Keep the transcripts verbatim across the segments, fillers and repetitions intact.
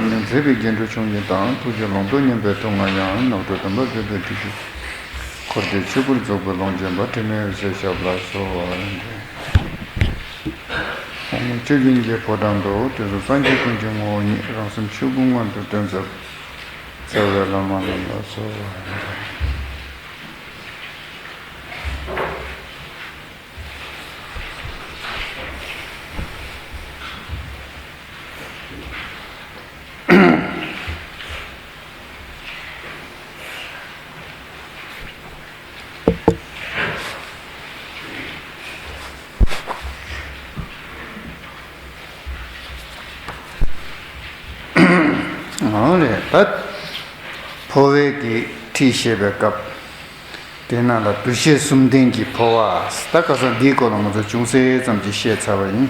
མཛད་པའི་རྒྱན་དྲུག་ཕྱུང་གཉིས་དང་། ཐུགས་རྗེ་ལུང་རྟོགས་མཉམ་པའི་ཐུགས་མངའ་ཡང་། ནོར་བུ་བདུན་པ་འབེབས་པའི་ཐུགས་རྗེ། འཁོར་འདས་ཆོས་སྐུར་རྫོགས་པའི་ལོངས་སྤྱོད་པ། དྲི་མེད་འོད་ཟེར་ཞབས་ལ་གསོལ་བ་འདེབས། ཨོཾ་ཆོས་དབྱིངས་ཀྱི་ཕོ་བྲང་དུ། དུས་གསུམ་སངས་རྒྱས་ཀུན་གྱི་ངོ་བོ་ཉིད། རང་སེམས་ཆོས་སྐུ་མངོན་དུ་སྟོན་མཛད་པ། རྩ་བའི་བླ་མ་རྣམས་ལ་གསོལ་བ་འདེབས། འོ་རེད། ད་འཕོ་བའི་གི་ཁྲིད་བཤད་པའི་སྐབས། དེ་ནང་ལ་འདུ་ཤེས་གསུམ་ལྡན་གྱི་འཕོ་བ། ད་ཁ་སང་འདིའི་སྐོར་ལ་ང་ཚོ་ཅུང་ཟད་ཙམ་ཅིག་བཤད་ཚར་བ་ཡིན།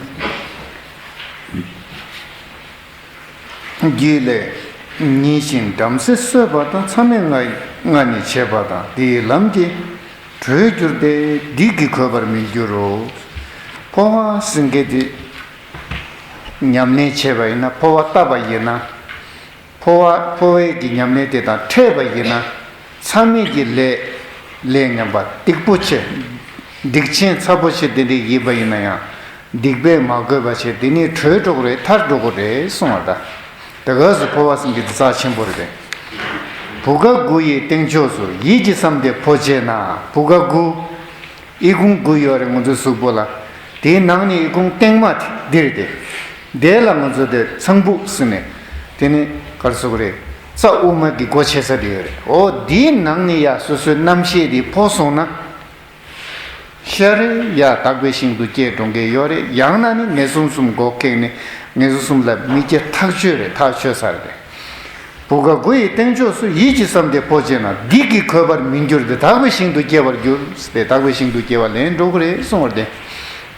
རྒྱུད་ལས། ཉིན་བཞིན་བྲམ་ཟེ་གསོད་པ་དང་། མཚམས་མེད་ལྔ་ལྔ་ནི་བྱེད་པ་དང་། དེ་ཡི་ལམ་གྱིས་གྲོལ་འགྱུར་ཏེ། སྡིག་གིས་གོས་པར་མི་འགྱུར་རོ། འཕོ་བ་ཟེར་མཁན་དེ་ཉམས་ལེན་བྱས་པ་ཡིན་ན། འཕོ་བ་བཏབ་པ་ཡིན་ན། འཕོ་བ་འཕོ་བའི་གི་ཉམས་ལེན་དེ་དང་འཕྲད་པ་ཡིན་ན། མཚམས་མེད་ཀྱི་ལས་ལས་ངན་པ་སྡིག་པོ་ཆེ། སྡིག་ཆེན་ཚ་པོ་ཆེ་དེ་འདྲ་ཡིན་པ་ཡིན་ན་ཡང་། སྡིག་པས་མ་གོས་པ་བྱས། དེ་ནི་གྲོལ་འགྲོ་གི་རེད། ཐར་འགྲོ་གི་རེད་གསུང་བ་ད། དེ་ག་སུ་འཕོ་བ་ཟེར་མཁན་དེ་རྩ་ཆེན་པོ་རེད་པས། བུ་ག་དགུ་ཡི་སྟེང་ཕྱོགས་སུ། ཡིད་ཀྱིས་བསམས་ཏེ་འཕོ་བྱེད་ན། བུ་ག་དགུ། ཨི་ཁུང་དགུ་ཡོད་རེད་ང་ཚོའི་གཟུགས་པོ་ལ། དེའི་ནང་ནས་ཨི་ཁུང་སྟེང་མ་དེ་འདི་རེད་དེ། དེ་ལ་ང་ཚོ་དེ་ཚངས་བུག་ཟེར་ནས། དེ་ནི་ག་རེ་ཟེར་དགོས་རེད། རྩ་དབུ་མ་གི་སྒོ་ཕྱེ་ས་དེ་ཡོད་རེད། འོ་དེའི་ནང་ནས་ཡ་སོ་སོའི་རྣམ་ཤེས་དེ་འཕོ་སོང་ན། ཤ་རེ་ཡ་དག་པའི་ཞིང་དུ་སྐྱེ་འགྲོ་མཁན་ཡོད་རེད། ཡང་ན་ནི་ངན་སོང་གསུམ་སྒོ་ཁེགས་ནས་ངན་སོང་གསུམ་ལ་མི་སྐྱེ་ཐག་ཆོད་རེད། ཐག་ཆོད་ས་རེད། བུ་ག་དགུ་ཡི་སྟེང་ཕྱོགས་སུ། ཡིད་ཀྱིས་བསམས་ཏེ་འཕོ་བྱེད་ན། སྡིག་གིས་གོས་པར་མི་འགྱུར་ཏེ། དག་པའི་ཞིང་དུ་སྐྱེ་བར་འགྱུར་ཏེ། དག་པའི་ཞིང་དུ་སྐྱེ་བ་ལེན་འགྲོ་གི་རེད་གསུངས་པ་རེད།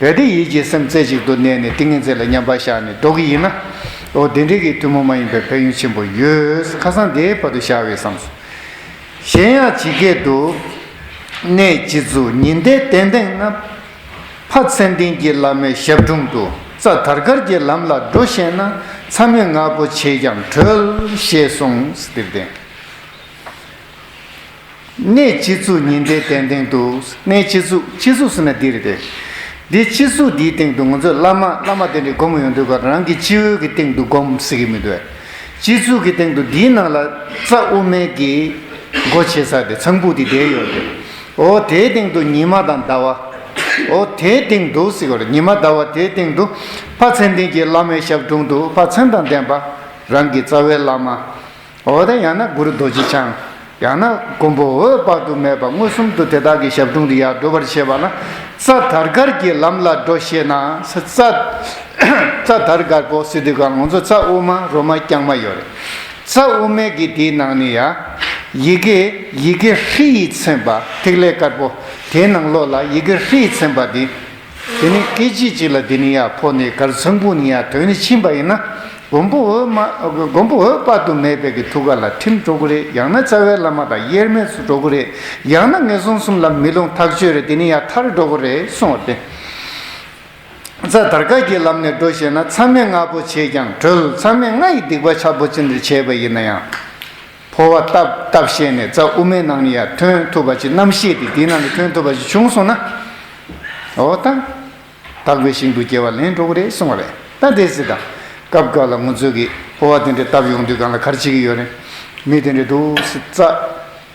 གལ་ཏེ་ཡིད་ཀྱི་སེམས་རྩེ་གཅིག་ཏུ་གནས་ནས། ཏིང་ངེ་འཛིན་ལ་མཉམ་པར་བཞག་ནས་འགྲོ་གི་ཡིན་ན། འོ་དེ་འདྲའི་གི་ཐུན་མོང་མ་ཡིན་པའི་ཕན་ཡོན་ཆེན་པོ་ཡོད། ཁ་སང་དེའི་བར་དུ་བཞག་པའི་བསམ་སོང་། གཞན་ཡང་ཇི་སྐད་དུ། གནས་སྤྱི་གཙུག་ཉི་ཟླའི་གདན་སྟེང་ན། ཕ་མཚན་ལྡན་གྱི་བླ་མའི་ཞབས་དྲུང་དུ། རྩྭ་དར་དཀར་གྱི་ལམ་ལ་འགྲོ་ཤེས་ན། མཚམས་མེད་ལྔ་པོ་བྱས་ཀྱང་གྲོལ། ཞེས་གསུངས། ཟེར་ཏེ། གནས་སྤྱི་གཙུག་ཉི་ཟླའི་གདན་སྟེང་དུ། གནས་སྤྱི་གཙུག་སྤྱི་གཙུག་ཟེར་ན་འདི་རེད་དེ། འདི་སྤྱི་གཙུག་འདིའི་སྟེང་དུ་ང་ཚོས་བླ་མ་བླ་མ་དེ་འདྲའི་སྒོམ་ཡོང་དུས་ག་རང་གི་སྤྱི་བོའི་གི་སྟེང་དུ་སྒོམ་ཟེར་གི་མི་འདུག་སྤྱི་གཙུག་གི་སྟེང་དུ་འདིའི་ནང་ལ་རྩ་དབུ་མའི་གི་སྒོ་ཕྱེ་ས་དེ་ཚངས་བུག་དེ་དེ་ཡོད་དེ། འོ་དེའི་སྟེང་དུ་ཉི་མ་དང་ཟླ་བ། འོ་དེའི་སྟེང་དུ་ཟེར་གི་རེད། ཉི་མ་ཟླ་བ་དེའི་སྟེང་དུ་ཕ་མཚན་ལྡན་གྱི་བླ་མའི་ཞབས་དྲུང་དུ། ཕ་མཚན་དང་ལྡན་པ་རང་གི་རྩ་བའི་བླ་མ། འོ་ད་ཡང་ན་གུ་རུ་རྡོ་རྗེ་འཆང་། ཡང་ན་མགོན་པོ་འོད་དཔག་ཏུ་མེད་པ། མངོན་སུམ་དུ་དེ་དག་གི་ཞབས་དྲུང་དུ་ཡར་འགྲོ་བར་བྱེད་པ་ན། རྩྭ་དར་དཀར་གྱི་ལམ་ལ་འགྲོ་ཤེས་ན། རྩྭ་རྩྭ་དར་དཀར་པོ་ཟེར་དུས་ག་ང་ཚོ་རྩྭ་དབུ་མ་རོ་མ་རྐྱང་མ་ཡོད་རེད། རྩྭ་དབུ་མའི་གི་དེའི་ནང་ནས་ཡ། ཡི་གེ་ཡི་གེ་ཧྲཱིཿ་ཡིས་མཚན་པ། ཐིག་ལེ་དཀར་པོ་དེའི་ནང་ལོགས་ལ་ཡི་གེ་ཧྲཱིཿ་ཡིས་མཚན་པ་དེ། དེ་ནི་སྐད་ཅིག་གཅིག་ལ་དེ་ནི་ཡར་འཕོ་ནས་གར་ཚངས་བུག་ནས་ཡར་དོན་ནི་ཕྱིན་པ་ཡིན་ན། མགོན་པོ་འོད་མ། མགོན་པོ་འོད་དཔག་ཏུ་མེད་པའི་གི་ཐུགས་ཀ་ལ་ཐིམ་འགྲོ་གི་རེད། ཡང་ན་རྩ་བའི་བླ་མ་དང་དབྱེར་མེད་སུ་འགྲོ་གི་རེད། ཡང་ན་ངན་སོང་གསུམ་ལ་མི་ལྷུང་ཐག་ཆོད་རེད། དེ་ནི་ཡར་ཐར་འགྲོ་གི་རེད་གསུངས་པ་སྟེ། རྩྭ་དར་དཀར་གྱི་ལམ་ནས་འགྲོ་ཤེས་ན། མཚམས་མེད་ལྔ་པོ་བྱས་ཀྱང་གྲོལ། མཚམས་མེད་ལྔ་ཡི་སྡིག་པ་ཆག་པོ་ཅི་འདྲ་བྱས་པ་ཡིན་ན་ཡང་། འཕོ་བ་བཏབ་བཏབ་ཤེས་ནས་རྩྭ་དབུ་མའི་ནང་ནས་ཡར་ཐོན་ཐུབ་པ་ཅིག་རྣམ་ཤེས་དེ་དེའི་ནང་ནས་ཐོན་ཐུབ་པ་ཅིག་བྱུང་སོང་ན། འོ་ད། དག་པའི་ཞིང་དུ་སྐྱེ་བ་ལེན་འགྲོ་གི་རེད་གསུངས་པ་རེད། ད་དེ་ཟེར་དང་། སྐབས་འགའ་ལ་ང་ཚོས་ཀྱི་འཕོ་བ་དེ་འདྲ་བཏབ་ཡོང་དུས་སྒང་ལ་ག་རེ་བྱེད་ཀྱི་ཡོད་རེད། མི་དེ་འདྲ་འདུག་སེ་རྩྭ།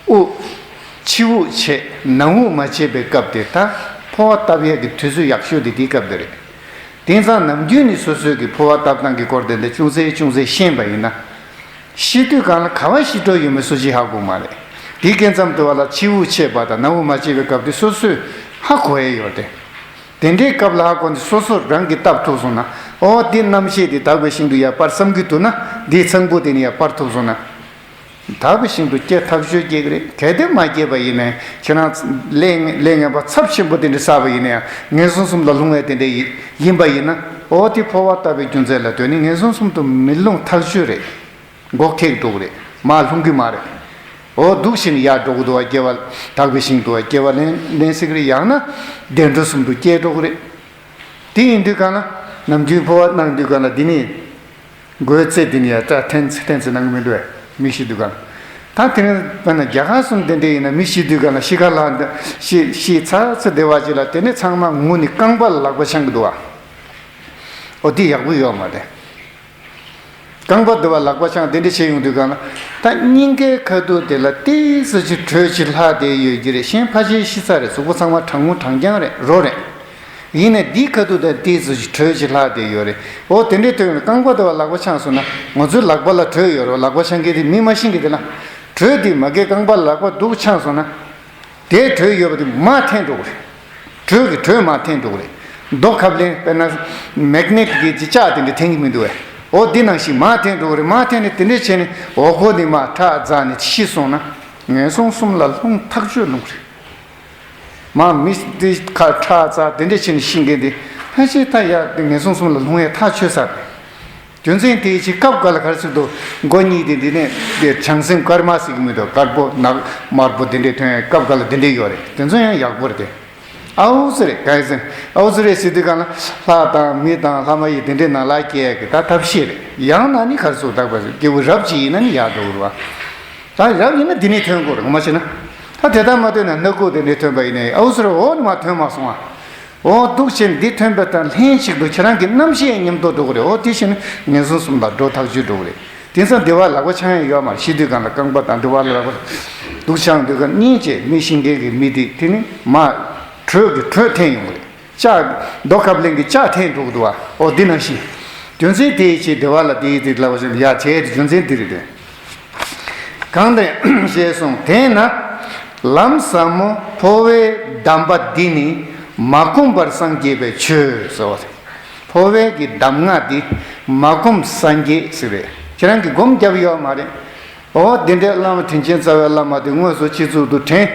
དབུགས། ཕྱི་དབུགས་ཆད། ནང་དབུགས་མ་ཆད་པའི་སྐབས་དེ། ད་འཕོ་བ་བཏབ་ཡས་ཀྱི་དུས་ཚོད་ཡག་ཤོས་དེ་དེའི་སྐབས་དེ་རེད། དེང་སང་ནམ་རྒྱུན་ནས་སོ་སོའི་གི་འཕོ་བ་བཏབ་སྟངས་ཀྱི་སྐོར་དེ་འདྲ་ཅུང་ཟད་ཅུང་ཟད་ཤེས་པ་ཡིན་ན། ཤི་དུས་སྒང་ལ་ག་པར་ཤི་འགྲོ་ཡོད་མེད་སུ་གཅིག་ཧ་གོ་མ་རེད། དེ་སྐབས་ཙམ་དུ་བ་ལ་ཕྱི་དབུགས་ཆད་པ་དང་ནང་དབུགས་མ་ཆད་པའི་སྐབས་དེ་སོ་སོས་ཧ་གོ་ཡས་ཡོད་དེ། དེ་འདྲའི་སྐབས་ལ་ཧ་གོ་ནས་སོ་སོ་རང་གིས་བཏབ་ཐུབ་སོང་ན། འོ་འདི་རྣམ་ཤེས་འདི་དག་པའི་ཞིང་དུ་ཡར་སྤར་བསམ་གྱི་འདུག་ན། འདིའི་ཚངས་བུག་དེ་ནས་ཡར་སྤར་ཐུབ་སོང་ན། དག་པའི་ཞིང་དུ་སྐྱེ་ཐག་ཆོད་སྐྱེ་གི་རེད། གལ་ཏེ་མ་སྐྱེས་པ་ཡིན་ནའི་ཁྱེད་རང་ལས་ལས་ངན་པ་ཚབས་ཆེན་པོ་དེ་འདྲ་བསགས་པ་ཡིན་ན་ཡང་ངན་སོང་གསུམ་ལ་ལྷུང་བའི་དེ་འདྲ་ཡིན་པ་ཡིན་ན། འོ་དེ་འཕོ་བ་བཏབ་པའི་རྒྱུ་མཚན་ལ་ལྟོས་ནས་ངན་སོང་གསུམ་དུ་མི་ལྷུང་ཐག་ཆོད་རེད། མགོ་ཁེགས་འགྲོ་གི་རེད། མར་ལྷུང་གི་མ་རེད། འོ་འདུག་བྱས་ནས་ཡར་འགྲོ་གི་འདུག་བ། སྐྱེ་བ་དག་པའི་ཞིང་དུ་བ་སྐྱེ་བ་ལེན་ལེན་སྲིད་ཀྱི་རེད། ཡང་ན་བདེ་འགྲོ་གསུམ་དུ་སྐྱེ་འགྲོ་གི་རེད། དེ་ཡིན་དུས་གང་ན་ནམ་རྒྱུན་འཕོ་བ་གནང་དུས་གང་ན་འདི་ནི་ མགོའི་རྩེ་དེ་ནས་ཡར་སྐྲ་འཐེན་འཐེན་ཚེ་ནང་མི་འདུག་བས། མི་ཤི་དུས་གང་། ད་དེ་རིང་དཔེར་ན་རྒྱ་གར་གསུམ་དེ་འདྲ་ཡིན་ན་མི་ཤི་དུས་གང་ལ་ཤི་ཁ་ལ་ཤི་ཤི་ཚར་ཚེ་བདེ་བ་ཅིག་ལ་དེ་ནས་ཚང་མ་ངུ་ནས་རྐང་པ་ལ་ལག་པ་འཆང་གི་འདུག་བ། ཨོ་དེ་ཡག་པོ་ཡོད་མ་རེད། རྐང་པ་འདི་བ་ལག་པ་འཆང་དེ་འདྲ་བྱས་ཡོང་དུས་གང་ལ། ད་སྙིང་གའི་ཁ་ཐུག་དེ་ལ་ཏོག་ཙམ་ཅིག་དྲོད་ཅིག་ལྷག་བསྡད་ཡོད་ཀྱི་རེད། གཞན་ཕལ་ཆེར་ཤི་ཚར་རེད། གཟུགས་པོ་ཚང་མ་གྲང་མོ་གྲང་རྐྱང་རེད། རོ་རེད། ཡིན་ནའི་འདིའི་ཁ་ཐུག་དང་ཏོག་ཙམ་ཅིག་དྲོད་ཅིག་ལྷག་བསྡད་ཡོད་རེད། འོ་དེ་འདྲའི་དོན་ལ་རྐང་པ་འདི་བ་ལག་པ་འཆང་སོང་ན་ང་ཚོའི་ལག་པ་ལ་དྲོད་ཡོད་རེད། ལག་པ་འཆང་མཁན་དེ་མི་མ་ཤི་མཁན་དེ་ལ་དྲོད་དེ་མ་གའི་རྐང་པ་ལག་པ་འདུག་འཆང་སོང་ན། དེའི་དྲོད་ཡོད་པ་དེ་མར་འཐེན་འགྲོ་གི་རེད། དྲོད་ཀྱི་དྲོད་མར་འཐེན་འགྲོ་གི་རེད། རྡོ་ཁ་ལེན་དཔེར་ན་མེག་ནེཊ་གི་ཅི་ལྕགས་དེ་འདྲ་འཐེན་གྱི་མི་འདུག་བས། འོ་འདི་ནང་བཞིན་མར་འཐེན་འགྲོ་གི་རེད། མར་འཐེན་ནས་དེ་འདྲ་བྱས་ནས་འོ་གོ་ནི་མར་ཁྲག་འཛག་ནས་ཤི་སོང་ན་ངན་སོང་གསུམ་ལ་ལྷུང་ཐག་ཆོད་ལྷུང་གི་རེད། མ་མི་འདི་ཁ་ཁྲག་འཛག་དེ་འདྲ་བྱས་ནས་ཤི་མཁན་དེ་ཕལ་ཆེར་ད་ཡ་ངན་སོང་གསུམ་ལ་ལྷུང་ཡ་ཐག་ཆོད་ས་རེད། རྒྱུ་མཚན་དེའི་ཕྱིར་སྐབས་འགའ་ལ་ག་རེ་ཟེར་འདུག་མགོ་གཉིས་དེ་འདི་ནས་དེ་བྱང་སེམས་དཀར་དམར་ཟེར་གྱི་མི་འདུག་དཀར་པོ་ནག་དམར་པོ་དེ་འདྲའི་ཐོན་ཡ་སྐབས་འགའ་ལ་དེ་འདྲའི་ཡོད་རེད། དེ་ཚོ་ཡང་ཡག་པོ་རེད་དེ། ཨའུ་ཙི་རེད། ག་ཡི་ཟེར་ཨའུ་ཙི་རེད་ཟེར་དུས་གང་ལ་ལྷ་དང་མི་དང་ལྷ་མ་ཡིན་དེ་འདྲའི་ནང་ལ་སྐྱེ་ཡ་གི་ད་ཐབས་ཤེས་རེད། ཡང་ན་ནི་ག་རེ་ཟེར་དག་པ་ཟེར་སྐྱེ་བོ་རབ་ཅིག་ཡིན་ན་ནི་ཡག་འགྲོ་གི་རེད་བ། ད་རབ་ཡིན་ན་འདི་ནས་ཐོན་དགོས་རེད། ངོ་མ་བྱས་ན། ད་དེ་ལྟར་མ་ཐོན་ན་སྣ་ཁུག་དེ་ནས་ཐོན་པ་ཡིན་ནའི་ཨའུ་ཙི་རེད། འོ་ནི་མ་ཐོན་མ་སོང་ཨ། འོ་འདུག་བྱས་འདི་ཐོན་པ་དང་ལྷན་ཅིག་ཏུ་ཁྱེད་རང་གི་རྣམ་ཤེས་ཉམས་རྟོགས་འགྲོ་གི་རེད། འོ་དེ་བཞིན་ངན་སོང་གསུམ་ལ་འགྲོ་ཐག་ཆོད་འགྲོ་གི་རེད། དེང་སང་འདི་བ་ལག་པ་འཆང་ཡ་ཡོད་མ་རེད། ཤི་དུས་གང་ལ་རྐང་པ་དང་འདི་བ་ལག་པ་འདུག་འཆང་དུས་གང་གཉིད་བྱས་མི་ཤི་མཁན་གྱི་མི་དེ་དེ་ནི་མ་དྲོད་ཀྱི་དྲོད་འཐེན་ཡོང་གི་རེད། ལྕགས་རྡོ་ཁབ་ལེན་གྱི་ལྕགས་འཐེན་འགྲོ་གི་འདུག་བ། འོ་འདི་ནང་བཞིན། རྒྱུ་མཚན་དེའི་ཕྱིར་འདི་བ་ལ་དེའི་དེ་ལབ་པ་བཞིན་ཡ་བྱས་ཏེ་རྒྱུ་མཚན་འདི་རེད་དེ། གང་དེ་ཞེས་གསུངས། དེས་ན་ལམ་ཟབ་མོ་འཕོ་བའི་གདམས་པ་འདི་ནི་མ་གོམས་པར་སངས་རྒྱས་པའི་ཆོས་ཟེར་བ་དེ། འཕོ་བའི་གི་གདམས་ངག་འདི་མ་གོམས་སངས་རྒྱས་ཟེར་བས་ཁྱེད་རང་གིས་སྒོམ་བརྒྱབ་ཡོད་མ་རེད། འོ་དེ་འདྲའི་བླ་མ་དྲིན་ཅན་རྩ་བའི་བླ་མ་དེ་དངོས་སུ་སྤྱི་གཙུག་ཏུ་དྲན།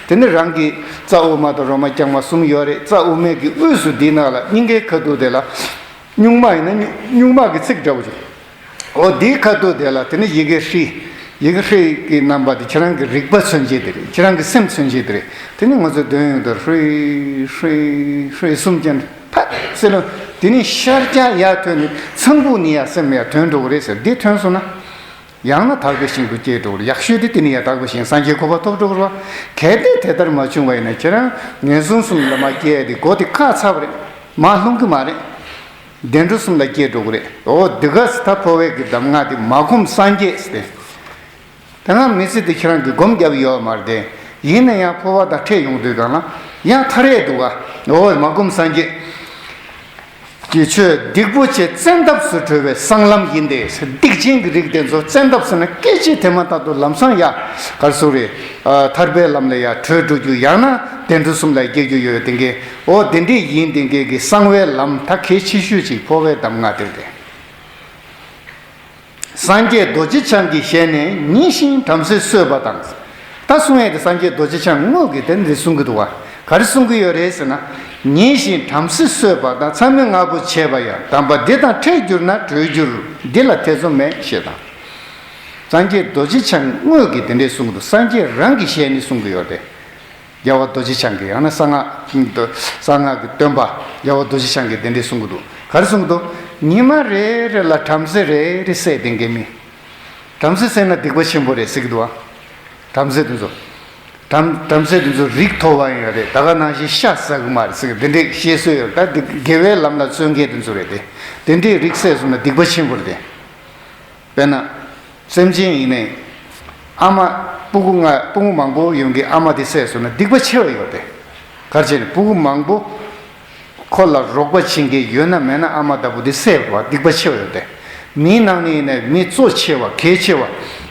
དེ་ནི་རང་གི་རྩ་དབུ་མ་དང་རོ་མ་རྐྱང་མ་གསུམ་ཡོད་རེད། རྩ་དབུ་མའི་གི་དབུས་སུ་འདི་ནང་ལ་སྙིང་གའི་ཁ་ཐུག་དེ་ལ་སྨྱུག་མ་ཡིན་ན་སྨྱུག་མ་གི་ཚིགས་འདྲ་བོ་ཅིག་འོ་དེའི་ཁ་ཐུག་དེ་ལ་དེ་ནི་ཡི་གེ་ཧྲཱིཿ་ཡི་གེ་ཧྲཱིཿ་གི་རྣམ་པ་དེ་ཁྱེད་རང་གི་རིག་པ་མཚོན་བྱེད་དེ་རེད། ཁྱེད་རང་གི་སེམས་མཚོན་བྱེད་དེ་རེད། དེ་ནི་ང་ཚོ་འདོན་ཡོང་དུས་ཧྲཱིཿཧྲཱིཿཧྲཱིཿ་གསུམ་ཅན་ཕ་ཟེར་ལོ། དེ་ནི་ཤར་རྒྱག་ཡར་ཐོན་ནས་ཚངས་བུག་ནས་ཡར་སེམས་ཡར་ཐོན་འགྲོ་གི་རེད་ཟེར། འདི་ཐོན་སོང་ན། ཡང་ན་དག་པའི་ཞིང་དུ་སྐྱེས་འགྲོ་གི་རེད། ཡག་ཤོས་དེ་དེ་ནི་ཡང་དག་པའི་ཞིང་སངས་རྒྱས་གོ་འཕང་ཐོབ་འགྲོ་གི་རེད་བ། གལ་ཏེ་དེ་ལྟར་མ་བྱུང་བ་ཡིན་ན་ཁྱེད་རང་ངན་སོང་གསུམ་ལ་མ་སྐྱེ་ཡ་དེ་སྒོ་དེ་བཀག་ཚར་བ་རེད། མར་ལྷུང་གི་མ་རེད། བདེ་འགྲོ་གསུམ་ལ་སྐྱེས་འགྲོ་གི་རེད། འོ་འདི་ག་ས་ད་འཕོ་བའི་གི་གདམས་ངག་དེ་མ་གོམས་སངས་རྒྱས་ཟེར་ཏེ། ད་ང་མི་ཚེ་འདི་ཁྱེད་རང་གིས་སྒོམ་བརྒྱབ་ཡོད་མ་རེད་དེ། ཡིན་ན་ཡང་འཕོ་བ་དང་འཕྲད་ཡོང་དུས་གང་ལ་ཡང་ཐར་ཡས་འདུག་ག་འོ་མ་གོམས་སངས་རྒྱས་ཀྱི་ཆོས་སྡིག་པོ་ཆེ་བཙན་ཐབས་སུ་གྲོལ་བའི་གསང་ལམ་ཡིན་ཏེ། སྡིག་ཅན་གྱི་རིགས་དེ་ཚོ་བཙན་ཐབས་ཟེར་ན་སྐད་ཅིག་དེ་མ་ཐག་ཏུ་ལམ་སང་ཡ་གར་སོང་རེད། ཐར་པའི་ལམ་ལ་ཡ་བགྲོད་འགྲོ་རྒྱུ་ཡང་ན་བདེ་འགྲོ་གསུམ་ལ་སྐྱེ་རྒྱུ་ཡོད་དེ་གས། འོ་དེ་འདྲས་ཡིན་དེ་གས་ཀྱི་གསང་བའི་ལམ་ད་གལ་ཆེ་ཤོས་ཅིག་འཕོ་བའི་གདམས་ངག་དེ་རེད། སངས་རྒྱས་རྡོ་རྗེ་འཆང་གི་ཞལ་ནས་ཉིན་བཞིན་བྲམ་ཟེ་གསོད་པ་དང་། ད་གསུང་ཡས་དེ་སངས་རྒྱས་རྡོ་རྗེ་འཆང་དངོས་ཀྱིས་དེ་འདི་གསུང་གི་འདུག་བ། ག་རེ་གསུང་གི་ཡོད་རེད་ཟེར་ན། ཉིན་བཞིན་བྲམ་ཟེ་གསོད་པ་དང་། མཚམས་མེད་ལྔ་པོ་བྱས་པ་ཡང་། གདམས་པ་འདི་དང་འཕྲད་གྱུར་ན་གྲོལ་འགྱུར། འདི་ལ་ཐེ་ཚོམ་མེད་ཞེས་དང་། སངས་རྒྱས་རྡོ་རྗེ་འཆང་དངོས་ཀྱིས་དེ་འདྲས་གསུང་གི་འདུག་སངས་རྒྱས་རང་གི་ཞལ་ནས་གསུང་གི་ཡོད་རེད། རྒྱལ་བ་རྡོ་རྗེ་འཆང་གིས་ཡང་ན་གསང་སྔགས་གསང་སྔགས་ཀྱི་སྟོན་པ་རྒྱལ་བ་རྡོ་རྗེ་འཆང་གིས་དེ་འདྲས་གསུང་གི་འདུག་ག་རེ་གསུང་གི་འདུག་ཉི་མ་རེ་རེ་ལ་བྲམ་ཟེ་རེ་རེ་བསད་བསྡད་མཁན་མི། བྲམ་ཟེ་བསད་ན་སྡིག་པ་ཆེན་པོ་རེད་ཟེར་གྱི་འདུག་ཨ། བྲམ་ཟེ་དེ་ཚོ། བྲམ་བྲམ་ཟེ་དེ་ཚོ་རིགས་མཐོ་བ་ཡིན་ཡོད་རེད། ད་ག་ནང་བཞིན་ཤ་ཟ་གི་མ་རེད་ཟེར་གྱི་དེ་འདྲས་བཤད་སྲོལ་ཡོད་རེད། ད་འདི་དགེ་བའི་ལམ་ལ་བརྩོན་མཁན་དེ་ཚོ་རེད་དེ། དེ་འདྲས་རིགས་བསད་སོང་ན་སྡིག་པ་ཆེན་པོ་རེད་དེ། དཔེར་ན། སེམས་ཅན་ཡིན་ནའི། ཨ་མ། སྤུ་གུ་ལྔ་སྤུ་གུ་མང་པོ་ཡོང་གི་ཨ་མ་དེ་བསད་སོང་ན་སྡིག་པ་ཆེ་བ་ཡོད་དེ། ག་རེ་བྱས་ནས་སྤུ་གུ་མང་པོ། ཁོ་ལ་རོགས་པ་བྱེད་མཁན་ཡོད་ན་མེད་ན་ཨ་མ་ལྟ་བུ་དེ་བསད་པ་སྡིག་པ་ཆེ་བ་ཡོད་དེ། མིའི་ནང་ནས་ཡིན་ནའི་མི་གཙོ་ཆེ་བ་གལ་ཆེ་བ།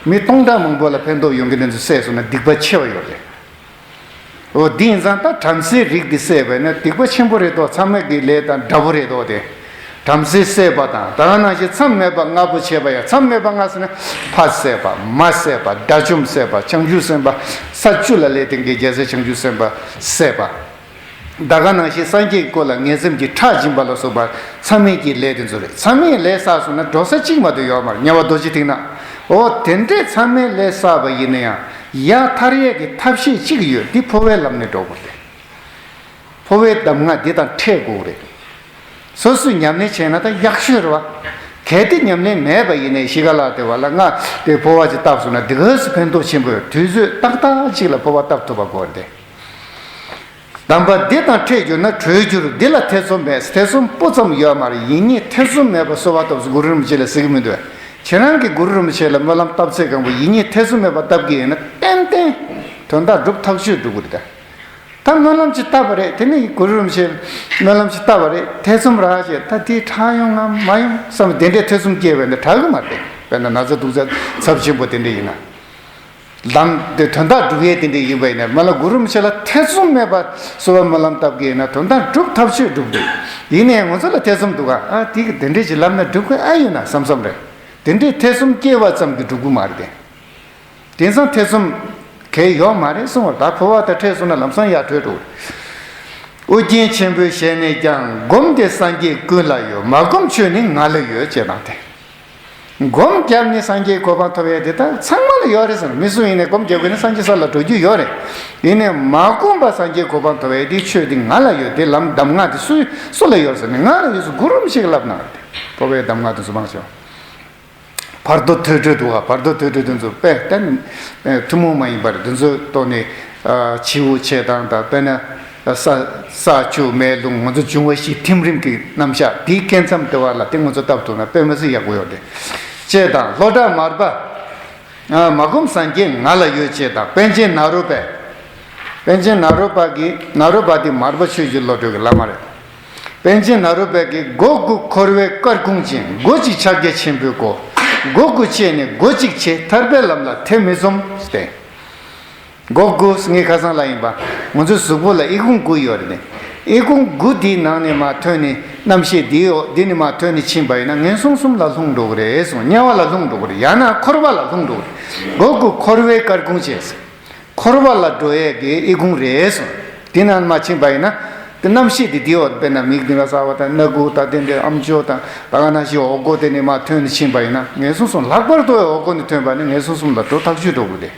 མི་སྟོང་ཕྲག་མང་པོ་ལ་ཕན་ཐོགས་ཡོང་གི་དེ་ཚོ་བསད་སོང་ན་སྡིག་པ་ཆེ་བ་ཡོད་དེ། འོ་འདི་ཡིན་ཙང་ད་བྲམ་ཟེའི་རིགས་འདི་བསད་པས་ན་སྡིག་པ་ཆེན་པོ་རེད་དོ། མཚམས་མེད་ཀྱི་ལས་དང་འདྲ་པོ་རེད་དོ་དེ། བྲམ་ཟེ་བསད་པ་དང་ད་ག་ནང་བཞིན་མཚམས་མེད་པ་ལྔ་པོ་བྱས་པ་ཡང་མཚམས་མེད་པ་ལྔ་ཟེར་ན་ཕ་བསད་པ། མ་བསད་པ། དགྲ་བཅོམ་བསད་པ། བྱང་ཆུབ་སེམས་དཔའ་ས་བཅུ་ལ་ལས་དེ་འགའི་རྒྱལ་སྲས་བྱང་ཆུབ་སེམས་དཔའ་བསད་པ། ད་ག་ནང་བཞིན་སངས་རྒྱས་ཀྱི་སྐུ་ལ་ངན་སེམས་ཀྱི་ཁྲག་སྦྱིན་པ་ལ་སོགས་པ་མཚམས་མེད་ཀྱི་ལས་དེ་ཚོ་རེད། མཚམས་མེད་ལས་བསགས་སོང་ན་འགྲོ་ས་གཅིག་མ་གཏོགས་ཡོད་མ་རེད། དམྱལ་བ་རྡོ་རྗེ་གཏིང་ན། འོ་དེ་འདྲས་མཚམས་མེད་ལས་བསགས་པ་ཡིན་ན་ཡང་། ཡར་ཐར་ཡས་ཀྱི་ཐབས་ཤེས་གཅིག་ཡོད། འདི་འཕོ་བའི་ལམ་ནས་འགྲོ་དགོས་རེད། འཕོ་བའི་གདམས་ངག་འདི་དང་འཕྲད་དགོས་རེད། སོ་སོས་ཉམས་ལེན་བྱས་ན་ད་ཡག་ཤོས་རེད་བ། གལ་ཏེ་ཉམས་ལེན་མེད་པ་ཡིན་ནའི་གཤིས་ཀ་ལ་དེ་བ་ལ་ང་དེ་འཕོ་བ་ཅིག་བཏབ་སོང་ན་འདི་ག་སུ་ཕན་ཐོགས་ཆེན་པོ་ཡོད། དུས་ཚོད་ཏག་ཏག་ཅིག་ལ་འཕོ་བ་བཏབ་ཐུབ་པ་དགོས་རེད་དེ། གདམས་པ་འདི་དང་འཕྲད་གྱུར་ན་གྲོལ་འགྱུར། འདི་ལ་ཐེ་ཚོམ་མེད། ཐེ་ཚོམ་སྤུ་ཙམ་ཡོད་མ་རེད། ཡིན་ཉེས་ཐེ་ཚོམ་མེད་པར་གསོལ་བ་བཏབ་སོང་། གུ་རུ་རིན་པོ་ཆེ་ལ་ཟེར་གྱི་མི་འདུག་ཁྱེད་རང་གིས་གུ་རུ་རིན་པོ་ཆེ་ལ་སྨོན་ལམ་བཏབ་ཚེ་གང་པོ་ཡིན་ཉེས་ཐེ་ཚོམ་མེད་པར་བཏབ་ཀྱི་ཡིན་ན་ཏན་ཏན་དོན་དག་འགྲུབ་ཐག་ཆོད་འགྲོ་གི་རེད་ད། ད་སྨོན་ལམ་ཅིག་བཏབ་པ་རེད། དེ་ནས་གུ་རུ་རིན་པོ་ཆེ་སྨོན་ལམ་ཅིག་བཏབ་པ་རེད། ཐེ་ཚོམ་རག་བྱས་ད་དེ་དྲག་ཡོང་ངམ་མ་ཡོང་བསམ་དེ་འདྲའི་ཐེ་ཚོམ་སྐྱེས་པ་ཡིན་ན་དྲག་གི་མ་རེད། དཔེར་ན་ན་ཚ་སྡུག་ཚ་ཚབས་ཆེན་པོ་དེ་འདྲ་ཡིན་ན། ལམ་དེ་དོན་དག་སྒྲུབ་ཡས་དེ་འདྲ་ཡིན་པ་ཡིན་ན་མ་ལ་གུ་རུ་རིན་པོ་ཆེ་ལ་ཐེ་ཚོམ་མེད་པར་གསོལ་བ་སྨོན་ལམ་བཏབ་ཀྱི་ཡིན་ན་དོན་དག་འགྲུབ་ཐག་ཆོད་འགྲུབ་འདུག་ཡིན་ནའི་ང་ཚོ་ལ་ཐེ་ཚོམ་འདུག་ག་ཨ་དེ་གི་དེ་འདྲས་ཅིག་ལབ་ན་འགྲུབ་ཀྱི་ཨ་ཡོད་ན་བསམ་བསམ་རེད། དེ་འདྲས་ཐེ་ཚོམ་སྐྱེ་བ་ཙམ་གྱིས་འགྲུབ་ཀྱི་མ་རེད་དེ། དེང་སང་ཐེ་ཚོམ་གལ་ཡོད་མ་རེད་གསུང་བར་ད་འཕོ་བ་དང་འཕྲད་སོང་ན་ལམ་སང་ཡར་གྲོལ་འགྲོ། ཨོ་རྒྱན་ཆེན་པོའི་ཞལ་ནས་ཀྱང་། སྒོམ་དེ་སངས་རྒྱས་ཀུན་ལ་ཡོད། མ་སྒོམ་ཆོས་ནི་ང་ལ་ཡོད་ཅེས་དང་སྟེ། སྒོམ་བརྒྱབ་ནས་སངས་རྒྱས་གོ་འཕང་ཐོབ་ཡས་དེ་ད་ཚང་མ་ལ་ཡོད་རེད་ཟེར། མི་སུ་ཡིན་ནས་སྒོམ་བརྒྱབ་དགོས་ན་སངས་རྒྱས་ས་ལ་འགྲོ་རྒྱུ་ཡོད་རེད། ཡིན་ནས་མ་སྒོམ་པ་སངས་རྒྱས་གོ་འཕང་ཐོབ་ཡས་དེ་ཆོས་དེ་ང་ལ་ཡོད། དེ་ལམ་གདམས་ངག་དེ་སུ་སུ་ལ་ཡོད་ཟེར་ནས་ང་ལ་ཡོད་ཟེར་གུ་རུ་རིན་པོ་ཆེ་གིས་ལབ་གནང་རེད། འཕོ་བའི་གདམས་ངག་དེ་ཚོ་མང་ཆེ་བ། བར་དོ་ཐོས་གྲོལ་འདུག་ག་བར་དོ་ཐོས་གྲོལ་དེ་ཚོ་དཔེ་བསྟན། ཐུན་མོང་མ་ཡིན་པར་དེ་ཚོའི་ཐོག་ནས་བྱིའུ་ཆེ་དང་དང་དཔེར་ན་ས་ས་ཆུ་མེ་རླུང་ང་ཚོ་འབྱུང་བ་བཞི་ཐིམ་རིམ་གྱི་རྣམ་གཞག་དེའི་སྐད་མཚམས་དེ་བ་ལ་དེ་ང་ཚོ་བཏབ་ཐུབ་ན་དཔེ་མི་སྲིད་ཡག་པོ་ཡོད་རེད། ཅེས་དང་ལྷོ་བྲག་མར་པ། མ་སྒོམ་སངས་རྒྱས་ང་ལ་ཡོད་ཅེས་དང་པཎ་ཆེན་ནཱ་རོ་པས། པཎ་ཆེན་ནཱ་རོ་པ་གིས་ནཱ་རོ་པ་དེ་མར་པ་ཆོས་ཀྱི་བློ་གྲོས་ཀྱི་བླ་མ་རེད། པཎ་ཆེན་ནཱ་རོ་པ་གིས་སྒོ་དགུ་འཁོར་བའི་སྐར་ཁུང་ཅན། སྒོ་གཅིག་ཕྱག་རྒྱ་ཆེན་པོའི་སྒོ། སྒོ་དགུ་ཕྱེ་ནས་སྒོ་གཅིག་ཕྱེ། ཐར་པའི་ལམ་ལ་དེ་མི་འཛོམས་ཏེ། སྒོ་དགུ་ངས་ཁ་སང་ལ་ཡིན་པ་ང་ཚོའི་གཟུགས་པོ་ལ་ཨི་ཁུང་དགུ་ཡོད་རེད་ནས། ཨི་ཁུང་དགུ་དེའི་ནང་ནས་མར་ཐོན་ནས་རྣམ་ཤེས་དེའི་འོག་དེ་ནས་མར་ཐོན་ནས་ཕྱིན་པ་ཡིན་ན་ངན་སོང་གསུམ་ལ་ལྷུང་འགྲོ་གི་རེད་གསུངས། དམྱལ་བ་ལ་ལྷུང་འགྲོ་གི་རེད། ཡང་ན་འཁོར་བ་ལ་ལྷུང་འགྲོ་གི་རེད། སྒོ་དགུ་འཁོར་བའི་སྐར་ཁུང་བཅས། འཁོར་བ་ལ་འགྲོ་ཡས་ཀྱི་ཨི་ཁུང་རེད་གསུངས། དེ་ནང་མར་ཕྱིན་པ་ཡིན་ན་དེ་རྣམ་ཤེས་དེ་དེའི་འོག་དཔེར་ན་མིག་དེ་འདྲ་གསལ་བ་དང་སྣ་ཁུག་དང་དེ་འདྲའི་ཨམ་ཅོག་དང་ད་ག་ནང་བཞིན་འོག་སྒོ་དེ་ནས་མར་ཐོན་ནས་ཕྱིན་པ་ཡིན་ན་ངན་སོང་གསུམ། ལྷག་པར་དུ་འོག་སྒོ་ནས་ཐོན་པ་ནི་ངན་སོང་གསུམ་ལ་འགྲོ་ཐག་ཆོད་འགྲོ་གི་རེད།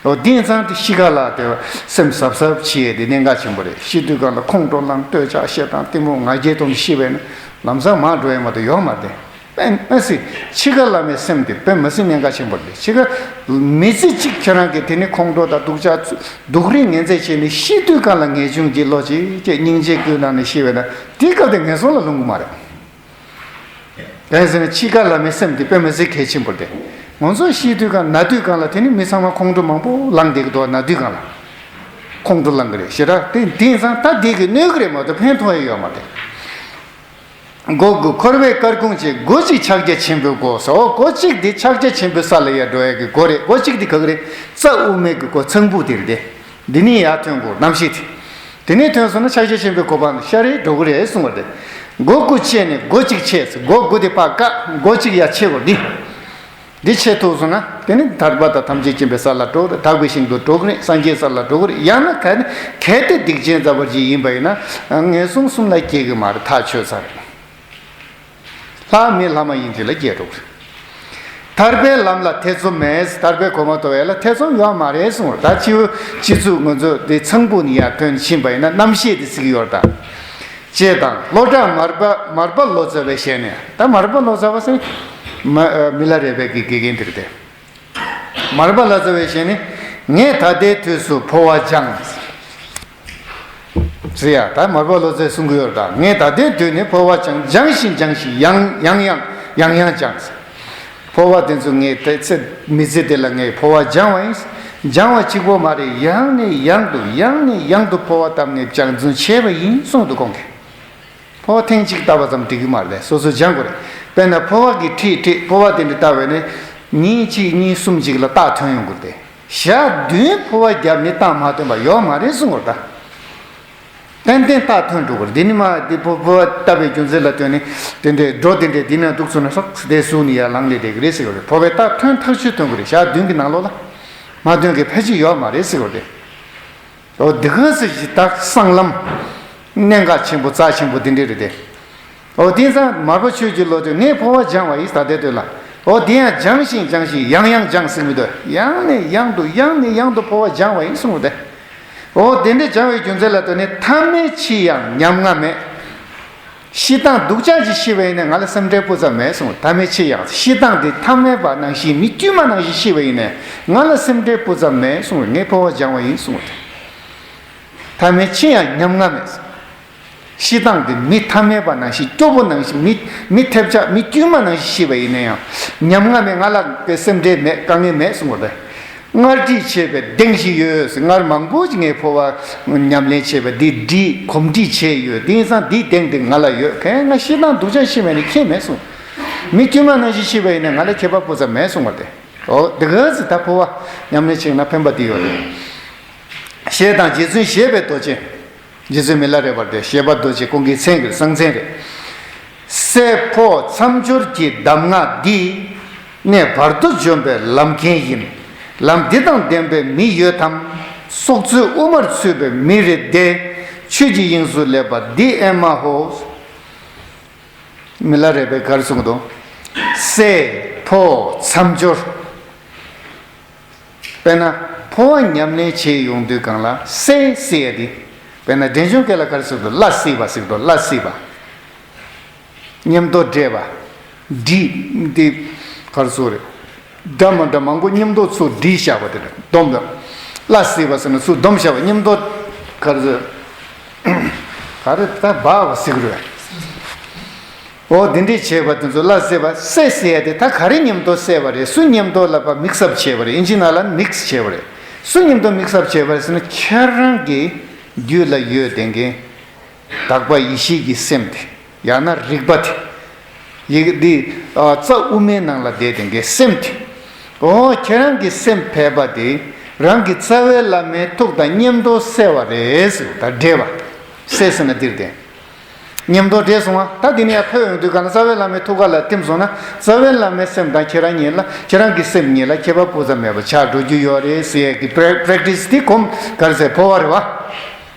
འོ་དེ་ཙང་དེ་གཤིས་ཀ་ལ་དེ་སེམས་གཟབ་གཟབ་བྱེད་ཡས་དེ་གནད་འགག་ཆེན་པོ་རེད། ཤི་དུས་སྒང་ལ་ཁོང་ཁྲོ་ལངས་འདོད་ཆགས་ཞེ་སྡང་གཏི་མུག་ང་རྒྱལ་གཏོང་ཤི་བས་ན་ལམ་སང་མར་འགྲོ་ཡས་མ་གཏོགས་ཡོད་མ་རེད། དཔེ་མི་སྲིད་འཆི་ཁ་ལ་མའི་སེམས་དེ་དཔེ་མི་སྲིད་གནད་འགག་ཆེན་པོ་རེད། འཆི་ཁ་མི་ཚེ་གཅིག་ཁྱེད་རང་གིས་དེ་ནི་ཁོང་ཁྲོ་དང་སྡུག་ཅག་སྡུག་རུས་ངན་ཚད་བྱས་ནས་ཤི་དུས་སྒང་ལ་ངེས་འབྱུང་གི་བློ་ཅིག་ཅེས་སྙིང་རྗེ་ཀུན་བླངས་ནས་ཤི་བས་ན་དེའི་སྐབས་དེ་ངན་སོང་ལ་ལྷུང་གི་མ་རེད། གང་ཡིན་ཟེར་ན་འཆི་ཁ་ལ་མའི་སེམས་དེ་དཔེ་མི་སྲིད་གལ་ཆེན་པོ་རེད། ང་ཚོ་ཤི་དུས་སྒང་ན་དུས་སྒང་ལ་དེ་ནི་མི་ཚང་མ་ཁོང་ཁྲོ་མང་པོ་ལངས་བསྡད་ཀྱི་འདུག་ན་དུས་སྒང་ལ་ཁོང་ཁྲོ་ལངས་ཀྱི་རེད། ཞེ་དྲག་དེ་དེང་སང་ད་དེ་གི་གནོད་ཀྱི་རེད་མ་གཏོགས་ཕན་ཐོགས་ཡ་ཡོད་མ་རེད། སྒོ་དགུ་འཁོར་བའི་སྐར་ཁུང་བཅས། སྒོ་གཅིག་ཕྱག་རྒྱ་ཆེན་པོའི་སྒོ་ཟེར། འོ་སྒོ་གཅིག་དེ་ཕྱག་རྒྱ་ཆེན་པོའི་ས་ལ་ཡར་འགྲོ་ཡ་གི་སྒོ་རེད། སྒོ་གཅིག་དེ་ག་གི་རེད། རྩ་དབུ་མའི་གི་སྒོ་ཚངས་བུག་དེ་རེད་དེ། འདི་ནས་ཡར་ཐོན་དགོས་རྣམ་ཤེས་དེ། དེ་ནས་ཐོན་སོང་ན་ཕྱག་རྒྱ་ཆེན་པོའི་གོ་འཕང་ལ་ཤར་རེ་འགྲོ་གི་རེད་གསུངས་པ་རེད། སྒོ་དགུ་ཕྱེ་ནས་སྒོ་གཅིག་ཕྱེ། སྒོ་དགུ་དེ་ཕར་བཀག་སྒོ་གཅིག་ཡར་ཕྱེ་དགོས་འདི། འདི་ཕྱེ་ཐུབ་སོང་ན་དེ་ནི་ཐར་པ་དང་ཐམས་ཅད་མཁྱེན་པའི་ས་ལ་འགྲོ་གི་རེད། དག་པའི་ཞིང་དུ་འགྲོ་གི་རེད། སངས་རྒྱས་ས་ལ་འགྲོ་གི་རེད། ཡང་ན་གལ་གལ་ཏེ་སྡིག་ཅན་རྩ་བ་ཅིག་ཡིན་པ་ཡིན་ན་ངན་སོང་གསུམ་ལ་སྐྱེ་གི་མ་རེད། ཐག་ཆོད་ཚར་རེད། ལྷ་མི་ལྷ་མ་ཡིན་དེ་ལ་སྐྱེ་འགྲོ་གི་རེད། ཐར་པའི་ལམ་ལ་ཐེ་ཚོམ་མེད། ཐར་པའི་གོ་འཕང་ཐོབ་ཡ་ལ་ཐེ་ཚོམ་ཡོད་མ་རེད་གསུངས། ད་སྤྱི་བོ་སྤྱི་གཙུག་ང་ཚོ་དེ་ཚངས་བུག་ནས་ཡར་ཐོན་ཕྱིན་པ་ཡིན་ན་རྣམ་ཤེས་དེ་གཟིགས་ཡོད་ད། ཅེས་དང་ལྷོ་བྲག་མར་པ་མར་པ་ལོ་ཙཱ་བའི་ཞལ་ནས། ད་མར་པ་ལོ་ཙཱ་བ་ཟེར་མ་མི་ལ་རས་པའི་གི་དགེ་རྒན་དེ་རེད་དེ། མར་པ་ལོ་ཙཱ་བའི་ཞལ་ནས། ངས་ད་ལྟའི་དུས་སུ་འཕོ་བ་སྦྱངས། ཟེར་ཡ་ད་མར་པ་ལོ་ཙཱས་གསུང་གི་ཡོད་རེད་ད། ངས་ད་ལྟའི་དུས་ནས་འཕོ་བ་སྦྱངས། སྦྱངས་ཤིང་སྦྱངས་ཤིང་ཡང་ཡང་ཡང་ཡང་ཡང་སྦྱངས། འཕོ་བ་དེ་ཚོ་ངས་དེ་ཚེ་མི་ཚེ་དེ་ལ་ངས་འཕོ་བ་སྦྱངས་པ་ཡིན། སྦྱངས་པ་གཅིག་པོ་མ་རེད། ཡང་ནས་ཡང་དུ་ཡང་ནས་ཡང་དུ་འཕོ་བ་བཏབ་ནས་སྦྱང་བརྩོན་བྱས་པ་ཡིན་གསུངས་འདུག་ཁོང་གིས། འཕོ་བ་ཐེངས་གཅིག་བཏབ་པ་ཙམ་འགྲིག་གི་མ་རེད། སོ་སོས་སྦྱང་དགོས་རེད། དཔེར་ན་འཕོ་བ་གི་ཁྲིད་ཁྲིད་འཕོ་བ་དེ་འདྲ་བཏབ་པ་ཡིན་ན་ཉིན་གཅིག་གཉིས་གསུམ་གཅིག་ལ་རྟགས་ཐོན་ཡོང་གི་རེད་དེ། ཞག་བདུན་འཕོ་བ་བརྒྱབ་ནས་རྟགས་མ་ཐོན་པ་ཡོད་མ་རེད་གསུངས་པ་རེད་ད། ཏན་ཏན་རྟགས་ཐོན་འགྲོ་གི་རེད། འདི་ནི་མ་འདི་འཕོ་འཕོ་བ་བཏབ་པའི་རྒྱུ་མཚན་ལ་ལྟོས་ནས་དེ་འདྲའི་འགྲོ་དེ་འདྲའི་འདི་ན་འདུག་སོང་ན་སོགས་དེ་ཟུག་ནས་ཡར་ལངས་ལས་བསྡད་ཀྱི་རེད་ཟེར་གི་རེད། འཕོ་བའི་རྟགས་ཐོན་ཐག་ཆོད་ཐོན་གི་རེད། ཞག་བདུན་གྱི་ནང་ལོགས་ལ་མ་ཐོན་མཁན་ཕལ་ཆེར་ཡོད་མ་རེད་ཟེར་གི་རེད། འོ་འདི་ག་ཟེར་ཞིག་ད་གསང་ལམ་གནད་འགག་ཆེན་པོ་རྩ་ཆེན་པོ་འདི་འདྲ་རེད་དེ། འོ་དེང་སང་མར་པ་ཆོས་ཀྱི་བློ་གྲོས་ངས་འཕོ་བ་སྦྱངས་པ་ཡིན་ད་ལྟའི་དུས་ལ། འོ་དེ་ཡང་སྦྱངས་ཤིང་སྦྱངས་ཤིང་ཡང་ཡང་སྦྱངས་ཟེར་མི་འདུག་ཡང་ནས་ཡང་དུ་ཡང་ནས་ཡང་དུ་འཕོ་བ་སྦྱངས་པ་ཡིན་གསུངས་པ་དེ། འོ་དེ་འདྲ་སྦྱངས་པའི་རྒྱུ་མཚན་ལ་ལྟོས་ནས་ཐ་མལ་ཕྱིར་ཡང་ཉམ་ང་མེད། ཤི་སྟངས་སྡུག་ཅག་ཅིག་ཤི་བ་ཡིན་ན་ང་ལ་སེམས་ཁྲལ་སྤུ་ཙམ་མེད་གསུངས། ཐ་མལ་ཆེ་ཡང་ཤི་སྟངས་དེ་ཐ་མལ་པ་ནང་བཞིན་མི་དཀྱུས་མ་ནང་བཞིན་ཤི་བ་ཡིན་ན་ང་ལ་སེམས་ཁྲལ་སྤུ་ཙམ་མེད་གསུངས། ངས་འཕོ་བ་སྦྱང་བ་ཡིན་གསུངས་ཏེ། ཐ་མལ་ཆེ་ཡང་ཉམ་ང་མེད། ཤི་སྟངས་དེ་མི་ཐ་མལ་པ་ནང་བཞིན་སྐྱོ་པོ་ནང་བཞིན་མི་མི་ཐེབས་ཆག་མི་དཀྱུས་མ་ནང་བཞིན་ཤི་བ་ཡིན་ན་ཡང་ཉམ་ང་མེད། ང་ལ་དཔེ་སེམས་ཁྲལ་མེད། དཀའ་ངལ་མེད་གསུངས་པ་རེད། སྔར་འདྲིས་བྱས་པའི་གདེང་ཞིག་ཡོད། སྔར་མང་པོ་ཞིག་ངས་འཕོ་བ་ཉམས་ལེན་བྱས་པ་འདི་འདྲིས་གོམས་འདྲིས་བྱས་ཡོད། དེ་ཡིན་ཙང་འདིའི་གདེང་དེ་ང་ལ་ཡོད། གང་ཡང་ང་ཤི་སྟངས་སྡུག་ཅག་ཤི་བ་ནི་ཁྱད་མེད་གསུངས། མི་དཀྱུས་མ་ནང་བཞིན་ཤི་བ་ཡིན་ན་ང་ལ་ཁྱད་པར་སྤུ་ཙམ་མེད་གསུངས་པ་རེད། འོ་དེ་ག་ཚོད་ད་འཕོ་བ་ཉམས་ལེན་བྱས་ན་ཕན་པ་དེ་ཡོད་རེད། ཞེས་དང་རྗེ་བཙུན་བཞད་པའི་རྡོ་རྗེ། རྗེ་བཙུན་མི་ལ་རས་པ་སྟེ་བཞད་པ་རྡོ་རྗེ་ཁོང་གི་མཚན་གྱི་གསང་མཚན་རེད། སྲས་འཕོ་མཚམས་སྦྱོར་གྱི་གདམས་ངག་འདི། གནས་བར་དོ་འཇོམས་པའི་ལམ་མཁན་ཡིན། ལམ་འདི་དང་ལྡན་པའི་མི་ཡོད་དམ། སྲོག་རྩོལ་དབུ་མར་ཚུད་པའི་མི་རེ་བདེ། ཆོས་ཀྱི་དབྱིངས་སུ་སླེབས་པ་འདི་ཨེ་མ་ཧོ། མི་ལ་རས་པས་ག་རེ་གསུངས་འདུག་སྲས་འཕོ་མཚམས་སྦྱོར། དཔེར་ན་འཕོ་བ་ཉམས་ལེན་བྱེད་ཡོང་དུས་སྒང་ལ་སྲས་ཟེར་ཡ་དེ། དཔེར་ན་འབྲས་ལྗོངས་སྐད་ལ་ག་རེ་ཟེར་འདུག་བླ་སྲིད་པ་ཟེར་འདུག་བླ་སྲིད་པ། མཉམ་དུ་འདྲེས་པ། འདྲིས་དེ་ག་རེ་ཟེར་རེད། འདྲ་མི་འདྲ་མང་པོ་མཉམ་དུ་ཚུར་འདྲིས་བཞག་པ་དེ་རེད། བསྡོམས་པ། བླ་སྲིད་པ་ཟེར་ན་ཚུར་བསྡོམས་བཞག་པ་མཉམ་དུ་ག་རེ་ཟེར། ག་རེ་ད་སྦ་བ་ཟེར་གི་རེད། འོ་དེ་འདྲས་བྱས་པ་དེ་ཚོ་བླ་སྲིད་པ། སྲས་ཟེར་ཡ་དེ་ད་ག་རེ་མཉམ་དུ་བསྲེས་པ་རེད། སུ་མཉམ་དུ་ལབ་པ་མིགས་ཨབ་བྱས་པ་རེད། ཨིན་ཇི་ནང་ལ་མིགས་བྱས་པ་རེད། སུ་མཉམ་དུ་མིགས་ཨབ་བྱས་པ་རེད་ཟེར་ན་ཁྱེད་རང་གི་རྒྱུད་ལ་ཡོད་བསྡད་མཁན་དག་པ་ཡེ་ཤེས་ཀྱི་སེམས་དེ། ཡང་ན་རིག་པ་དེ། ཡི་གེ་འདི་ཨ་རྩ་དབུ་མའི་ནང་ལ་བསྡད་བསྡད་མཁན་སེམས་དེ། འོ་ཁྱེད་རང་གི་སེམས་ཕལ་པ་དེ་རང་གི་རྩ་བའི་བླ་མའི་ཐུགས་དང་མཉམ་དུ་བསྲེས་པ་རེད་ཟེར། ད་འདྲེས་པ། སྲས་ཟེར་ན་འདིར་བསྟན། མཉམ་དུ་འདྲེས་སོང་བ། ད་འདི་ནས་ཡར་འཕོ་ཡོང་དུས་གང་ལ་རྩ་བའི་བླ་མའི་ཐུགས་ཀ་ལ་ཐིམ་སོང་ན་རྩ་བའི་བླ་མའི་སེམས་དང་ཁྱེད་རང་གཉིས་ལ་ཁྱེད་རང་གི་སེམས་གཉིས་ལ་ཁྱད་པར་སྤུ་ཙམ་མེད་པ་ཆགས་འགྲོ་རྒྱུ་ཡོད་རེད་ཟེར་ཡས་ཀྱི་པྲེ་པྲེག་ཊི་སི་དེ་གོམས་ག་རེ་ཟེར་འཕོ་བ་རེད་བ།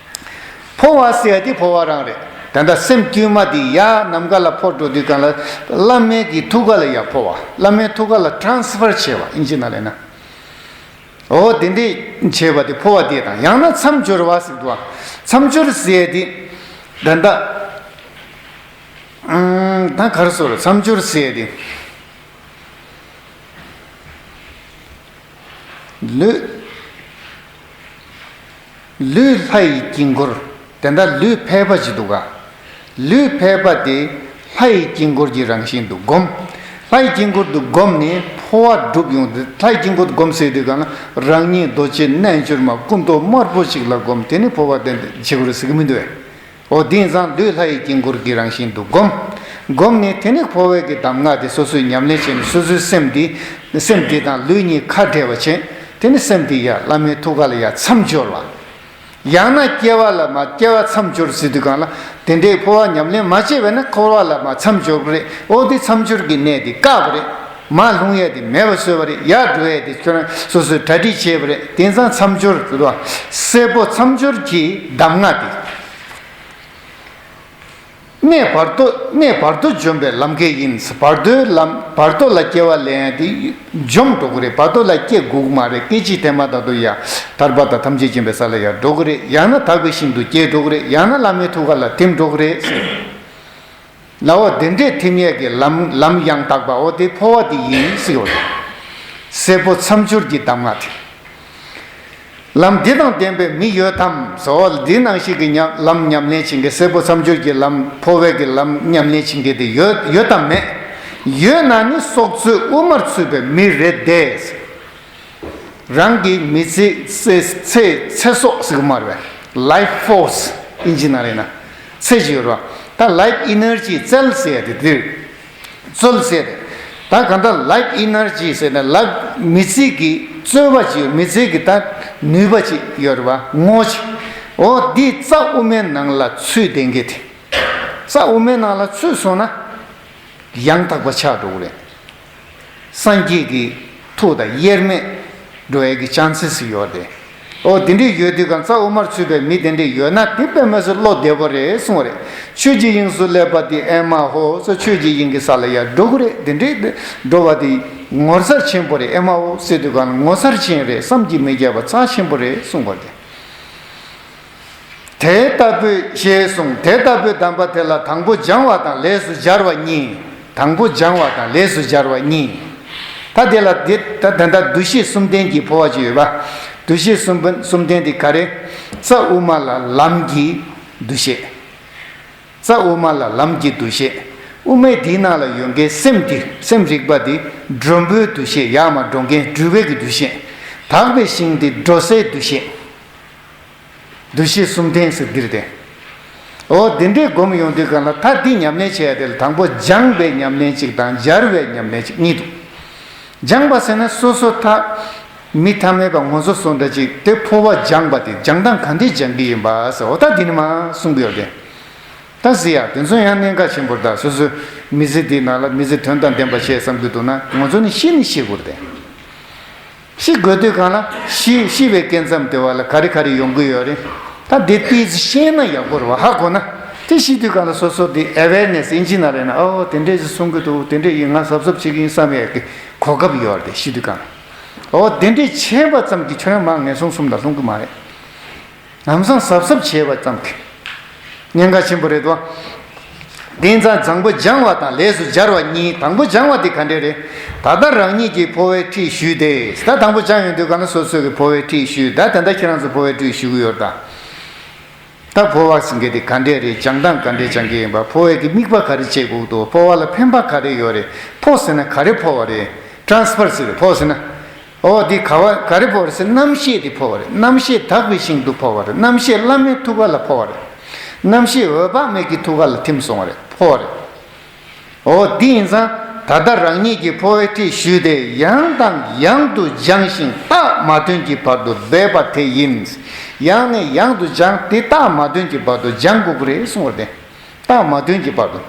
འཕོ་བ་ཟེར་ཡ་དེ་འཕོ་བ་རང་རེད། ད་ལྟ་སེམས་དཀྱུས་མ་དེ་ཡར་ནམ་མཁའ་ལ་འཕོ་འགྲོ་དུས་གང་ལ་བླ་མའི་གི་ཐུགས་ཀ་ལ་ཡར་འཕོ་བ། བླ་མའི་ཐུགས་ཀ་ལ་ཊ་རན་སི་ཕར་བྱས་པ་ཨིན་ཇི་ནང་ལས་ན། འོ་དེ་འདྲས་བྱས་པ་དེ་འཕོ་བ་དེ་དང་། ཡང་ན་མཚམས་སྦྱོར་བ་ཟེར་འདུག་བ། མཚམས་སྦྱོར་ཟེར་ཡ་དེ། ད་ལྟ་ཨང་ད་ག་རེ་ཟེར། མཚམས་སྦྱོར་ཟེར་ཡ་དེ། ལུས། ལུས་ལྷ་ཡི་དཀྱིལ་འཁོར། དེ་འདྲ་ལུས་ཕལ་པ་ཅིག་འདུག་ག་ལུས་ཕལ་པ་དེ་ལྷ་ཡི་དཀྱིལ་འཁོར་གྱི་རང་བཞིན་དུ་བསྒོམ། ལྷ་ཡི་དཀྱིལ་འཁོར་དུ་བསྒོམས་ནས་འཕོ་བ་སྒྲུབ་ཡོང་དུས། ལྷ་ཡི་དཀྱིལ་འཁོར་དུ་བསྒོམ་ཟེར་དུས་གང་ལ་རང་ཉིད་རྡོ་རྗེ་རྣལ་འབྱོར་མ་སྐུ་མདོག་དམར་པོ་ཞིག་ལ་བསྒོམ། དེ་ནས་འཕོ་བ་དེ་འདྲ་བྱེད་དགོས་རེད་ཟེར་གྱི་མི་འདུག་གས། འོ་དེ་ཡིན་ཙང་ལུས་ལྷ་ཡི་དཀྱིལ་འཁོར་གྱི་རང་བཞིན་དུ་བསྒོམ། བསྒོམས་ནས་དེ་ནས་འཕོ་བའི་གི་གདམས་ངག་དེ་སོ་སོས་ཉམས་ལེན་བྱས་ནས་སོ་སོའི་སེམས་འདི། སེམས་འདི་དང་ལུས་གཉིས་ཁ་བྲལ་བ་བྱས། དེ་ནས་སེམས་འདི་ཡར་བླ་མའི་ཐུགས་ཀ་ལ་ཡར་མཚམས་སྦྱོར་བ། ཡང་ན་སྐྱེ་བ་ལ་མར་སྐྱེ་བ་མཚམས་སྦྱོར་ཟེར་དུས་གང་ལ་དེ་འདྲའི་འཕོ་བ་ཉམས་ལེན་མ་བྱས་པས་ན་འཁོར་བ་ལ་མར་མཚམས་སྦྱོར་གྱི་རེད། འོ་དེ་མཚམས་སྦྱོར་གྱི་གནས་དེ་བཀག་པ་རེད། མར་ལྷུང་ཡས་དེ་མེད་པ་བཟོས་པ་རེད། ཡར་འགྲོ་ཡས་དེ་ཁྱོད་རང་སོ་སོས་གྲ་སྒྲིག་བྱས་པ་རེད། དེང་སང་མཚམས་སྦྱོར་ཟེར་བ། སྲས་པོ་མཚམས་སྦྱོར་གྱི་གདམས་ངག་དེ། གནས་བར་དོ། གནས་བར་དོ་འཇོམས་པའི་ལམ་ཁྱེར་ཡིན། བར་དོའི་ལམ། བར་དོ་ལ་སྐྱེ་བ་ལེན་ཡ་དེ་འཇོམས་འགྲོ་གི་རེད། བར་དོ་ལ་སྐྱེ་དགོས་ཀྱི་མ་རེད། སྐད་ཅིག་དེ་མ་ཐག་ཏུ་ཡ་ཐར་པ་དང་ཐམས་ཅད་མཁྱེན་པའི་ས་ལ་ཡ་འགྲོ་གི་རེད། ཡང་ན་དག་པའི་ཞིང་དུ་སྐྱེ་འགྲོ་གི་རེད། ཡང་ན་བླ་མའི་ཐུགས་ཀ་ལ་ཐིམ་འགྲོ་གི་རེད་ཟེར། ལ་འོ་དེ་འདྲས་ཐིམ་ཡས་ཀྱི་ལམ། ལམ་ཡང་དག་པ་འོ་དེ་འཕོ་བ་དེ་ཡིན་ཟེར་བ་རེད། སྲས་པོ་མཚམས་སྦྱོར་གྱི་གདམས་ངག་དེ། ལམ་འདི་དང་ལྡན་པའི་མི་ཡོད་དམ་ཟེར་བ། འདི་ནང་བཞིན་གྱི་ཉམས། ལམ་ཉམས་ལེན་བྱེད་མཁན། སྲས་པོ་མཚམས་སྦྱོར་གྱི་ལམ། འཕོ་བའི་གི་ལམ་ཉམས་ལེན་བྱེད་མཁན་དེ་ཡོད། ཡོད་དམ་མེད། ཡོད་ན་ནི་སྲོག་རྩོལ་དབུ་མར་ཚུད་པའི་མི་རེད་དེ། རང་གི་མི་ཚེ། ཚེ། ཚེ། ཚེ་སྲོག་ཟེར་གི་མ་རེད་པས། ལའིཕ་ཕོར་སི་ཨིན་ཇི་ནང་ལ་ཡིན་ན་ཚེ་ཞིག་ཡོད་རེད་པ། ད་ལའིཕ་ཨི་ནར་ཇི་རྩལ་ཟེར་ཡ་དེ་འདིར། རྩལ་ཟེར་ཏེ། ད་གང་ལྟར་ལའིཕ་ཨི་ནར་ཇི་ཟེར་ན་ལའིཕ། མི་ཚེ་གི་རྩོལ་བ་ཅིག་མི་ཚེ་གི་ད་ནུས་པ་ཅིག་ཡོད་རེད་པ། ངོ་ཅིག་འོ་འདི་རྩ་དབུ་མའི་ནང་ལ་ཚུད་བསྡད་མཁན་དེ། རྩ་དབུ་མའི་ནང་ལ་ཚུད་སོང་ན་ཡང་དག་པ་ཆགས་འགྲོ་གི་རེད། སངས་རྒྱས་ཀྱི་ཐུགས་དང་དབྱེར་མེད་འགྲོ་ཡས་ཀྱི་ཅན་སེ་སི་ཡོད་རེད། ཨོ་དེ་འདྲས་ཡོད་དུས་གང་རྩ་དབུ་མར་ཚུད་པའི་མི་དེ་འདྲས་ཡོད་ན་དེ་དཔེ་མི་སྲིད་བློ་བདེ་པོ་རེད་གསུངས་པ་རེད། ཆོས་ཀྱི་དབྱིངས་སུ་སླེབས་པ་དེ་ཨེ་མ་ཧོ་ཟེར། ཆོས་ཀྱི་དབྱིངས་ཀྱི་ས་ལ་ཡར་འགྲོ་གི་རེད། དེ་འདྲས་འགྲོ་བ་དེ་ངོ་མཚར་ཆེན་པོ་རེད། ཨེ་མ་ཧོ་ཟེར་དུས་གང་ངོ་མཚར་ཆེན་རེད། བསམ་གྱིས་མི་ཁྱབ་པ་རྩ་ཆེན་པོ་རེད་གསུངས་པ་རེད། དེ་ལྟ་བུའི་ཞེས་གསུངས། དེ་ལྟ་བུའི་གདམས་པ་དེ་ལ་དང་པོ་སྦྱང་བ་དང་ལས་སུ་སྦྱར་བ་གཉིས། དང་པོ་སྦྱང་བ་དང་ལས་སུ་སྦྱར་བ་གཉིས། ད་དེ་ལ་དེ་ད་དེ་འདྲ་འདུ་ཤེས་གསུམ་ལྡན་གྱི་འཕོ་བ་ཅིག་ཡོད་པ། འདུ་ཤེས་གསུམ་གསུམ་ལྡན་དེ་ག་རེ། རྩ་དབུ་མ་ལ་ལམ་གྱི་འདུ་ཤེས། རྩ་དབུ་མ་ལ་ལམ་གྱི་འདུ་ཤེས། དབུ་མའི་དེའི་ནང་ལ་ཡོད་མཁན་སེམས་དེ་སེམས་རིག་པ་དེ་མགྲོན་པོའི་འདུ་ཤེས། ཡར་མར་འགྲོ་མཁན་འགྲུལ་བའི་གི་འདུ་ཤེས། དག་པའི་ཞིང་དེ་འགྲོ་སའི་འདུ་ཤེས། འདུ་ཤེས་གསུམ་ལྡན་ཟེར་འདི་རེད་དེ། འོ་དེ་འདྲའི་སྒོམ་ཡོང་དུས་གང་ལ་ད་འདི་ཉམས་ལེན་བྱེད་ཡ་དེ་ལ་དང་པོ་སྦྱངས་པའི་ཉམས་ལེན་གཅིག་དང་སྦྱར་བའི་ཉམས་ལེན་གཅིག་གཉིས་འདུག། སྦྱངས་པ་ཟེར་ན་སོ་སོ་ད་མི་ཐ་མལ་པ་ངོ་ཚ་སོ་འདྲ་ཅིག་དེ་འཕོ་བ་སྦྱངས་པ་དེ་སྦྱང་སྟངས་ག་འདྲས་སྦྱང་གི་ཡིན་པ་ཟེར། འོ་ད་འདི་ནི་མ་གསུང་གི་ཡོད་དེ། ད་ཟེར་ཡ་དེ་ཚོ་ཡང་གནད་འགག་ཆེན་པོ་རེད། ད་སོ་སོའི་མི་ཚེ་འདིའི་ནང་ལ་མི་ཚེ་དོན་དང་ལྡན་པ་བྱེད་བསམ་གྱི་འདུག་ན་ང་ཚོ་ནི་ཤི་ནི་ཤི་དགོས་རེད་དེ། ཤི་དགོས་དུས་གང་ལ་ཤི་ཤི་བའི་སྐབས་མཚམས་དེ་བ་ལ་ག་རེ་ག་རེ་ཡོང་གི་ཡོད་རེད། ད་དེ་ཏིས་ཤེས་ན་ཡག་པོ་རེད་བ། ཧ་གོ་ན་དེ་ཤི་དུས་གང་ལ་སོ་སོ་དེ་ཨེ་ཝེར་ནེ་སི་ཨིན་ཇི་ནང་ལ་ཡིན་ན་ཨོ་དེ་འདྲས་ཞིག་གསུང་གི་འདུག། དེ་འདྲས་ཡིན་ང་གཟབ་གཟབ་བྱེད་ཀྱི་ཡིན་བསམ་ཡས་ཀྱི་གོ་སྐབས་ཡོད་རེད། ཤི་དུས་གང་ལ་ཨོ་དེ་འདྲས་བྱས་པ་ཙམ་གྱིས་ཁྱོད་རང་མར་ངན་སོང་གསུམ་ལ་ལྷུང་གི་མ་རེད། ལམ་སང་གཟབ་གཟབ་བྱས་པ་ཙམ་གྱིས་གནད་འགག་ཆེན་པོ་རེད་དོ། དེ་ཙང་དང་པོ་སྦྱང་བ་དང་ལས་སུ་སྦྱར་བ་གཉིས། དང་པོ་སྦྱང་བ་དེ་ག་འདྲས་རེད། ད་ལྟ་རང་ཉིད་ཀྱིས་འཕོ་བའི་ཁྲིད་ཞུས་ཏེ། ད་དང་པོ་སྦྱངས་ཡོང་དུས་གང་ན་སོ་སོ་གི་འཕོ་བའི་ཁྲིད་ཞུས། ད་ད་ལྟ་ཁྱེད་རང་ཚོ་འཕོ་བའི་ཁྲིད་ཞུ་གི་ཡོད་ད། ད་འཕོ་བ་ཟེར་མཁན་དེ་ག་འདྲས་རེད། སྦྱང་སྟངས་ག་འདྲས་སྦྱང་གི་ཡིན་པ། འཕོ་བའི་གི་དམིགས་པ་ག་རེ་བྱེད་དགོས་འདུག། འཕོ་བ་ལ་ཕན་པ་ག་རེ་ཡོད་རེད། འཕོ་ཟེར་ན་ག་རེ་འཕོ་བ་རེད། ཊ་རན་སི་ཕར་ཟེར་རེད། འཕོ་ཟེར་ན། འོ་དེ་ག་བ་ག་རེ་འཕོ་བ་རེད་ཟེར། རྣམ་ཤེས་དེ་འཕོ་བ་རེད། རྣམ་ཤེས་དག་པའི་ཞིང་དུ་འཕོ་བ་རེད། རྣམ་ཤེས་བླ་མའི་ཐུགས་ཀ་ལ་འཕོ་བ་རེད། རྣམ་ཤེས་འོད་དཔག་མེད་ཀྱི་ཐུགས་ཀ་ལ་ཐིམ་སོང་བ་རེད། འཕོ་བ་རེད། འོ་དེ་ཡིན་ཙང་ད་ལྟ་རང་ཉིད་ཀྱིས་འཕོ་བའི་ཁྲིད་ཞུས་ཏེ་ཡང་དང་ཡང་དུ་སྦྱངས་ཤིང་རྟགས་མ་ཐོན་གྱི་བར་དུ་འབད་པ་དེ་ཡིན། ཡང་ནས་ཡང་དུ་སྦྱངས་ཏེ་རྟགས་མ་ཐོན་གྱི་བར་དུ་སྦྱང་དགོས་ཀྱི་རེད་གསུངས་པ་རེད། རྟགས་མ་ཐོན་གྱི་བར་དུ།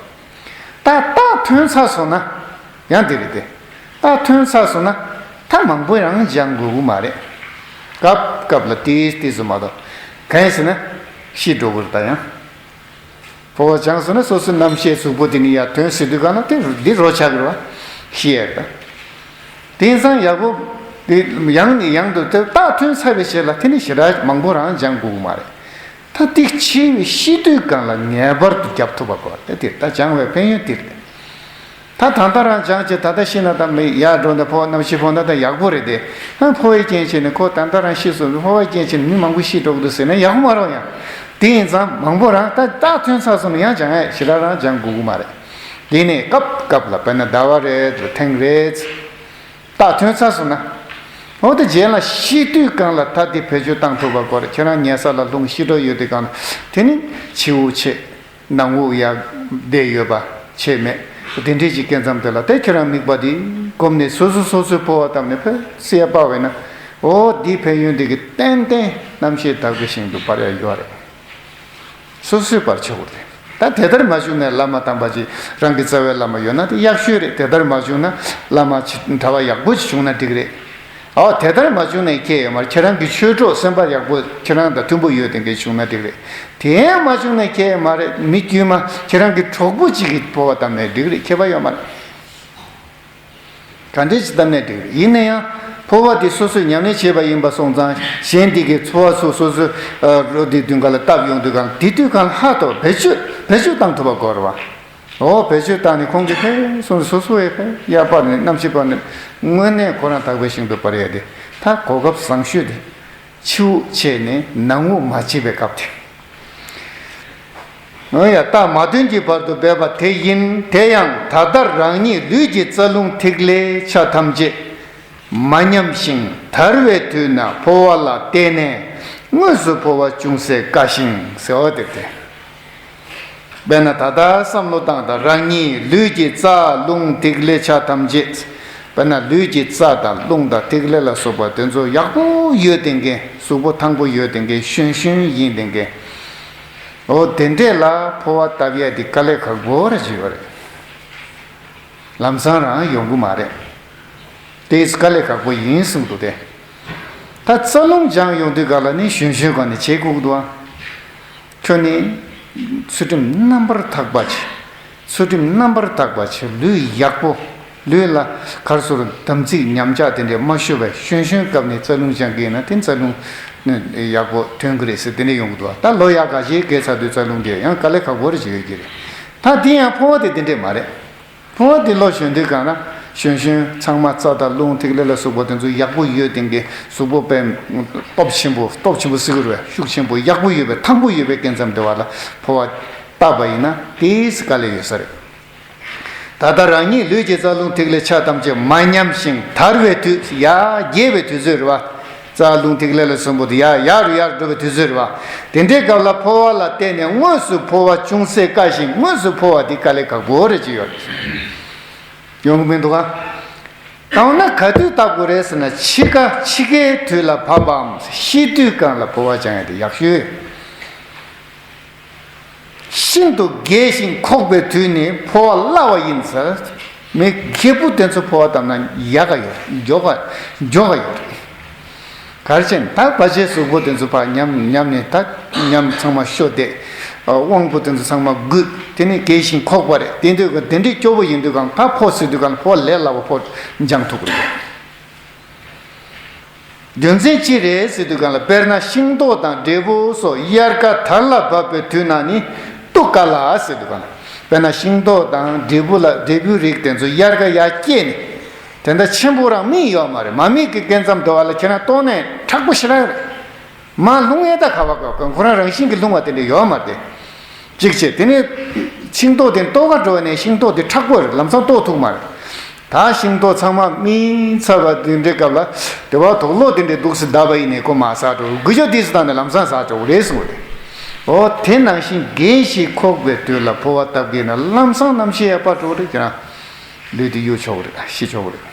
ད་རྟགས་ཐོན་ཚར་སོང་ན་ཡང་དེ་རེད་དེ། རྟགས་ཐོན་ཚར་སོང་ན་ད་མང་པོ་རང་སྦྱང་དགོས་ཀྱི་མ་རེད། སྐབས་སྐབས་ལ་ཏིས་ཏིས་སུ་མ་གཏོགས། གང་ཡིན་ཟེར་ན་ཤི་འགྲོ་གི་རེད་ད་ཡང་། འཕོ་བ་སྦྱངས་སོང་ན་སོ་སོའི་རྣམ་ཤེས་གཟུགས་པོ་དེ་ནི་ཡར་ཐོན་ཟེར་དུས་གང་ན་དེ་འདི་རོ་ཆགས་ཀྱི་རེད་བ། ཤི་ཡས་རེད་ད། དེང་སང་ཡག་པོ་དེ་ཡང་ནས་ཡང་དུ་དེ་རྟགས་ཐོན་ཚར་བའི་རྗེས་ལ་དེ་ནི་ཞེ་དྲག་མང་པོ་རང་སྦྱང་དགོས་ཀྱི་མ་རེད། ད་ཏིག་ཆེ་བའི་ཤི་དུས་གང་ལ་ངེས་པར་དུ་རྒྱབ་ཐུབ་པ་དགོས་རེད། དེ་ད་སྦྱང་བའི་ཕན་ཡོན་དེ་རེད། ད་ད་ལྟ་རང་སྦྱངས་བྱས་ད་ལྟ་ཤི་ན་ད་མི་ཡར་འགྲོ་ན་འཕོ་བ་རྣམ་ཤེས་འཕོ་ན་ད་ཡག་པོ་རེད་དེ། ཨ་འཕོ་བའི་རྐྱེན་བྱས་ནས་ཁོ་ད་ལྟ་རང་ཤི་སོང་། འཕོ་བའི་རྐྱེན་བྱས་ནས་མི་མང་པོ་ཤི་འགྲོ་གི་འདུག་ཟེར་ན་ཡག་པོ་མ་རེད་ཡང་། དེ་ཡིན་ཙང་མང་པོ་རང་ད་རྟགས་ཐོན་ཚར་སོང་ན་ཡང་སྦྱང་ཡ་ཞེ་དྲག་རང་སྦྱང་དགོས་ཀྱི་མ་རེད། དེ་ནས་སྐབས་སྐབས་ལ་དཔེར་ན་ཟླ་བ་རེ་ཐེངས་རེ། རྟགས་ཐོན་ཚར་སོང་ན། འོ་དེ་རྗེས་ལ་ཤི་དུས་གང་ལ་ད་དེ་བེད་སྤྱོད་བཏང་ཐུབ་པ་དགོས་རེད། ཁྱེད་རང་ཉལ་ས་ལ་ལྷུང་ཤི་འགྲོ་ཡོད་དུས་གང་ལ་དེ་ནི་ཕྱི་དབུགས་ཆད། ནང་དབུགས་ཡར་བསྡད་ཡོད་པ་ཆད་མེད། དེ་འདྲས་ཀྱི་སྐབས་མཚམས་དེ་ལ་དེ་ཁྱེད་རང་དམིགས་པ་དེ་བསྒོམས་ནས་སོ་སོ་སོ་སོའི་འཕོ་བ་བཏབ་ནས་ཕར་སེ་ཡ་སྤར་བས་ན། འོ་དེའི་ཕན་ཡོན་དེ་གི་ཏན་ཏན་རྣམ་ཤེས་དག་པའི་ཞིང་དུ་སྤར་ཡ་ཡོད་རེད། སོ་སོས་སྤར་ཆོག་གི་རེད། ད་དེ་ལྟར་མ་བྱུང་ན་བླ་མ་དམ་པ་ཅིག་རང་གི་རྩ་བའི་བླ་མ་ཡོད་ན་དེ་ཡག་ཤོས་རེད། དེ་ལྟར་མ་བྱུང་ན་བླ་མ་ཅིག་གྲྭ་པ་ཡག་པོ་ཅིག་བྱུང་ན་འགྲིག་རེད། ཨོ་དེ་ལྟར་མ་བྱུང་ན་ཁྱད་ཡོད་མ་རེད། ཁྱེད་རང་གི་ཆོས་གྲོགས་སེམས་པ་ཡག་པོ་ཁྱེད་རང་དང་མཐུན་པོ་ཡོད་དེ་འགའ་བྱུང་ན་འགྲིག་རེད། དེ་ཡང་མ་བྱུང་ན་ཁྱད་ཡོད་མ་རེད། མི་དཀྱུས་མ་ཁྱེད་རང་གི་གྲོགས་པོ་གཅིག་གིས་འཕོ་བ་བཏབ་ནས་འགྲིག་རེད། ཁྱད་པར་ཡོད་མ་རེད། ག་འདྲས་ཅིག་བཏབ་ནས་འགྲིག་རེད། ཡིན་ན་ཡང་འཕོ་བ་དེ་སོ་སོས་ཉམས་ལེན་བྱས་པ་ཡིན་པ་སོང་ཙང་གཞན་དེ་གའི་འཚོ་བ་སོ་སོ་སོའི་རོ་དེ་མདུན་ཁ་ལ་བཏབ་ཡོང་དུས་གང་དེ་དུས་གང་ལ་ཧ་ཐོ་བེད་སྤྱོད་བེད་སྤྱོད་བཏང་ཐུབ་པ་དགོས་རེད་བ། འོ་བེད་སྤྱོད་བཏང་ནས་ཁོང་གིས་ཕན་སོང་སོ་སོ་ཡས་ཕན་ཡར་སྤར་ནས་རྣམ་ཤེས་སྤར་ནས་དངོས་གནས་ཁོ་རང་དག་པའི་ཞིང་དུ་སྤར་ཡས་དེ་ད་གོ་སྐབས་བཟང་ཤོས་དེ། ཕྱི་དབུགས་ཆད་ནས་ནང་དབུགས་མ་ཆད་པའི་སྐབས་དེ། འོ་ཡ་རྟགས་མ་ཐོན་གྱི་བར་དུ་འབད་པ་དེ་ཡིན། དེ་ཡང་ད་ལྟ་རང་ཉིད་ལུས་ཀྱི་རྩ་རླུང་ཐིག་ལེ་ཆ་ཐམས་ཅད་མ་ཉམས་ཤིང་དར་བའི་དུས་ན་འཕོ་བ་ལ་བརྟེན་ནས་དངོས་སུ་འཕོ་བ་ཅུང་ཟད་དཀའ་ཞིང་ཟེར་བ་དེ་སྟེ། དཔེར་ན་ད་ལྟ་བསམ་བློ་བཏང་དང་རང་ཉིད་ལུས་ཀྱི་རྩ་རླུང་ཐིག་ལེ་ཆ་ཐམས་ཅད། དཔེར་ན་ལུས་ཀྱི་རྩ་དང་རླུང་དང་ཐིག་ལེ་ལ་སོགས་པ་དེ་ཚོ་ཡག་པོ་ཡོད་དེ་འགན་གཟུགས་པོ་ཐང་པོ་ཡོད་དེ་འགན་གཞོན་གཞོན་ཡིན་དེ་འགན། འོ་དེ་འདྲས་ལ་འཕོ་བ་བཏབ་ཡས་དེ་དཀའ་ལས་ཁག་པོ་ར་ཅིག་ཡོད་རེད། ལམ་སང་རང་ཡོང་གི་མ་རེད། དེས་དཀའ་ལས་ཁག་པོ་ཡིན་གསུངས་འདུག་སྟེ། ད་རྩ་རླུང་སྦྱང་ཡོང་དུས་ག་ལ་ནི་གཞོན་གཞོན་ག་ནས་བྱེད་དགོས་ཀྱི་འདུག་ཨ། ཁྱོད་ནི་ཚུལ་ཁྲིམས་རྣམ་པར་དག་པ་བྱེད། ཚུལ་ཁྲིམས་རྣམ་པར་དག་པ་བྱེད། ལུས་ཡག་པོ། ལུས་ལ་གར་སོར་དམ་ཚིག་ཉམས་ཆག་དེ་འདྲས་མ་ཤོར་བའི་གཞོན་གཞོན་སྐབས་ནས་རྩ་རླུང་སྦྱང་གི་ཡིན་ན་དེ་རྩ་རླུང་ ནི་ཡག་པོ་ཐོན་གི་རེད་ཟེར་དེ་འདྲས་ཡོང་གི་འདུག་ད་ལོ་ཡག་ག་ཞིག་བརྒལ་ཚར་དུས་རྩ་རླུང་དེ་ཡང་དཀའ་ལས་ཁག་པོ་རེ་ཞིག་ཡོད་ཀྱི་རེད། ད་དེ་ཡང་ཕོ་བ་དེ་དེ་འདྲས་མ་རེད། ཕོ་བ་དེ་ལོ་གཞོན་དུས་གང་ན་གཞོན་གཞོན་ཚང་མ་རྩ་དང་རླུང་ཐིག་ལེ་ལ་སོགས་པ་དེ་ཚོ་ཡག་པོ་ཡོད་དེ་འདྲས་གཟུགས་པོ་དཔེ་སྟོབས་ཆེན་པོ་སྟོབས་ཆེན་པོ་ཟེར་གི་རེད། ཤུགས་ཆེན་པོ་ཡག་པོ་ཡོད་པའི་ཐང་པོ་ཡོད་པའི་སྐབས་མཚམས་དེ་བ་ལ་ཕོ་བ་བཏབ་པ་ཡིན་ན་དེས་དཀའ་ལས་ཡོད་ས་རེད། ད་ལྟ་རང་ཉིད་ལུས་ཀྱི་རྩ་རླུང་ཐིག་ལེ་ཆ་ཐམས་ཅད་མ་ཉམས་ཤིང་དར་བའི་དུས་ཡར་རྒྱས་པའི་དུས་ཚོད་རེད་བ། རྩ་རླུང་ཐིག་ལེ་ལ་སོགས་པ་དེ་ཡར་ཡར་རུ་ཡར་འགྲོ་བའི་དུས་ཚོད་རེད་བ། དེ་འདྲའི་སྐབས་ལ་ཕོ་བ་ལ་བརྟེན་ནས་དངོས་སུ་ཕོ་བ་ཅུང་ཟད་དཀའ་ཞིང་དངོས་སུ་ཕོ་བ་དེ་དཀའ་ལས་ཁག་པོ་རེ་ཅིག་ཡོད་རེད། ཡོང་གི་མི་འདུག་ག་དང་ན་ག་དུས་བཏབ་དགོས་རེད་ཟེར་ན་འཆི་ཁ་འཆི་ཁའི་དུས་ལ་བབ་བམ་ཤི་དུས་གང་ལ་ཕོ་བ་བཅང་ཡ་དེ་ཡག་ཤོས། ཤིན་ཏུ་རྒས་ཤིང་འཁོགས་པའི་དུས་ནི་ཕོ་བ་སླ་བ་ཡིན་ཟེར། མི་རྒད་པོ་དེ་ཚོ་ཕོ་བ་བཏབ་ན་ཡག་ག་ཡོད་མགྱོགས་ག་མགྱོགས་ག་ཡོད་རེད། ག་རེ་བྱས་ན་ད་ཕལ་ཆེར་གཟུགས་པོ་དེ་ཚོ་ཕར་ཉམས་ཉམས་ནས་ད་ཉམས་ཚང་མ་ཤོ་བསྡད། དབང་པོ་དེ་ཚོ་ཚང་མ་རྒུད་དེ་ནི་རྒས་ཤིང་འཁོགས་པ་རེད། དེ་དུས་དེ་འདྲའི་སྐྱོ་པོ་ཡིན་དུས་གང་ད་ཕོ་ཟེར་དུས་གང་ཕོ་ལས་སླ་བ་ཕོ་འཇང་ཐུབ་ཀྱི་རེད། རྒྱུ་མཚན་ཅི་རེད་ཟེར་དུས་གང་ལ་དཔེར་ན་ཤིང་ཏོག་དང་འབྲས་བུ་སོགས་དབྱར་ཁ་དར་ལ་བབ་པའི་དུས་ན་ནི་གཏུག་ག་ལ་ཟེར་དུས་གང་ལ་དཔེར་ན་ཤིང་ཏོག་དང་འབྲས་བུ་ལ་འབྲས་བུའི་རིགས་དེ་ཚོ་དབྱར་ཁ་ཡར་སྐྱེས་ནས་དེ་འདྲ་ཆེན་པོ་རང་སྨིན་ཡོད་མ་རེད། མ་སྨིན་གི་སྐབས་མཚམས་དེ་བ་ལ་ཁྱེད་རང་ལྟོགས་ནས་མཁྲེགས་པོ་ཞེ་དྲག་རེད། མར་ལྷུང་ཡས་ད་ག་བ་ག་ཁོ་རང་རང་བཞིན་གྱིས་ལྷུང་བ་དེ་འདྲ་ཡོད་མ་རེད། གཅིག་བྱས་དེ་ནས་ཤིང་ཏོག་དེ་ལྟོགས་ག་འགྲོ་བ་ནས་ཤིང་ཏོག་དེ་མཁྲེགས་པོ་རེད། ལམ་སང་ལྟོགས་ཐུབ་མ་རེད། ད་ཤིང་ཏོག་ཚང་མ་སྨིན་ཚར་བ་དེ་འདྲའི་སྐབས་ལ་དེ་བ་དོག་ལོག་དེ་འདྲའི་འདུག་སེ་བསྡད་པ་ཡིན་ནས་ཁོ་མ་ཟ་འགྲོ་དགུ་ཅོ་དེ་སུ་དང་ནས་ལམ་སང་ཟ་འགྲོ་རེད་གསུངས་རེད། འོ་དེ་ནང་བཞིན་རྒས་ཤིང་འཁོགས་པའི་དུས་ལ་ཕོ་བ་བཏབ་གི་ན་ལམ་སང་རྣམ་ཤེས་ཡར་སྤར་འགྲོ་རེད། ཁྱེད་རང་ལུས་དེ་གཡུག་ཆོག་གི་རེད། ཤི་ཆོག་གི་རེད།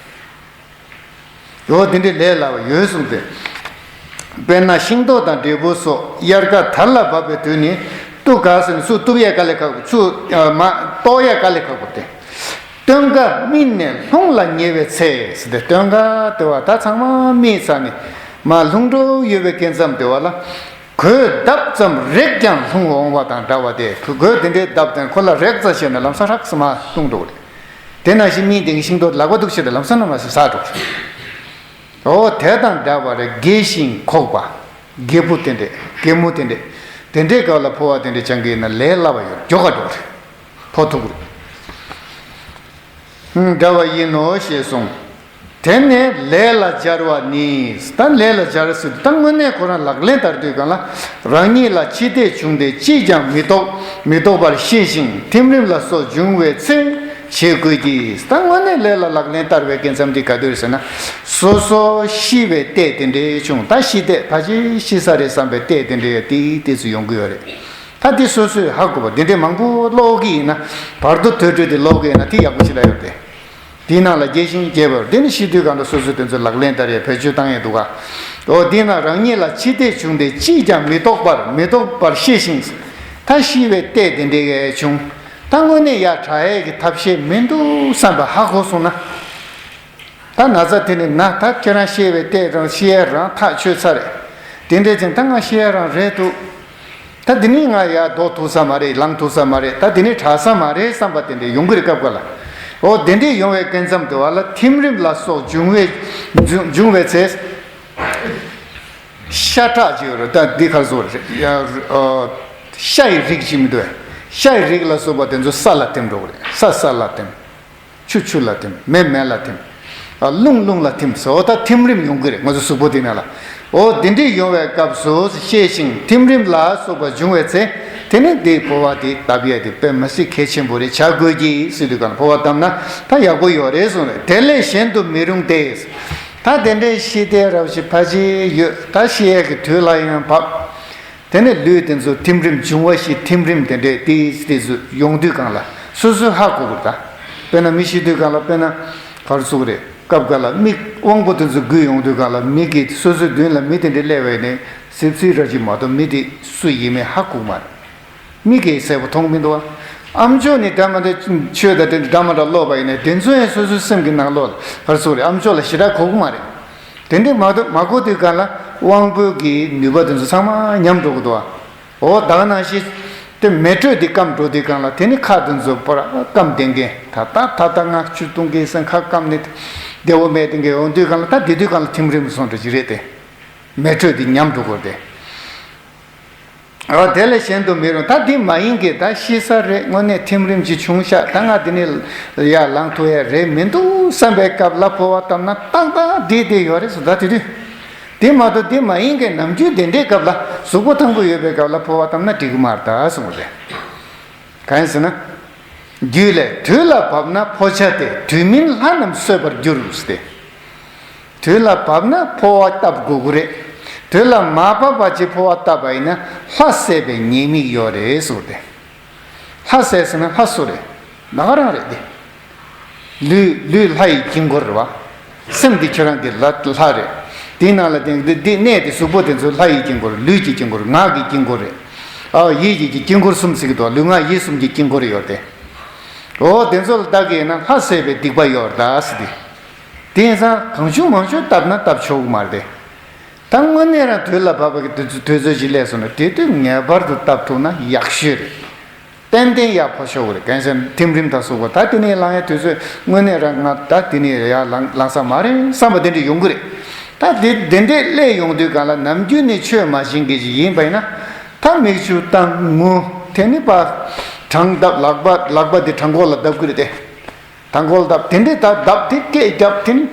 འོ་དེ་འདྲའི་ལས་སླ་བ་ཡོད་གསུངས་ཏེ། དཔེར་ན་ཤིང་ཏོག་དང་འབྲས་བུ་སོགས་དབྱར་ཁ་དར་ལ་བབ་པའི་དུས་ནི་གཏུག་ག་ཟེར་ནས་ཚུར་གཏུབ་ཡས་དཀའ་ལས་ཁག་པོ་ཚུར་མ་གཏོགས་ཡས་དཀའ་ལས་ཁག་པོ་སྟེ། སྟོན་ཁ་སྨིན་ནས་ལྷུང་ལ་ཉེ་བའི་ཚེ་ཟེར་ཏེ་སྟོན་ཁ་དེ་བ་ད་ཚང་མ་སྨིན་ཚར་ནས་མར་ལྷུང་འགྲོ་ཡོད་པའི་སྐབས་མཚམས་དེ་བ་ལ། གོས་བརྡབ་ཙམ་རེག་ཀྱང་ལྷུང་འོང་བ་དང་འདྲ་བ་སྟེ། གོས་དེ་འདྲའི་བརྡབ་དང་ཁོ་ལ་རེག་ཙམ་བྱས་ན་ལམ་སང་ཧྲག་སེ་མར་ལྷུང་འགྲོ་གི་རེད། དེ་ནང་བཞིན་སྨིན་དེ་གི་ཤིང་ཏོག་ལག་པ་གཏུག་བྱས་ཏེ་ལམ་སང་ན་མ་ཟ་འགྲོ་གི་རེད། འོ་དེ་དང་འདྲ་བར་རྒས་ཤིང་འཁོགས་པ། རྒད་པོ་དེ་འདྲས་རྒད་མོ་དེ་འདྲས་དེ་འདྲའི་སྐབས་ལ་ཕོ་བ་དེ་འདྲས་བཅང་གི་ཡིན་ན་ལས་སླ་བ་ཡོད་མགྱོགས་ག་འགྲོ་གི་རེད། ཕོ་ཐུག་གི་རེད། འདྲ་བ་ཡིན་ནོ་ཞེས་གསུངས། དེ་ནས་ལས་ལ་སྦྱར་བ་ནི། ད་ལས་ལ་སྦྱར་ཟེར་དུས་ད་དངོས་གནས་ཁོ་རང་ལག་ལེན་བསྟར་དུས་གང་ལ་རང་ཉིད་ལ་ཕྱི་ལྟས་བྱུང་སྟེ་ཅིས་ཀྱང་མི་རྟོག་མི་རྟོག་པར་ཤེས་ཤིང་ཐིམ་རིམ་ལ་སོགས་འབྱུང་བའི་ཚེ་བྱེད་དགོས་ཀྱི། ད་དངོས་གནས་ལས་ལ་ལག་ལེན་བསྟར་བའི་སྐབས་མཚམས་འདི་ག་དུས་ཟེར་ན་སོ་སོ་ཤི་བའི་ལྟས་དེ་འདྲའི་བྱུང་ད་ཤི་ལྟས་ཕལ་ཆེར་ཤི་ས་རེད་བསམ་པའི་ལྟས་དེ་འདྲའི་ཏིག་ཏིག་ཙམ་ཡོང་གི་ཡོད་རེད། ད་འདི་སོ་སོས་ཧ་གོ་བ་འདི་འདྲའི་མང་པོ་ཀློག་གི་ཡིན་ན་བར་དོ་ཐོས་གྲོལ་དེ་ཀློག་གི་ཡིན་ན་དེ་ཡག་པོ་ཞིག་ལ་ཡོད་དེ། དེའི་ནང་ལ་རྒས་ཤིང་རྒས་པར་དེ་ནི་ཤི་དུས་གང་དུ་སོ་སོས་དེ་ཚོ་ལག་ལེན་བསྟར་ཡས་བེད་སྤྱོད་བཏང་ཡས་འདུག་ག་འོ་དེའི་ནང་རང་ཉིད་ལ་ཕྱི་ལྟས་བྱུང་སྟེ་ཅིས་ཀྱང་མི་རྟོག་པར་མི་རྟོག་པར་ཤེས་ཤིང་། ད་ཤི་བའི་ལྟས་དེ་འདྲའི་བྱུང་། ད་དངོས་གནས་ཡ་དྲག་ཡས་ཀྱི་ཐབས་ཤེས་མི་འདུག་བསམ་པ་ཧ་གོ་སོང་ན། ད་ན་ཚ་དེ་ནི་ན་ད་ཁྱེད་རང་ཤི་བའི་ལྟས་རང་ཤི་ཡས་རང་ཐག་ཆོད་ཚར་རེད། དེ་འདྲའི་ཅིང་ད་ང་ཤི་ཡས་རང་རེད་འདུག་ད་འདི་ནི་ང་ཡར་ལྡོག་ཐུབ་ས་མ་རེད། ལངས་ཐུབ་ས་མ་རེད། ད་འདི་ནི་དྲག་ས་མ་རེད་བསམ་པ་དེ་འདྲ་ཡོང་གི་རེད་སྐབས་འགའ་ལ། འོ་དེ་འདྲ་ཡོང་བའི་སྐབས་མཚམས་དེ་བ་ལ་ཐིམ་རིམ་ལ་སོགས་འབྱུང་བའི་འབྱུང་འབྱུང་བའི་ཚེ། ཤ་ཁྲག་ཅིག་ཡོད་རེད། ད་འདི་ག་རེ་ཟེར་དགོས་རེད། ཡ་ཨ། ཤ་ཡི་རིགས་ཅིག་མི་འདུག་གས། ཤ་ཡི་རིགས་ལ་སོགས་པ་དེ་ཚོ་ས་ལ་ཐིམ་འགྲོ་གི་རེད། ས་ས་ལ་ཐིམ། ཆུ་ཆུ་ལ་ཐིམ། མེ་མེ་ལ་ཐིམ། ཨ། རླུང་རླུང་ལ་ཐིམ་ཟེར། འོ་ད་ཐིམ་རིམ་ཡོང་གི་རེད་ང་ཚོ་གཟུགས་པོ་འདི་ནང་ལ། འོ་འདི་འདྲའི་ཡོང་བའི་སྐབས་སུ་ཤེས་ཤིང་ཐིམ་རིམ་ལ་སོགས་པ་འབྱུང་བའི་ཚེ། དེ་ནི་འདིའི་ཕོ་བ་འདི་བཏབ་ཡས་དེ་དཔེ་མི་སྲིད་གལ་ཆེན་པོ་རེད། བྱ་དགོས་ཀྱི་ཟེར་དུས་གང་ཕོ་བ་བཏབ་ན་ད་ཡག་པོ་ཡོད་རེད་གསུངས་རེད། དེ་ལས་གཞན་དུ་མི་རུང་སྟེ། ད་དེ་འདྲའི་ཤི་ལྟས་རབ་ཞིག་ཕལ་ཆེར་ཡོད། ད་ཤི་ཡས་ཀྱི་དུས་ལ་ཡང་བབ། དེ་ནས་ལུས་དེ་ཚོ་ཐིམ་རིམ་འབྱུང་བ་ཞིག་ཐིམ་རིམ་དེ་འདྲས་ཏིག་ཏིག་ཙམ་ཡོང་དུས་གང་ལ་སོ་སོས་ཧ་གོ་དགོས་ད། དཔེར་ན་མི་ཤི་དུས་གང་ལ་དཔེར་ན་ག་རེ་ཟེར་དགོས་རེད། སྐབས་འགའ་ལ་མིག་དབང་པོ་དེ་ཚོ་རྒུད་ཡོང་དུས་གང་ལ་མིག་གིས་སོ་སོའི་མདུན་ལ་མི་དེ་འདྲས་སླེབས་པ་ཡིན་ནའི་སིབ་སིབ་ར་ཅིག་མ་གཏོགས་མི་དེ་སུ་ཡིན་མིན་ཧ་གོ་གི་མ་རེད། མིག་གིས་གསལ་པོ་མཐོང་མི་འདུག་བ། ཨ་མཆོག་ནི་འདྲ་མ་འདྲ་ཆོས་དང་དེ་འདྲ་མ་འདྲ་ཀློག་པ་ཡིན་ནའི་དེ་ཚོ་ཡང་སོ་སོའི་སེམས་ཀྱི་ནང་ལོགས་ལ་ག་རེ་ཟེར་དགོས་རེད། ཨ་མཆོག་ལ་ཞེ་དྲག་གོ་གི་མ་རེད། དེ་འདྲས་མ་གཏོགས་མ་གོ་དུས་གང་ལ་དབང་པོ་གི་ནུས་པ་དེ་ཚོ་ཚང་མ་ཉམས་འགྲོ་གི་འདུག་བ། འོ་ད་ག་ནང་བཞིན་དེ་མེ་དྲོད་འདི་སྐམ་འགྲོ་དུས་གང་ལ་དེ་ནི་ཁ་དེ་ཚོ་པོ་ར་སྐམ་བསྡད་མཁན་ད་ལྟ་ད་ལྟ་ང་ཆུ་བཏུང་གི་སེམས་ཁ་སྐམ་ནས་བདེ་བོ་མེད་དེ་འགའ་ཡོང་དུས་གང་ལ་ད་དེ་དུས་གང་ལ་ཐིམ་རིམ་སོང་འགྲོ་གི་རེད་དེ། མེ་དྲོད་དེ་ཉམས་འགྲོ་དགོས་ཏེ། འོ་དེ་ལས་གཞན་དུ་མི་རུང་། ད་དེ་མ་ཡིན་གྱི་ད་ཤི་ས་རེད། དངོས་གནས་ཐིམ་རིམ་ཅིག་བྱུང་ཤག་ད་ང་དེ་ནས་ཡར་ལངས་ཐུབ་ཡ་རེད་མི་འདུག་བསམ་པའི་སྐབས་ལ་འཕོ་བ་བཏབ་ན་ཏག་ཏག་བསྡད་བསྡད་ཡོད་རེད་ཟེར། ད་དེ་དུས་དེ་མ་གཏོགས་དེ་མ་ཡིན་གྱི་ནམ་རྒྱུན་དེ་འདྲའི་སྐབས་ལ་གཟུགས་པོ་ཐང་པོ་ཡོད་པའི་སྐབས་ལ་འཕོ་བ་བཏབ་ན་འགྲིག་གི་མ་རེད་ད་གསུངས་པ་རེད། གང་ཡིན་ཟེར་ན། རྒྱུད་ལས། དུས་ལ་བབ་ན་འཕོ་བྱ་སྟེ། དུས་མིན་ལྷ་རྣམས་གསོད་པར་འགྱུར་ཟེར་ཏེ། དུས་ལ་བབ་ན་འཕོ་བ་བཏབ་དགོས་ཀྱི་རེད། དུས་ལ་མ་བབ་པ་ཅིག་འཕོ་བ་བཏབ་པ་ཡིན་ན་ལྷ་བསད་པའི་ཉེས་དམིགས་ཡོད་རེད་གསུངས་ཏེ། ལྷ་བསད་ཟེར་ན་ལྷ་སུ་རེད། ད་ག་རང་རེད་དེ། ལུས་ལུས་ལྷ་ཡི་དཀྱིལ་འཁོར་རེད་བ། སེམས་འདི་ཁྱོད་རང་གི་ལ་ལྷ་རེད། དེའི་ནང་ལ་དེ་འདི་འདི་གནས་དེ་གཟུགས་པོ་དེ་ཚོ་ལྷ་ཡི་དཀྱིལ་འཁོར། ལུས་ཀྱི་དཀྱིལ་འཁོར། ངག་གི་དཀྱིལ་འཁོར་རེད། ཨ་ཡིད་ཀྱི་དཀྱིལ་འཁོར་གསུམ་ཟེར་གྱི་འདུག་ལུས་ངག་ཡིད་གསུམ་གྱི་དཀྱིལ་འཁོར་ཡོད་དེ། འོ་དེ་ཚོ་ལ་བདག་གིས་ན་ལྷ་བསད་པའི་སྡིག་པ་ཡོད་རེད་ད་ཟེར་ཏེ། དེ་ཡིན་ཙང་གང་བྱུང་མང་བྱུང་བཏབ་ན་བཏབ་ཆོག་གི་མ་རེད་དེ། ད་དངོས་གནས་རང་དུས་ལ་བབ་པའི་དུས་ཚོད་དུས་ཚོད་ཅིག་སླེབས་སོང་ན་དེ་དུས་ངེས་པར་དུ་བཏབ་ཐུབ་ན་ཡག་ཤོས་རེད། ཏན་ཏན་ཡག་པོ་ཤོར་གི་རེད། གང་ཟེར་ན་ཐིམ་རིམ་དང་སོགས་པ་ད་དེ་ནས་ལངས་ཡ་དུས་ཚོད་དངོས་གནས་རང་ང་ད་དེ་ནས་ཡར་ལངས་ལངས་ས་མ་རེད་བསམ་པ་དེ་འདྲ་ཡོང་གི་རེད། ད་དེ་དེ་འདྲས་སླེབས་ཡོང་དུས་གང་ལ་ནམ་རྒྱུན་ནས་ཆོས་མ་བྱེད་མཁན་ཅིག་ཡིན་པ་ཡིན་ན། ད་མིག་ཆུ་བཏང་ངུ་དེ་ནི་པ་བྲང་བརྡབ། ལག་པ་ལག་པ་དེ་བྲང་ཁོག་ལ་བརྡབ་གི་རེད་དེ། བྲང་ཁོག་ལ་བརྡབ། དེ་འདྲས་ད་བརྡབ་དེ་སྐད་བརྒྱབ་དེ་ནི།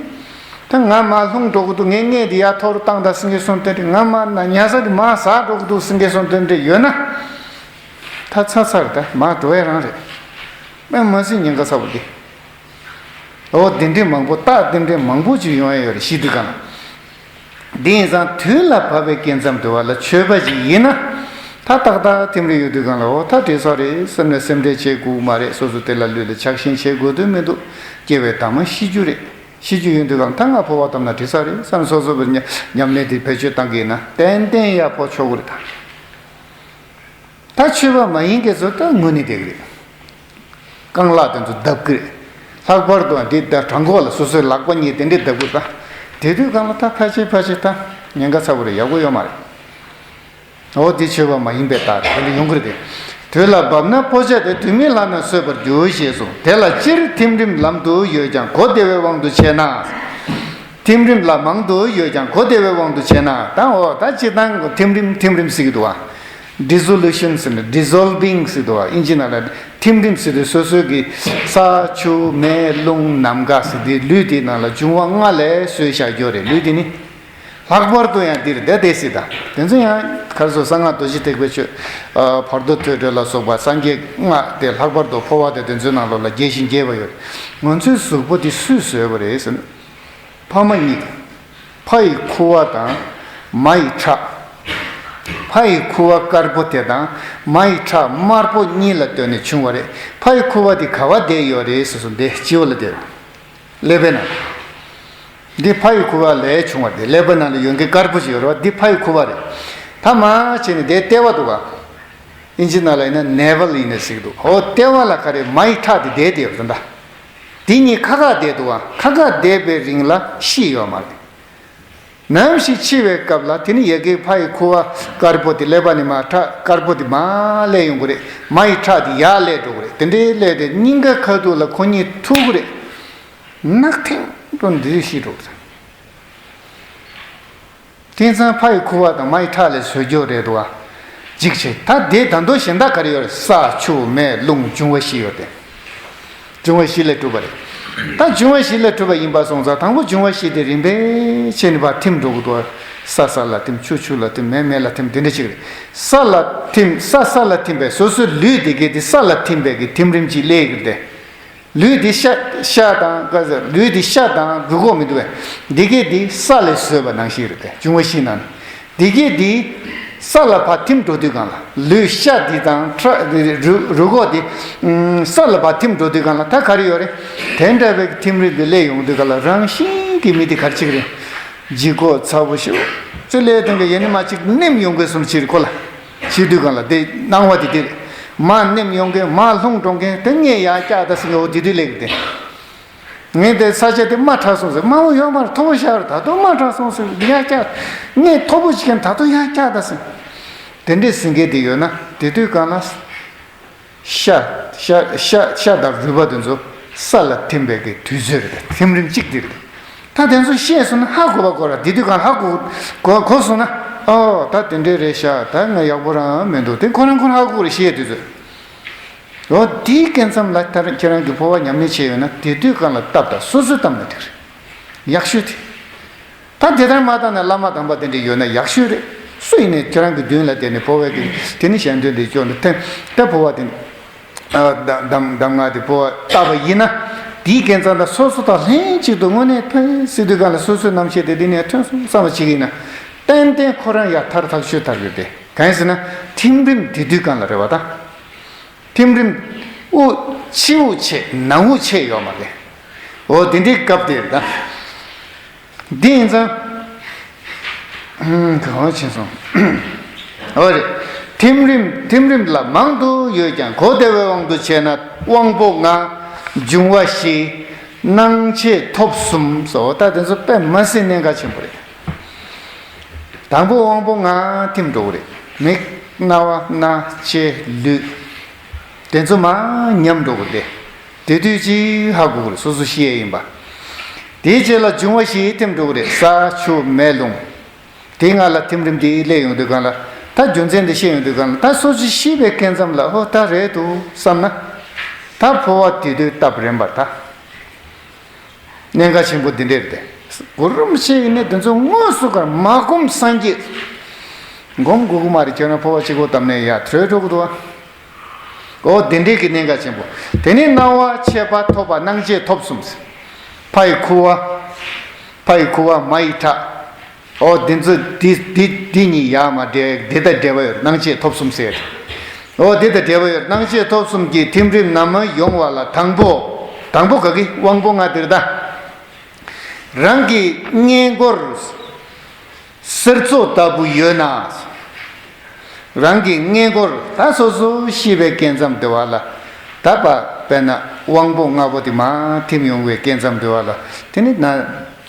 ད་ང་མར་ལྷུང་འགྲོ་གི་འདུག་ངའི་མངལ་དེ་ཡར་མཐོ་རུ་བཏང་དང་ཟེར་མཁན་སོང་དེ་འདྲས། ང་མར་ན་ཉལ་ས་དེ་མར་ཟག་འགྲོ་གི་འདུག་ཟེར་མཁན་སོང་དེ་འདྲས་ཡོད་ན། ད་ཚར་ཚར་ད་མར་འགྲོ་ཡ་རང་རེད། དཔེ་མ་སྲིད་ཉེན་ཁ་ཚ་པོ་འདི། འོ་དེ་འདྲས་མང་པོ་རྟགས་དེ་འདྲས་མང་པོ་ཅིག་ཡོང་ཡ་ཡོད་རེད་ཤི་དུས་གང་ལ། དེ་ཡིན་ཙང་དུས་ལ་བབ་པའི་སྐབས་མཚམས་དུ་བ་ལ་ཆོས་པ་ཞིག་ཡིན་ན། ད་ཏག་ཏག་ཐིམ་རིམ་ཡོད་དུས་གང་ལ་འོ་ད་འགྲིག་ས་རེད་བསམ་ནས་སེམས་ཁྲལ་བྱེད་དགོས་མ་རེད། སོ་སོ་དེ་ལ་ལུས་ལ་ཆགས་ཞེན་བྱེད་དགོས་དོན་མི་འདུག་སྐྱེ་བའི་མཐའ་མ་ཤི་རྒྱུ་རེད། ཤི་རྒྱུ་ཡིན་དུས་གང་ལ་ད་ང་འཕོ་བ་བཏབ་ན་འགྲིག་ས་རེད་བསམ་ནས་སོ་སོ་བའི་ཉམས་ལེན་དེ་བེད་སྤྱོད་བཏང་གི་ཡིན་ན་ཏན་ཏན་ཡག་པོ་ཆོག་གི་རེད་ད། ད་ཆོས་པ་མ་ཡིན་མཁན་ཚོ་ད་ངུ་ནས་བསྡད་ཀྱི་རེད། རྐང་ལག་དེ་ཚོ་བརྡབ་ཀྱི་རེད། ལྷག་པར་དུ་འདི་ད་བྲང་ཁོག་ལ་སོ་སོའི་ལག་པ་གཉིས་དེ་འདྲས་བརྡབ་ཀྱི་རེད་ད། དེ་དུས་གང་ལ་ད་ཕལ་ཆེར་ཕལ་ཆེར་ད་ཉེན་ཁ་ཚ་པོ་རེད། ཡག་པོ་ཡོད་མ་རེད། འོ་འདི་ཆོས་པ་མ་ཡིན་པའི་རྟགས་རེད། དེ་འདྲ་ཡོང་གི་རེད་དེ། དུས་ལ་བབ་ན་འཕོ་བྱ་སྟེ། དུས་མིན་ལྷ་རྣམས་གསོད་པར་འགྱུར་ཞེས་གསུངས། དེ་ལ་སྤྱིར་ཐིམ་རིམ་ལམ་དུ་ཡོད་ཀྱང་གོ་བདེ་བའི་དབང་དུ་བྱས་ན། ཐིམ་རིམ་ལ་མང་དུ་ཡོད་ཀྱང་གོ་བདེ་བའི་དབང་དུ་བྱས་ན། ད་འོ་ད་སྤྱིར་བཏང་ཐིམ་རིམ་ཐིམ་རིམ་ཟེར་གྱི་འདུག་བ། ཌི་སོ་ལུ་ཤན་ཟེར་ནས་ཌི་སོལ་བིང་ཟེར་འདུག་བ། ཨིན་ཇི་ནང་ལ་ཐིམ་རིམ་ཟེར་དུས་སོ་སོའི་གི་ས་ཆུ་མེ་རླུང་ནམ་མཁའ་ཟེར་དུས་ལུས་དེའི་ནང་ལ་འབྱུང་བ་ལྔ་ལས་བཟོས་བཞག་རྒྱུ་རེད། ལུས་དེ་ནི། ལྷག་པར་དུ་ཡང་འདིར་བསྡད་དེ་སྲིད་དང་། དེ་ཚོ་ཡང་ག་རེ་ཟེར། གསང་སྔགས་རྡོ་རྗེ་ཐེག་པའི་ཆོས། ཨ་བར་དོ་ཐོས་གྲོལ་ལ་སོགས་པ་སངས་རྒྱས་སྔགས་དེ་ལྷག་པར་དུ་འཕོ་བ་དང་དེ་ཚོའི་ནང་ལོགས་ལ་རྒྱས་ཤིང་རྒྱས་པ་ཡོད། ང་ཚོའི་གཟུགས་པོ་འདི་སུས་བཟོས་པ་རེད་ཟེར་ན། ཕ་མ་གཉིས་ཀྱིས། ཕ་ཡི་ཁུ་བ་དང་མ་ཡི་ཁྲག་ཕ་ཡི་ཁུ་བ་དཀར་པོ་དེ་དང་མ་ཡི་ཁྲག་དམར་པོ་གཉིས་ལ་ལྟོས་ནས་བྱུང་བ་རེད། ཕ་ཡི་ཁུ་བ་དེ་ག་བ་བསྡད་ཡོད་རེད་ཟེར་སོང་། དེ་སྤྱི་བོ་ལ་བསྡད་ཡོད། ཀླད་པའི་ནང་། འདི་ཕ་ཡི་ཁུ་བ་ལས་བྱུང་བ་རེད། ཀླད་པའི་ནང་ལ་ཡོད་མཁན་དཀར་པོ་ཞིག་ཡོད་རེད་བ། འདི་ཕ་ཡི་ཁུ་བ་རེད། ད་མར་བྱས་ནས་དེ་ལྟེ་བ་འདུག་ག་ཨིན་ཇི་ནང་ལ་ཡིན་ན་ནེ་ཝལ་ཡིན་ནས་ཟེར་གི་འདུག་འོ་ལྟེ་བ་ལ་ག་རེ་མ་ཡི་ཁྲག་དེ་བསྡད་དེ་ཡོད་རེད་ད། དེ་གཉིས་ཁ་ཁ་བསྡད་འདུག་ག་ཁ་ཁ་བསྡད་པའི་རིང་ལ་ཤི་ཡོད་མ་རེད། ནམ་ཞིག་འཆི་བའི་སྐབས་ལ་དེ་ནི་ཡ་གི་ཕ་ཡི་ཁུ་བ་དཀར་པོ་དེ་ཀླད་པ་ནས་མར་ཁྲག་དཀར་པོ་དེ་མར་སླེབས་ཡོང་གི་རེད། མ་ཡི་ཁྲག་དེ་ཡར་སླེབས་འགྲོ་གི་རེད། དེ་འདྲའི་སླེབས་ཏེ་སྙིང་ག་ཁ་ཐུག་ལ་ཁོ་གཉིས་ཐུག་གི་རེད། ནག་ཐིང་དུ་འདི་ཤི་འགྲོ་གི་རེད། དེང་སང་ཕ་ཡི་ཁུ་བ་དང་མ་ཡི་ཁྲག་ལས་བཟོས་རྒྱུ་རེད་འདུག་བ། འཇིགས་བྱེད། ད་དེ་ད་དུང་གཞན་དག་ག་རེ་ཡོད་རེད། ས་ཆུ་མེ་རླུང་འབྱུང་བ་བཞི་ཡོད་དེ། འབྱུང་བ་བཞི་ལས་གྲུབ་པ་རེད། ད་འབྱུང་བ་བཞི་ལས་གྲུབ་པ་ཡིན་པ་སོང་ཙང་དང་པོ་འབྱུང་བ་བཞི་དེ་རིམ་པས་བྱས་ནས་ཕར་ཐིམ་འགྲོ་གི་འདུག་བ། ས་ས་ལ་ཐིམ། ཆུ་ཆུ་ལ་ཐིམ། མེ་མེ་ལ་ཐིམ། དེ་འདྲ་ཅིག་རེད། ས་ལ་ཐིམ། ས་ས་ལ་ཐིམ་པའི་སོ་སོའི་ལུས་དེ་གས་དེ་ས་ལ་ཐིམ་པའི་གི་ཐིམ་རིམ་གཅིག་སླེབས་ཀྱི་རེད་དེ། ལུས་འདི་ཤ་ཤ་དང་ཀ་ཟེར། ལུས་འདི་ཤ་དང་རུས་ཁོག་མི་འདུག་པས། འདི་གས་འདི་ས་ལས་བཟོས་པ་ནང་བཞིན་རེད་དེ། འབྱུང་བ་བཞི་ནང་ནས། འདི་གས་འདི་ས་ལ་ཕར་ཐིམ་འགྲོ་དུས་གང་ལ་ལུས་ཤ་འདི་དང་ཁྲག་རུས་རུས་ཁོག་འདི་ས་ལ་ཕར་ཐིམ་འགྲོ་དུས་གང་ལ་ད་ག་རེ་ཡོད་རེད། དེ་འདྲ་བའི་ཐིམ་རིམ་འདི་སླེབས་ཡོང་དུས་གང་ལ་རང་བཞིན་གྱིས་མི་འདི་ག་རེ་བྱེད་ཀྱི་རེད། ལྗིད་ཁོག་ཚ་པོ་ཞེ་པོ་ཅིག་སླེབས་དང་གི་ཡེ་ནས་མར་ཅིག་ནེམ་ཡོང་གི་བཟོ་འདྲ་ཅིག་རེད་ཁོ་ལ། བྱེད་དུས་གང་ལ་དེ་སྣང་བ་དེ་དེ་རེད། མར་ནེམ་ཡོང་མཁན། མར་ལྷུང་འགྲོ་མཁན། དེ་ངས་ཡར་བཀྱག་ད་ཟེར་མཁན། འོ་དེ་དུས་སླེབས་ཀྱི་དེ། ངས་དེ་ས་ཆ་དེ་དམའ་དྲགས་སོང་ཟེར། དམའ་བོ་ཡོད་མ་རེད། མཐོ་བོ་ཤར་རེད། ད་དུང་དམའ་དྲགས་སོང་ཟེར། ཡར་བཀྱག་ངས་མཐོ་པོ་བྱེད་མཁན། ད་དུང་ཡར་བཀྱག་ད་ཟེར། དེ་འདྲས་ཟེར་མཁན་དེ་ཡོད་ན་དེ་དུས་གང་ལ། ཤ་ཤ་ཤ་ཤ་དང་རུས་པ་དེ་ཚོ་ས་ལ་ཐིམ་པའི་གི་དུས་ཚོད་རེད། ཐིམ་རིམ་གཅིག་དེ་རེད། ད་དེ་ཚོ་ཤེས་སོང་ན་ཧ་གོ་བ་གོ་ར། དེ་དུས་གང་ཧ་གོ་གོ་གོ་སོང་ན། ཨོ་ད་དེ་འདྲས་རེད་ཤག་ད་ང་ཡག་པོ་རང་མི་འདུག་དེ་ཁོ་རང་ཁོ་རང་ཧ་གོ་རེད་ཤེས་དུས་ཚོད། ཨོ་དེའི་སྐབས་ཙམ་ལ་ད་ཁྱེད་རང་གི་འཕོ་བ་ཉམས་ལེན་བྱས་ཡོད་ན་དེ་དུས་གང་ལ་བཏབ་དང་སོ་སོས་བཏབ་ན་འགྲིག་རེད། ཡག་ཤོས་དེ། ད་དེ་ལྟར་མ་བཏང་ན་བླ་མ་དམ་པ་དེ་འདྲས་ཡོད་ན་ཡག་ཤོས་རེད། སུ་ཡིན་ནས་ཁྱེད་རང་གི་མདུན་ལ་དེ་ནས་འཕོ་བའི་གི་དེ་ནི་གཞན་དོན་དེ་སྐྱོན་དུ་ཐེམ་ད་འཕོ་བ་དེ་ནི། གདམས་གདམས་ངག་དེ་འཕོ་བ་བཏབ་པ་ཡིན་ན། དེའི་སྐབས་ཙམ་ད་སོ་སོ་དང་ལྷན་ཅིག་ཏུ་དངོས་གནས་ཕན་སྲིད་དུས་གང་ལ་སོ་སོའི་རྣམ་ཤེས་དེ་འདི་ནས་ཐོན་སོང་བསམ་པ་ཅིག་ཡིན་ན། ཏན་ཏན་ཁོ་རང་ཡར་ཐར་ཐག་ཆོད་ཐར་གི་རེད་དེ། གང་ཡིན་ཟེར་ན། ཐིམ་རིམ་དེ་དུས་གང་ལ་རེད་བ་ད། ཐིམ་རིམ། དབུགས་ཕྱི་དབུགས་ཆད་ནང་དབུགས་ཆད་ཡོད་མ་རེད། འོ་དེ་འདྲའི་སྐབས་དེ་རེད་ད། འདི་ཡིན་ཙང་། ཧུམ། གང་བ་ཕྱིན་སོང་། འོ་རེད། ཐིམ་རིམ་ཐིམ་རིམ་ལ་མང་དུ་ཡོད་ཀྱང་གོ་བདེ་བའི་དབང་དུ་བྱས་ན་དབང་པོ་ལྔ། འབྱུང་བ་བཞི། སྣང་མཆེད་ཐོབ་གསུམ་སོགས་ད་དེ་ཚོ་དཔེ་མ་སྲིད་གནད་འགག་ཆེན་པོ་རེད། དང་པོ་དབང་པོ་ལྔ་ཐིམ་འགྲོ་གི་རེད། མིག་རྣ་བ་སྣ་ལྕེ་ལུས། དེ་ཚོ་མར་ཉམས་འགྲོ་གི་རེད། དེ་དུས་ཅིག་ཧ་གོ་གི་རེད་སོ་སོ་ཤེས་ཡ་ཡིན་པ། དེའི་རྗེས་ལ་འབྱུང་བ་བཞི་ཐིམ་འགྲོ་གི་རེད་ས་ཆུ་མེ་རླུང་། དེའི་སྔ་ལ་ཐིམ་རིམ་དེ་སླེབས་ཡོང་དུས་གང་ལ་ད་རྒྱུ་མཚན་དེ་ཤེས་ཡོང་དུས་གང་ལ་ད་སོ་སོ་ཤེས་པའི་སྐབས་ཙམ་ལ་ཧོ་ད་རེད་འདུག་བསམ་ན། ད་འཕོ་བ་དེ་དུས་སྟབས་རན་པར་ད། གནད་འགག་ཆེན་པོ་འདི་འདྲ་རེད་དེ། གུ་རུ་རིན་པོ་ཆེ་ཡིན་ནའི་དེ་ཚོ་དངོས་སུ་གར་མ་སྒོམ་སངས་རྒྱས། སྒོམ་དགོས་ཀྱི་མ་རེད་ཁྱོད་རང་འཕོ་བ་གཅིག་པོ་བཏབ་ནས་ཡ་བྲོས་འགྲོ་གི་འདུག་ཨ། ཨོ་དེ་འདྲའི་གི་གནད་འགག་ཆེན་པོ། དེ་ནས་སྣང་བ་མཆེད་པ་ཐོབ་པ་སྣང་མཆེད་ཐོབ་གསུམ། ཕ་ཡི་ཁུ་བ། ཕ་ཡི་ཁུ་བ་མ་ཡི་ཁྲག་ཨོ་འདི་ཚོ་འདི་འདི་འདི་གཉིས་ཡར་མར་འདྲེས་འདི་དང་འབྲེལ་བ་ཡོད་སྣང་མཆེད་ཐོབ་གསུམ་ཟེར། ཨོ་འདི་དང་འབྲེལ་བ་ཡོད་སྣང་མཆེད་ཐོབ་གསུམ་གྱི་ཐིམ་རིམ་ནམ་ཡོང་བ་ལ་དང་པོ། དང་པོ་ག་གི་དབང་པོ་ལྔ་འདིར་ད། རང་གི་སྔས་མགོར་གསེར་མཚོ་ལྟ་བུ་ཡོད་ན། རང་གི་སྔས་མགོར་ད་སོ་སོ་ཤི་བའི་སྐབས་ཙམ་དེ་བ་ལ། ད་པ་དཔེར་ན་དབང་པོ་ལྔ་པོ་དེ་མར་ཐིམ་ཡོང་བའི་སྐབས་ཙམ་དེ་བ་ལ། དེ་ནི་ན།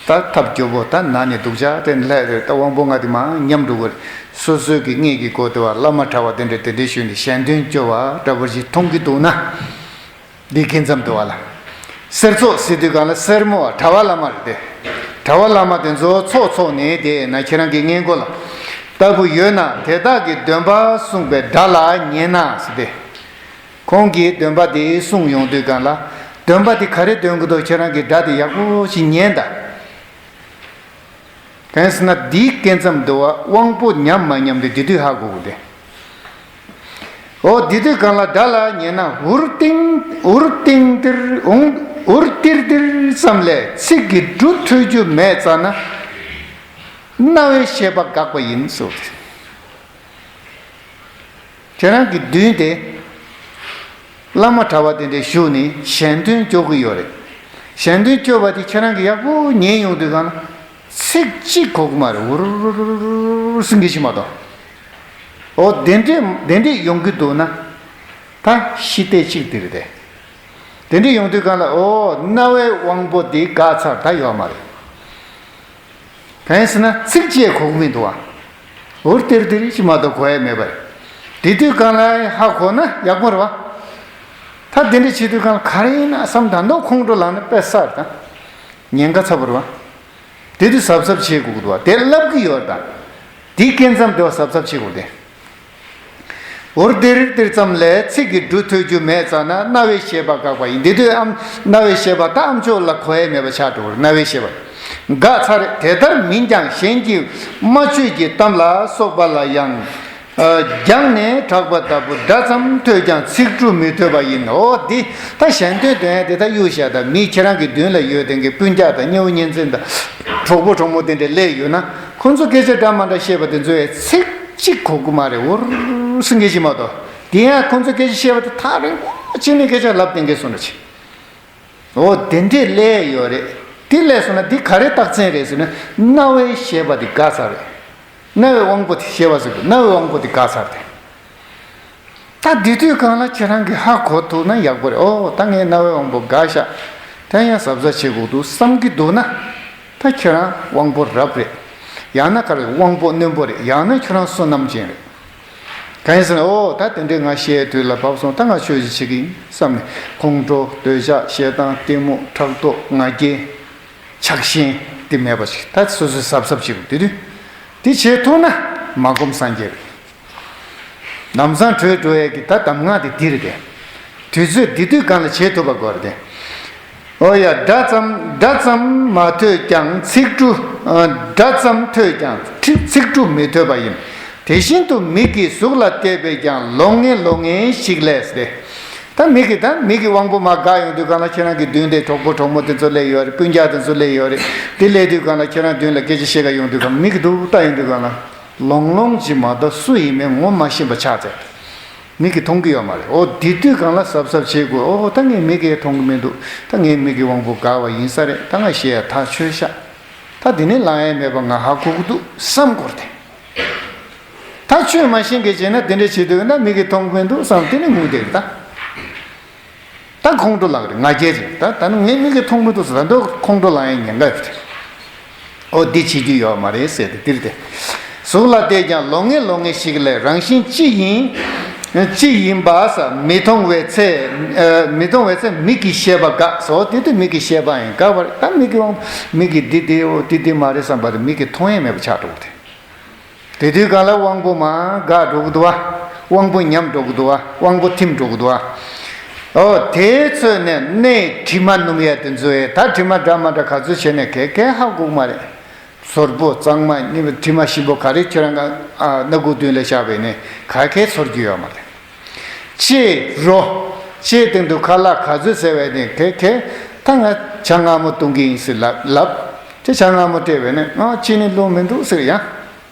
ད་ཐབས་སྐྱོ་པོ་ད་ན་ནི་སྡུག་ཅག་དེ་ལྷ་རེད་ད་དབང་པོ་ལྔ་དེ་མར་ཉམས་འགྲོ་གི་རེད། སོ་སོའི་གི་སྔས་ཀྱི་སྒོ་དེ་བ་བླ་མ་གྲྭ་བ་དེ་འདྲ་དེ་འདྲ་ཞུས་ནས་གཞན་དོན་སྐྱོ་བ་འདྲ་པོ་ཞིག་མཐོང་གི་འདུག་ན། འདི་སྐབས་ཙམ་དུ་བ་ལ། གསེར་མཚོ་ཟེར་དུས་གང་ལ་གསེར་མོ་བ་གྲྭ་བ་བླ་མ་རེད་དེ། གྲྭ་བ་བླ་མ་དེ་ཚོ་ཚོགས་ཚོགས་ནས་དེ་ན་ཁྱེད་རང་གི་སྔས་མགོ་ལ། ལྟ་བུ་ཡོད་ན་དེ་དག་གི་འདོན་པ་གསུངས་པའི་སྒྲ་ལ་ཉན་ན་ཟེར་ཏེ། ཁོང་གིས་འདོན་པ་དེ་གསུངས་ཡོང་དུས་གང་ལ། འདོན་པ་དེ་ག་རེ་འདོན་གི་འདུག་ཁྱེད་རང་གི་སྒྲ་དེ་ཡག་པོ་ཞིག་ཉན་ད། གང་ཟེར་ན་འདིའི་སྐབས་ཙམ་དུ་བ་དབང་པོ་ཉམས་མ་ཉམས་དེ་དེ་དུས་ཧ་གོ་གི་རེད། འོ་དེ་དུས་གང་ལ་སྒྲ་ལ་ཉན་ན་འུར་ཏིང་འུར་ཏིང་ཏིར་འུང་འུར་ཏིར་ཏིར་ཙམ་ལས་ཚིག་གི་འབྲུ་ཐོས་རྒྱུ་མེད་ཙ་ན། རྣ་བའི་ཤེས་པ་འགག་པ་ཡིན་གསུངས། ཁྱེད་རང་གི་མདུན་དེ། བླ་མ་གྲྭ་བ་དེ་འདྲས་བཞུགས་ནས་གཞན་དོན་སྐྱོ་གི་ཡོད་རེད། གཞན་དོན་སྐྱོ་བ་དེ་ཁྱེད་རང་གི་ཡག་པོ་ཉན་ཡོང་དུས་གང་ལ། ཚིག་གཅིག་གོ་གི་མ་རེད་འུར་སིང་གི་ཞིག་མ་གཏོགས། ཨོ་དེ་འདྲས་དེ་འདྲས་ཡོང་གི་འདུག་ན། ད་ཤི་བལྟས་གཅིག་དེ་རེད་དེ། དེ་འདྲས་ཡོང་དུས་གང་ལ་ཨོ་རྣ་བའི་དབང་པོ་དེ་འགག་ཚར་ད་ཡོད་མ་རེད། གང་ཡིན་ཟེར་ན་ཚིག་གཅིག་གོ་གི་མི་འདུག་བ། འུར་ཏིར་ཏིར་ཅིག་མ་གཏོགས་གོ་ཡ་མེད་པ་རེད། དེ་དུས་གང་ལ་ཧ་གོ་ན་ཡག་པོ་རེད་བ། ད་དེ་འདྲས་བྱེད་དུས་གང་ལ་ག་རེ་ཡིན་ན་བསམ་ད་མདོ་ཁོང་ཁྲོ་ལངས་ན་དཔེ་གསར་དང་། ཉེན་ཁ་ཚ་པོ་རེད་བ། དེ་དུས་གཟབ་གཟབ་བྱེད་དགོས་ཀྱི་འདུག་བ་དེ་ལབ་ཀྱི་ཡོད་རེད་ད། དེའི་སྐབས་ཙམ་དུ་བ་གཟབ་གཟབ་བྱེད་དགོས་ཏེ། འུར་ཏིར་ཏིར་ཙམ་ལས་ཚིག་གི་འབྲུ་ཐོས་རྒྱུ་མེད་ཙ་ན་རྣ་བའི་ཤེས་པ་འགག་པ་ཡིན། འདི་དུས་ཨམ་རྣ་བའི་ཤེས་པ་ད་ཨམ་ཅོག་ལ་གོ་ཡ་མེད་པ་ཆགས་འགྲོ་གི་རེད་རྣ་བའི་ཤེས་པ་འགག་ཚར་རེད། དེ་ལྟར་མིན་ཀྱང་གཞན་གྱིས་སྨྲ་བརྗོད་ཀྱི་གཏམ་ལ་སོགས་པ་ལ་ཡང་། རྒྱང་ནས་གྲགས་པ་ལྟ་བུ་སྒྲ་ཙམ་ཐོས་ཀྱང་ཚིག་འབྲུ་མི་ཐོས་པ་ཡིན། འོ་འདི་ད་གཞན་དོན་དོན་ཡ་དེ་ད་གཡུག་བཞག་ད་མི་ཁྱེད་རང་གི་མདུན་ལ་ཡོད་དེང་གི་སྤུན་ཀྱག་དང་ཉེ་བོ་གཉེན་ཚན་དང་གྲོགས་པོ་གྲོགས་མོ་དེ་འདྲ་སླེབས་ཡོད་ན་ཁོང་ཚོ་སྐད་ཆ་འདྲ་མ་འདྲ་བཤད་པ་དེ་ཚོ་ཡ་ཚིག་གཅིག་གོ་གི་མ་རེད། འུར་སིང་གེ་ཅིག་མ་གཏོགས། དེ་ཡང་ཁོང་ཚོས་སྐད་ཆ་བཤད་པ་དེ་ཐག་རིང་པོ་གཅིག་ནས་སྐད་ཆ་ལབ་བསྡད་མཁན་སོང་འདྲ་ཆེ། འོ་དེ་འདྲས་སླེབས་ཡོད་རེད། དེ་སླེབས་སོང་ན་འདི་ག་རེ་རྟགས་མཚན་རེད་ཟེར་ན་རྣ་བའི་ཤེས་པ་དེ་འགག་ཚར་རེད། རྣ་བའི་དབང་པོ་དེ་ཤེས་པ་ཟེར་དགོས་རྣ་བའི་དབང་པོ་དེ་འགག་ཚར་རེད། ད་དེ་དུས་གང་ལ་ཁྱེད་རང་གིས་ཧ་གོ་ཐུབ་ན་ཡག་པོ་རེད། ཨོ་ད་ངའི་རྣ་བའི་དབང་པོ་འགག་ཤག་ད་ཡང་གཟབ་གཟབ་བྱེད་དགོས་འདུག་བསམ་གྱི་འདུག་ན། ད་ཁྱེད་རང་དབང་པོ་རབ་རེད། ཡང་ན་ག་རེ་དབང་པོ་རྣོན་པོ་རེད། ཡང་ན་ཁྱོད་རང་བསོད་ནམས་ཅན་རེད། གང་ཡིན་ཟེར་ན་ཨོ་ད་དེ་འདྲའི་ང་ཤི་ཡའི་དུས་ལ་བབས་སོང་ད་ང་ཆོས་ཞིག་བྱེད་ཀྱི་ཡིན་བསམ་ནས་ཁོང་ཁྲོ་འདོད་ཆགས་ཞེ་སྡང་གཏི་མུག་ཕྲག་དོག་ང་རྒྱལ། ཆགས་ཞེན། དེ་མེད་པ་ཞིག་ད་སོ་སོས་གཟབ་གཟབ་བྱེད་དགོས། དེ་དུས་དེ་བྱེད་ཐུབ་ན་མ་གོམས་སངས་རྒྱས་རེད། ལམ་སང་བྲོས་འགྲོ་ཡས་ཀྱི་ད་གདམས་ངག་དེ་འདི་རེད་དེ། དུས་ཚོད་འདི་དུས་གང་ལ་བྱེད་ཐུབ་པ་དགོས་རེད་དེ། ཨོ་ཡ། སྒྲ་ཙམ་སྒྲ་ཙམ་མ་ཐོས་ཀྱང་ཚིག་འབྲུ། ཨ། སྒྲ་ཙམ་ཐོས་ཀྱང་ཚིག་ཚིག་འབྲུ་མི་ཐོས་པ་ཡིན། དེ་བཞིན་དུ་མིག་གིས་གཟུགས་ལ་བལྟས་པས་ཀྱང་ལོང་ངེ་ལོང་ངེ་ཞིག་ལས་ཏེ། ད་མིག་གིས་ད་མིག་གི་དབང་པོ་མར་འགག་ཡོང་དུས་གང་ལ་ཁྱེད་རང་གི་མདུན་དེ་གྲོགས་པོ་གྲོགས་མོ་དེ་ཚོ་སླེབས་ཡོད་རེད། སྤུན་ཀྱག་དེ་ཚོ་སླེབས་ཡོད་རེད། དེ་སླེབས་དུས་གང་ལ་ཁྱེད་རང་མདུན་ལ་སྐད་ཆ་བཤད་ག་ཡོང་དུས་གང་མིག་གིས་འདུག་ལྟ་ཡོང་དུས་གང་ལ་ལོང་ལོང་ཅིག་མ་གཏོགས་སུ་ཡིན་མིན་ངོ་མ་ཤེས་པ་ཆགས་ཚར། མིག་གིས་མཐོང་གི་ཡོད་མ་རེད། ཨོ་དེ་དུས་གང་ལ་གཟབ་གཟབ་བྱེད་དགོས། ཨོ་ད་ངའི་མིག་གིས་མཐོང་གི་མི་འདུག་ད་ངའི་མིག་གི་དབང་པོ་འགག་པ་ཡིན་ས་རེད། ད་ང་ཤི་ཡ་ཐག་ཆོད་ཤག་ད་དེ་ནས་ལངས་ཡ་མེད་པ་ང་ཧ་གོ་གི་འདུག་བསམ་དགོས་རེད། ད་ཆོས་མ་ཤེས་མཁན་བྱས་ན་དེ་འདྲ་བྱེད་དུས་ན་མིག་གིས་མཐོང་གི་མི་འདུག་བསམ་དེ་ནས་ངུས་བསྡད་རེད་ད། ད་ཁོང་ཁྲོ་ལངས་རེད། ང་རྒྱལ་ཅིག་ད་ད་ནི་ངའི་མིག་གིས་མཐོང་མི་འདུག་ཟེར། ད་འདོད་ཁོང་ཁྲོ་ལངས་ཡས་ཉེན་ཁ་ཡོད་རེད། ཨོ་འདི་བྱེད་རྒྱུ་ཡོད་མ་རེད་ཟེར་ཏེ་འདིར་ཏེ། གཟུགས་ལ་བལྟས་ཀྱང་ལོང་ངེ་ལོང་ངེ་ཞིག་ལས་རང་བཞིན་ཅི་ཡིན། ཅི་ཡིན་པ་ས་མི་མཐོང་བའི་ཚེ། ཨ། མི་མཐོང་བའི་ཚེ་མིག་གི་ཤེས་པ་འགག་སོ། དེ་དུས་མིག་གི་ཤེས་པ་ཡང་འགག་པ་རེད། ད་མིག་གི་དབང་མིག་གིས་འདི་འདི་ཨོ་འདི་འདི་མ་རེད་བསམ་པ་དེ་མིག་གིས་མཐོང་ཡས་མེད་པ་ཆགས་འགྲོ་གི་རེད། དེ་དུས་གང་ལ་དབང་པོ་མར་འགག་འགྲོ་གི་འདུག་བ། དབང་པོ་ཉམས་འགྲོ་གི་འདུག་བ། དབང་པོ་ཐིམ་འགྲོ་གི་འདུག་བ། ཨོ་དེའི་ཚོད་ནས་སྣའི་དྲི་མ་སྣོམ་ཡས་དེ་ཚོ་ཡས་ད་དྲི་མ་འདྲ་མ་འདྲ་ག་ཚོད་བྱས་ནས་གས་གས་ཧ་གོ་གི་མ་རེད། ཟོར་པོ་གཙང་མ་གཉིས་པ་དྲི་མ་ཞིམ་པོ་ག་རེ་ཁྱོད་རང་ག་ཨ་སྣ་ཁུག་མདུན་ལ་བཞག་པས་ནས་ག་གས་ཚོར་རྒྱུ་ཡོད་མ་རེད། ལྕེ་རོ། ལྕེའི་སྟེང་དུ་ཁ་ལག་ག་ཚོད་ཟེར་བས་ནས་གས་གས་ད་ང་ཇ་མངར་མོ་བཏུང་གི་ཡིན་ཟེར་ལབ་ལབ། དེ་ཇ་མངར་མོ་སྤྲད་པས་ནས་ང་ཅི་ནས་བླུགས་མི་འདུག་ཟེར་ཡང་།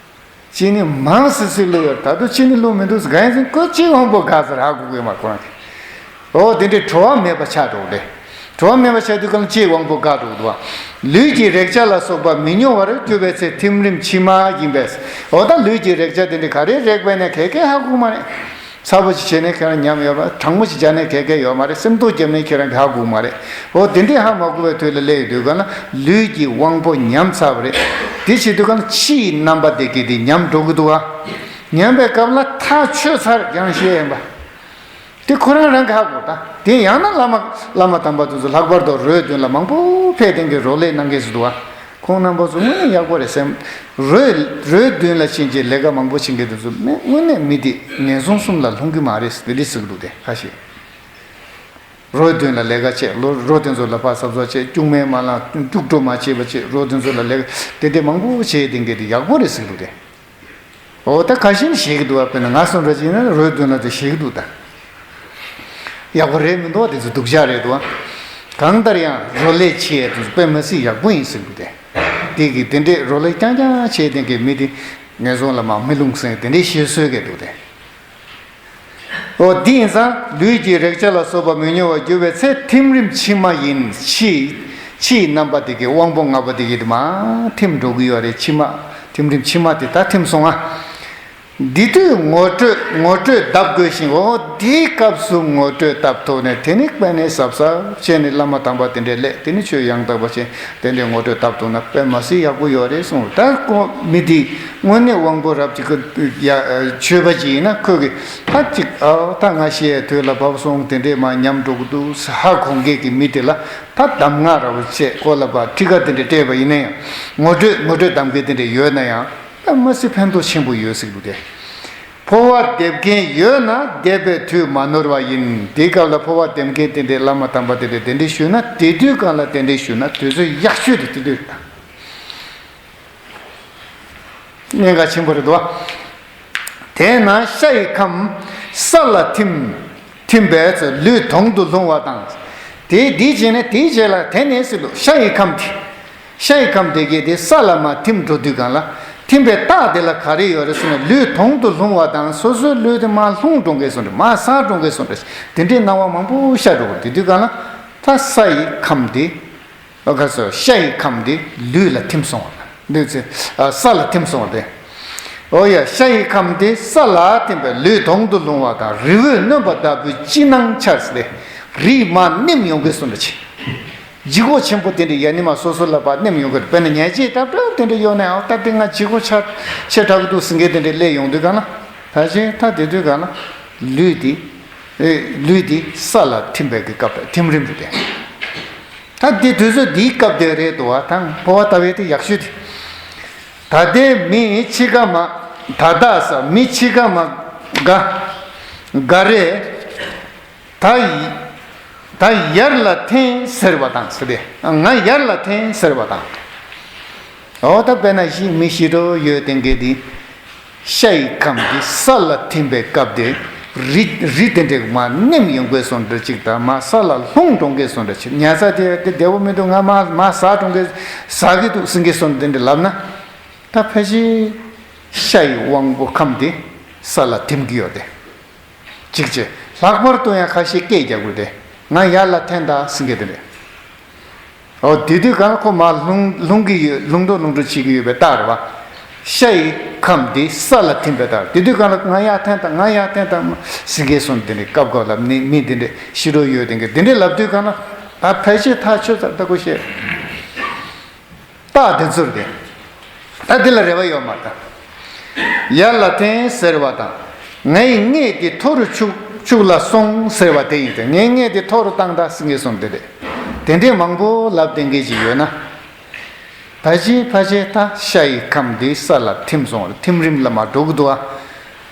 ཅི་ནི་མང་སི་སི་བླུགས་ཡོད། ད་དུང་ཅི་ནི་བླུགས་མི་འདུག་གང་ཡིན་ཟེར་ཁོ་ཅི་དབང་པོ་འགག་ཟེར་ཧ་གོ་གི་མ་ཁོ་རང་གི། ཨོ་དེ་འདྲའི་བྲོ་བ་མེད་པ་ཆགས་འགྲོ་གི་རེད། བྲོ་བ་མེད་པ་ཆགས་དུས་གང་ལ་ཅི་དབང་པོ་འགག་འགྲོ་གི་འདུག་བ། ལུས་ཀྱི་རེག་བྱ་ལ་སོགས་པ་མི་སྙོ་བར་གྱུར་པའི་ཚེ་ཐིམ་རིམ་མཆི་མ་ཡིན་པས། ཨོ་ད་ལུས་ཀྱི་རེག་བྱ་དེ་འདྲ་ག་རེ་རེག་པས་ནས་གས་གས་ཧ་གོ་མ་རེད། ཚ་པོ་ཅིག་བྱས་ནས་ཁྱེད་རང་ཉམས་ཡོད་པ། གྲང་མོ་ཅིག་བྱས་ནས་གས་གས་ཡོད་མ་རེད། སེམས་ཐོག་བརྒྱབ་ནས་ཁྱེད་རང་གིས་ཧ་གོ་མ་རེད། འོ་དེ་འདྲས་ཧ་མ་གོ་བའི་དུས་ལ་སླེབས་ཡོང་དུས་ག་ན་ལུས་ཀྱི་དབང་པོ་ཉམས་ཚར་བ་རེད། དེ་བྱེད་དུས་ག་ན་ཕྱིའི་རྣམ་པ་དེ་གས་དེ་ཉམས་འགྲོ་གི་འདུག་བ། ཉམས་པའི་སྐབས་ལ་ཐག་ཆོད་ཚར་ཡང་ཤེས་ཡིན་པ། དེ་ཁོ་རང་རང་གིས་ཧ་གོ་ད། དེ་ཡང་ན་བླ་མ་བླ་མ་དམ་པ་དེ་ཚོ་ལྷག་པར་དུ་རོའི་མདུན་ལ་མང་པོ་ཕེབས་ཏེ་གི་རོ་ལས་གནང་མཁན་ཞིག་འདུག་བ། ཁོང་རྣམ་པ་ཚོ་དངོས་གནས་ཡག་པོ་རེད་སེམས། རོའི་རོའི་མདུན་ལ་ཕྱིན་ཅིག་ལས་ཀ་མང་པོ་བྱེད་མཁན་དེ་ཚོ་མི་དངོས་གནས་མི་དེ་ངན་སོང་གསུམ་ལ་ལྷུང་གི་མ་རེད་དེ་འདྲས་ཟེར་གི་འདུག་དེ་ཁ་ཤས། རོའི་མདུན་ལ་ལས་ཀ་བྱེད། ལོ་རོ་དེ་ཚོ་ལ་ཕར་གཟབ་གཟབ་བྱེད། སྐྱུག་མེད་མ་ལངས། སྐྱུག་བྲོ་མ་བྱེད་པ་བྱེད། རོ་དེ་ཚོ་ལ་ལས་ཀ་དེ་འདྲས་མང་པོ་བྱེད་དེ་གི་དེ་ཡག་པོ་རེད་ཟེར་གི་འདུག་དེ། འོ་ད་ཁ་ཤས་ནི་ཞེད་ཀྱི་འདུག་བ། དཔེར་ན་ང་སོང་འདྲ་ཅིག་ཡིན་ན་རོའི་མདུན་ལ་དེ་ཞེད་ཀྱི་འདུག་ད། ཡག་པོ་རེད་མི་འདུག་བ། དེ་ཚོ་སྡུག་ཅག་རེད་འདུག་བ། གང་ལྟར་ཡང་རོ་ལས་ཆེ་ཡ་དེ་ཚོ་དཔེ་མ་སྲིད་ཡག་པོ་ཡིན་ཟེར་གི་དེ། དེ་གི་དེ་འདྲས་རོ་ལས་རྐྱང་རྐྱང་བྱས་དེ་གི་མི་དེ་ངན་སོང་ལ་མ་མི་ལྷུང་ཟེར་དེ་འདྲས་ཞེད་སོས་གི་འདུག་དེ། འོ་དེ་ཡིན་ཙང་ལུས་ཀྱི་རེག་བྱ་ལ་སོགས་པ་མི་སྙོ་བར་གྱུར་པའི་ཚེ་ཐིམ་རིམ་མཆི་མ་ཡིན། ཕྱིའི་ཕྱིའི་རྣམ་པ་དེ་གི་དབང་པོ་ལྔ་པོ་དེ་གི་དེ་མར་ཐིམ་འགྲོ་གི་ཡོད་རེད། མཆི་མ་ཐིམ་རིམ་མཆི་མ་དེ་ད་ཐིམ་སོང་ང་། འདི་དུས་ངོ་སྤྲོད་ངོ་སྤྲོད་བཏབ་དགོས་ཤིང་། འོ་དེའི་སྐབས་སུ་ངོ་སྤྲོད་བཏབ་ཐུབ་ནས་དེ་ནི་དཔེ་ནི་གཟབ་གཟབ་བྱས་ནས་བླ་མ་དམ་པ་དེ་འདྲས་སླེབས། དེ་ནི་ཆོས་ཡང་དག་པ་བྱས། དེ་འདྲའི་ངོ་སྤྲོད་བཏབ་ཐུབ་ན་དཔེ་མ་སྲིད་ཡག་པོ་ཡོད་རེད་གསུངས། ད་ཁོ་མི་དེ་དངོས་གནས་དབང་པོ་རབ་ཅིག་གི་ཡ་ཆོས་པ་ཅིག་ཡིན་ན་ཁོས་གི་ད་ཅིག་ཨ་ད་ང་ཤི་ཡའི་དུས་ལ་བབས་སོང་། དེ་འདྲས་མར་ཉམས་འགྲོ་གི་འདུག་ཧ་གོ་མཁན་གྱི་མི་དེ་ལ་ད་གདམས་ངག་ར་བ་བྱས་ཁོ་ལ་ཕར་ཁྲིད་ཀ་དེ་འདྲས་སྤྲད་པ་ཡིན་ན་ཡང་། ངོ་སྤྲོད་ངོ་སྤྲོད་གདམས་མཁན་དེ་འདྲས་ཡོད་ན་ཡང་དཔེ་མ་སྲིད་ཕན་ཐོགས་ཆེན་པོ་ཡོད་ཟེར་གི་འདུག་དེ། འཕོ་བ་འདེབས་མཁན་ཡོད་ན་འདེབས་པའི་དུས་མ་ནོར་བ་ཡིན། དེའི་སྐབས་ལ་འཕོ་བ་འདེབས་མཁན་དེ་འདྲས་བླ་མ་དམ་པ་དེ་འདྲས་དེ་འདྲས་ཞུས་ན། དེ་དུས་གང་ལ་དེ་འདྲས་ཞུས་ན་དུས་ཚོད་ཡག་ཤོས་དེ་དེ་དུས་རེད། གནད་འགག་ཆེན་པོ་རེད་དོ། དེས་ན་ཤ་ཡི་ཁམས་ས་ལ་ཐིམ། ཐིམ་པས་ལུས་དོང་དུ་ལྷུང་བ་དང་། དེ་འདི་བྱས་ནས་དེའི་རྗེས་ལ་དེ་ནས་སྲིད་ལུ་ཤ་ཡི་ཁམས་དེ། ཤ་ཡི་ཁམས་དེ་གས་དེ་ས་ལ་མར་ཐིམ་འགྲོ་དུས་གང་ལ་ཐིམ་པའི་རྟགས་དེ་ལ་ག་རེ་ཡོད་རེད་ཟེར་ན། ལུས་དོང་དུ་ལྷུང་བ་དང་། སོ་སོའི་ལུས་དེ་མར་ལྷུང་འགྲོ་མཁན་བཟོ་འདྲ། མར་སངས་འགྲོ་མཁན་བཟོ་འདྲ། དེ་འདྲའི་སྣང་བ་མང་པོ་ཤར་འགྲོ་གི་རེད། དེ་དུས་གང་ལ་ད་ས་ཡི་ཁམས་དེ། ཨ་ག་སོ་ཤ་ཡི་ཁམས་དེ་ལུས་ལ་ཐིམ་སོང་བ། ལུས་ཚེ་ཨ་ས་ལ་ཐིམ་སོང་བ་དེ། ཨོ་ཡ། ཤ་ཡི་ཁམས་དེ་ས་ལ་ཐིམ་པས་ལུས་དོང་དུ་ལྷུང་བ་དང་། རི་བོས་གནོན་པ་ལྟ་བུའི་ཅི་སྣང་འཆར་ཟེར་ཏེ། རིས་མར་ནེམ་ཡོང་གི་སོང་འདྲ་ཆེ། ལྗིད་ཁོག་ཆེན་པོ་དེ་འདྲ་ཡ་ནི་མ་སོ་སོ་ལ་ཕར་ནེམ་ཡོང་གི་རེད། དཔེར་ན་ཉལ་ཆས་སྟབས་སྟབས་དེ་འདྲ་གཡོག་ནས། ཨོ་ད་དེ་ང་ལྗིད་ཁོག་ཆེ་ཆེ་དྲགས་ཀྱི་འདུག་ཟེར་མཁན་དེ་འདྲ་སླེབས་ཡོང་དུས་གང་ན། ད་ཆེ་ད་དེ་དུས་གང་ན་ལུས་དེ་ཨེ་ལུས་དེ་ས་ལ་ཐིམ་པའི་གི་སྐབས་ཐིམ་རིམ་རེད་དེ། ད་འདི་དུས་ཚོད་འདིའི་སྐབས་དེ་རེད་འདུག་བ། ད་འཕོ་བ་ལྟ་བའི་དེ་ཡག་ཤོས་དེ། ད་ལྟའི་མི་འཆི་ཁ་མ། ད་ལྟ་ས་མི་འཆི་ཁ་མ་འགའ། འགའ་རེ། ད་ཡི་ད་ཡར་ལ་འཐེན་ཟེར་བ་དང་ཟེར་ཏེ། ང་ཡར་ལ་འཐེན་ཟེར་བ་དང་། འོ་ད་དཔེར་ན་ཤི་མི་ཤི་འགྲོ་ཡོད་དེ་འགའི་དེ། ཤ་ཡི་ཁམས་དེ་ས་ལ་ཐིམ་པའི་སྐབས་དེ། རི་རི་དེ་འདྲས་མར་ནེམ་ཡོང་གི་སོང་འདྲ་ཅིག་དང་མར་ས་ལ་ལྷུང་འགྲོ་གི་སོང་འདྲ་ཅིག་ཉལ་ས་དེ་དེ་བདེ་བོ་མི་འདུག་ང་མར་མར་ཟག་འགྲོ་གི་ཟག་གི་འདུག་ཟེར་གི་སོང་འདྲ་འདྲ་ལབ་ན། ད་ཕལ་ཆེར་ཤ་ཡི་དབང་པོ་ཁམས་དེ་ས་ལ་ཐིམ་གི་ཡོད་དེ། གཅིག་བྱས། ལྷག་པར་དུ་ཡང་ཁ་ཤས་སྐད་རྒྱག་དགོས་ཏེ། ང་ཡར་ལ་འཐེན་ད་ཟེར་གི་དེ་རེད། འོ་དེ་དུས་གང་ལ་ཁོ་མར་ལྷུང་ལྷུང་གི་ཡོད། ལྷུང་དོ་ལྷུང་དོ་བྱེད་ཀྱི་ཡོད་པའི་རྟགས་རེད་བ། ཤ་ཡི་ཁམས་དེ་ས་ལ་ཐིམ་པའི་རྟགས། དེ་དུས་གང་ལ་ང་ཡར་འཐེན་ད་ང་ཡར་འཐེན་ད་ཟེར་གི་སོང་དེ་འདྲས་སྐབས་སྐབས་ལ་མི་མི་དེ་འདྲས་ཤི་འགྲོ་ཡོད་དེ་འདྲས་དེ་འདྲས་ལབ་དུས་གང་ལ་ད་ཕལ་ཆེར་ཐག་ཆོད་ཚར་ལྟ་གོ་ཤེས། རྟགས་དེ་ཚོར་ཏེ། ད་འདི་ལ་རེ་བ་ཡོད་མ་རེད་ད། ཡར་ལ་འཐེན་ཟེར་བ་དང་། ངའི་མངལ་དེ་མཐོ་རུ་ཆུག་ཆུག་ལ་སོང་ཟེར་བ་དེ་ཡིན་ཏེ། ངའི་མངལ་དེ་མཐོ་རུ་བཏང་ད་ཟེར་གི་སོང་དེ་རེད། དེ་འདྲས་མང་པོ་ལབ་དེ་འགའི་ཅིག་ཡོད་ན། ཕལ་ཆེར་ཕལ་ཆེར་ད་ཤ་ཡི་ཁམས་འདི་ས་ལ་ཐིམ་སོང་རེད། ཐིམ་རིམ་ལ་མར་འགྲོ་གི་འདུག་ཨ།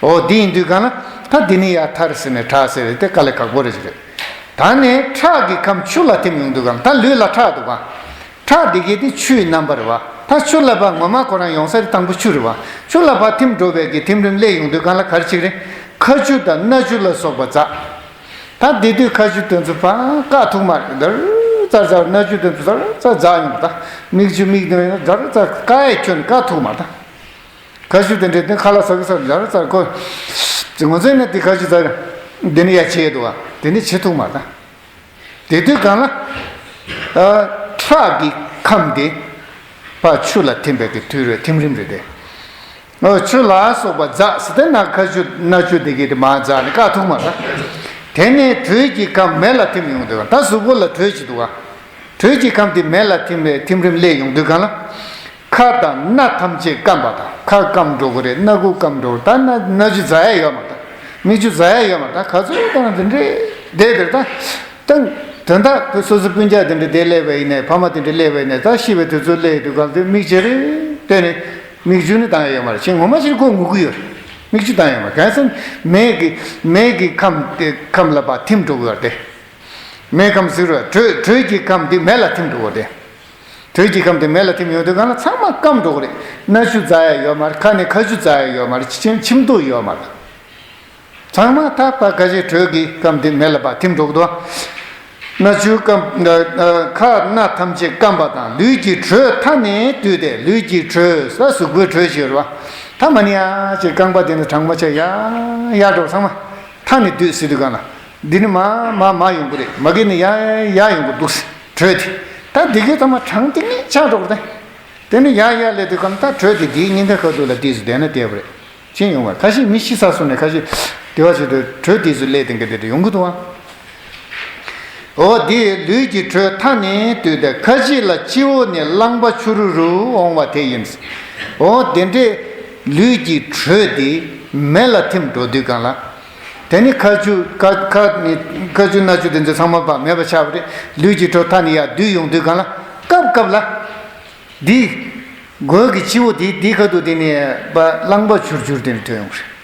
འོ་འདི་ཡིན་དུས་གང་ལ་ད་འདི་ནས་ཡར་ཐར་ཟེར་ནས་དྲག་ཟེར་རེད་དེ་དཀའ་ལས་ཁག་པོ་རེད་ཅིག་རེད། ད་ནས་ཁྲག་གི་ཁམས་ཆུ་ལ་ཐིམ་ཡོང་དུས་གང་ལ་ད་ལུས་ལ་ཁྲག་འདུག་ག་ཁྲག་འདི་གའི་དེ་ཆུའི་རྣམ་པ་རེད་བ། ད་ཆུ་ལ་ཕར་ངོ་མ་ཁོ་རང་ཡོང་ས་དེ་དང་པོ་ཆུ་རེད་བ། ཆུ་ལ་ཕར་ཐིམ་འགྲོ་བའི་གི་ཐིམ་རིམ་སླེབས་ཡོང་དུས་གང་ལ་ག་རེ་ཅིག་རེད། ཁ་ཆུ་དང་སྣ་ཆུ་ལ་སོགས་པ་འཛག་ད་དེ་དུས་ཁ་ཆུ་དེ་ཚོ་ཕར་བཀག་ཐུབ་མ་རེད། འདར་ཙར་ཙར་སྣ་ཆུ་དེ་ཚོ་ཙར་ཙར་འཛག་ཡོང་ད། མིག་ཆུ་མིག་དེ་འདར་ཙར་བཀག་ཡས་ཁྱོན་བཀག་ཐུབ་མ་ད། ཁ་ཆུ་དེ་འདྲས་དེ་ཁ་ལག་ཟ་གི་ཟ་གི་འདར་ཙར་ཁོ། ངོ་ཚོས་ནས་དེ་ཁ་ཆུ་ཙར་དེ་ནས་ཡར་ཆེ་འདུག་བ། དེ་ནས་ཆེ་ཐུབ་མ་ད། དེ་དུས་གང་ལ། ཨ། ཁྲག་གི་ཁམས་དེ་ཕར་ཆུ་ལ་ཐིམ་པའི་གི་དུས་རེད། ཐིམ་རིམ་རེད་དེ། ཨ། ཆུ་ལ་སོགས་པ་འཛག་ཟེར་ཏེ་ན་ཁ་ཆུ་སྣ་ཆུ་དེ་གི་དེ་མར་འཛག་ནས་བཀག་ཐུབ་མ་རེད། དེ་ནས་དྲོད་ཀྱི་ཁམས་མེ་ལ་ཐིམ་ཡོང་དུས་ད་གཟུགས་པོ་ལ་དྲོད་ཅིག་འདུག་ག་དྲོད་ཀྱི་ཁམས་དེ་མེ་ལ་ཐིམ་པའི་ཐིམ་རིམ་སླེབས་ཡོང་དུས་གང་ལ། ཁ་དང་སྣ་ཐམས་ཅད་སྐམ་པ་དང་། ཁ་སྐམ་འགྲོ་གི་རེད། སྣ་ཁུག་སྐམ་འགྲོ་གི་རེད། ད་སྣ་སྣ་ཆུ་འཛག་ཡ་ཡོད་མ་རེད། མིག་ཆུ་འཛག་ཡ་ཡོད་མ་རེད། ད་ག་ཚོད་བཏང་དེ་འདྲས་བསྡད་དེར་ད། ད་དོན་དག་སོ་སོ་སྤུན་ཀྱག་དེ་འདྲས་བསྡད་སླེབས་པ་ཡིན་ནའི་ཕ་མ་དེ་འདྲས་སླེབས་པ་ཡིན་ནའི་ད་ཤི་བའི་དུས་ཚོད་སླེབས་དུས་གང་དུས་མིག་ཅེ་རེ་བལྟས་ནས་མིག་ཆུ་ནི་བཏང་ཡ་ཡོད་མ་རེད། ཅིག་ངོ་མ་ཅིག་ཁོ་ངུ་གི་ཡོད་རེད། མིག་ཆུ་བཏང་ཡོད་མ་རེད། གང་ཟེར་མེ་གི་མེ་གི་ཁམས་དེ་ཁམས་ལ་ཕར་ཐིམ་འགྲོ་གི་ཡོད་རེད་དེ། མེ་ཁམས་ཟེར་བ་དྲོད་དྲོད་ཀྱི་ཁམས་དེ་མེ་ལ་ཐིམ་འགྲོ་གི་རེད་དེ། དྲོད་ཀྱི་ཁམས་དེ་མེ་ལ་ཐིམ་ཡོང་དུས་གང་ལ་ཚང་མ་སྐམ་འགྲོ་གི་རེད། སྣ་ཆུ་འཛག་ཡ་ཡོད་མ་རེད། ཁ་ནས་ཁ་ཆུ་འཛག་ཡ་ཡོད་མ་རེད། ཁྱིམ་ཁྱིམ་ཐོག་ཡོད་མ་རེད། ཚང་མ་ད་ཕར་ཁ་ཆེ་དྲོད་ཀྱི་ཁམས་དེ་མེ་ལ་ཕར་ཐིམ་འགྲོ་གི་འདུག་སྣ་ཆུ་སྐམ། ཁ་སྣ་ཐམས་ཅད་སྐམ་པ་དང་། ལུས་ཀྱི་དྲོད་མཐའ་ནས་བཏུལ་ཏེ། ལུས་ཀྱི་དྲོད་ས་གཟུགས་པོའི་དྲོད་ཅིག་ཡོད་རེད་བ། ད་མ་ནི་ཡ་ཅིག་རྐང་པ་དེ་ནི་གྲང་མོ་ཆེ་ཡ་ཡ་འགྲོ་ཚང་མ་མཐའ་ནས་བཏུལ་ཟེར་དུས་གང་ལ། འདི་ནི་མ་མ་མ་ཡོང་གི་རེད། མ་གི་ནི་ཡ་ཡ་ཡོང་གི་འདུག་ཟེར་དྲོད་དེ། ད་འདི་གའི་ཚང་མ་གྲང་དེ་ནི་ཆགས་འགྲོ་གི་རེད། དེ་ནི་ཡ་ཡ་ལས་དུས་གང་ལ་ད་དྲོད་དེ་འདིའི་སྙིང་ག་ཁ་ཐུག་ལ་བཏུལ་ཟེར་བསྡད་ན་བསྡད་པ་རེད། ཅི་ཡོང་བ་ཁ་ཤས་མི་ཤི་ཚར་སོང་ནས་ཁ་ཤས་དེ་བ་ཞིག་ཏུ་དྲོད་དེ་ཚོ་སླེབས་དེ་འགའ་དེ་དེ་ཡོང་གི་འདུག་ཨ། འོ་དེ་ལུས་ཀྱི་དྲོད་མཐའ་ནས་བཏུལ་ཏེ། ཁ་ཅིག་ལ་སྤྱི་བོ་ནས་རླངས་པ་ཕྱུ་རུ་རུ་འོང་བ་དེ་ཡིན། འོ་དེ་འདྲས་ལུས་ཀྱི་དྲོད་དེ་མེ་ལ་ཐིམ་འགྲོ་དུས་གང་ལ། དེ་ནི་ཁ་ཆུ་ཁ་ཁ་ནི་ཁ་ཆུ་སྣ་ཆུ་དེ་ཚོ་ཚང་མ་ཕར་མེད་པ་ཆགས་པ་རེད། ལུས་ཀྱི་དྲོད་མཐའ་ནས་ཡར་བསྡུས་ཡོང་དུས་གང་ལ་སྐབས་སྐབས་ལ། འདི། མགོ་གི་སྤྱི་བོ་འདི་འདི་ཁ་ཐུག་དེ་ནས་པ་རླངས་པ་ཕྱུར་ཕྱུར་དེ་ནས་ཐོན་ཡོང་རེད།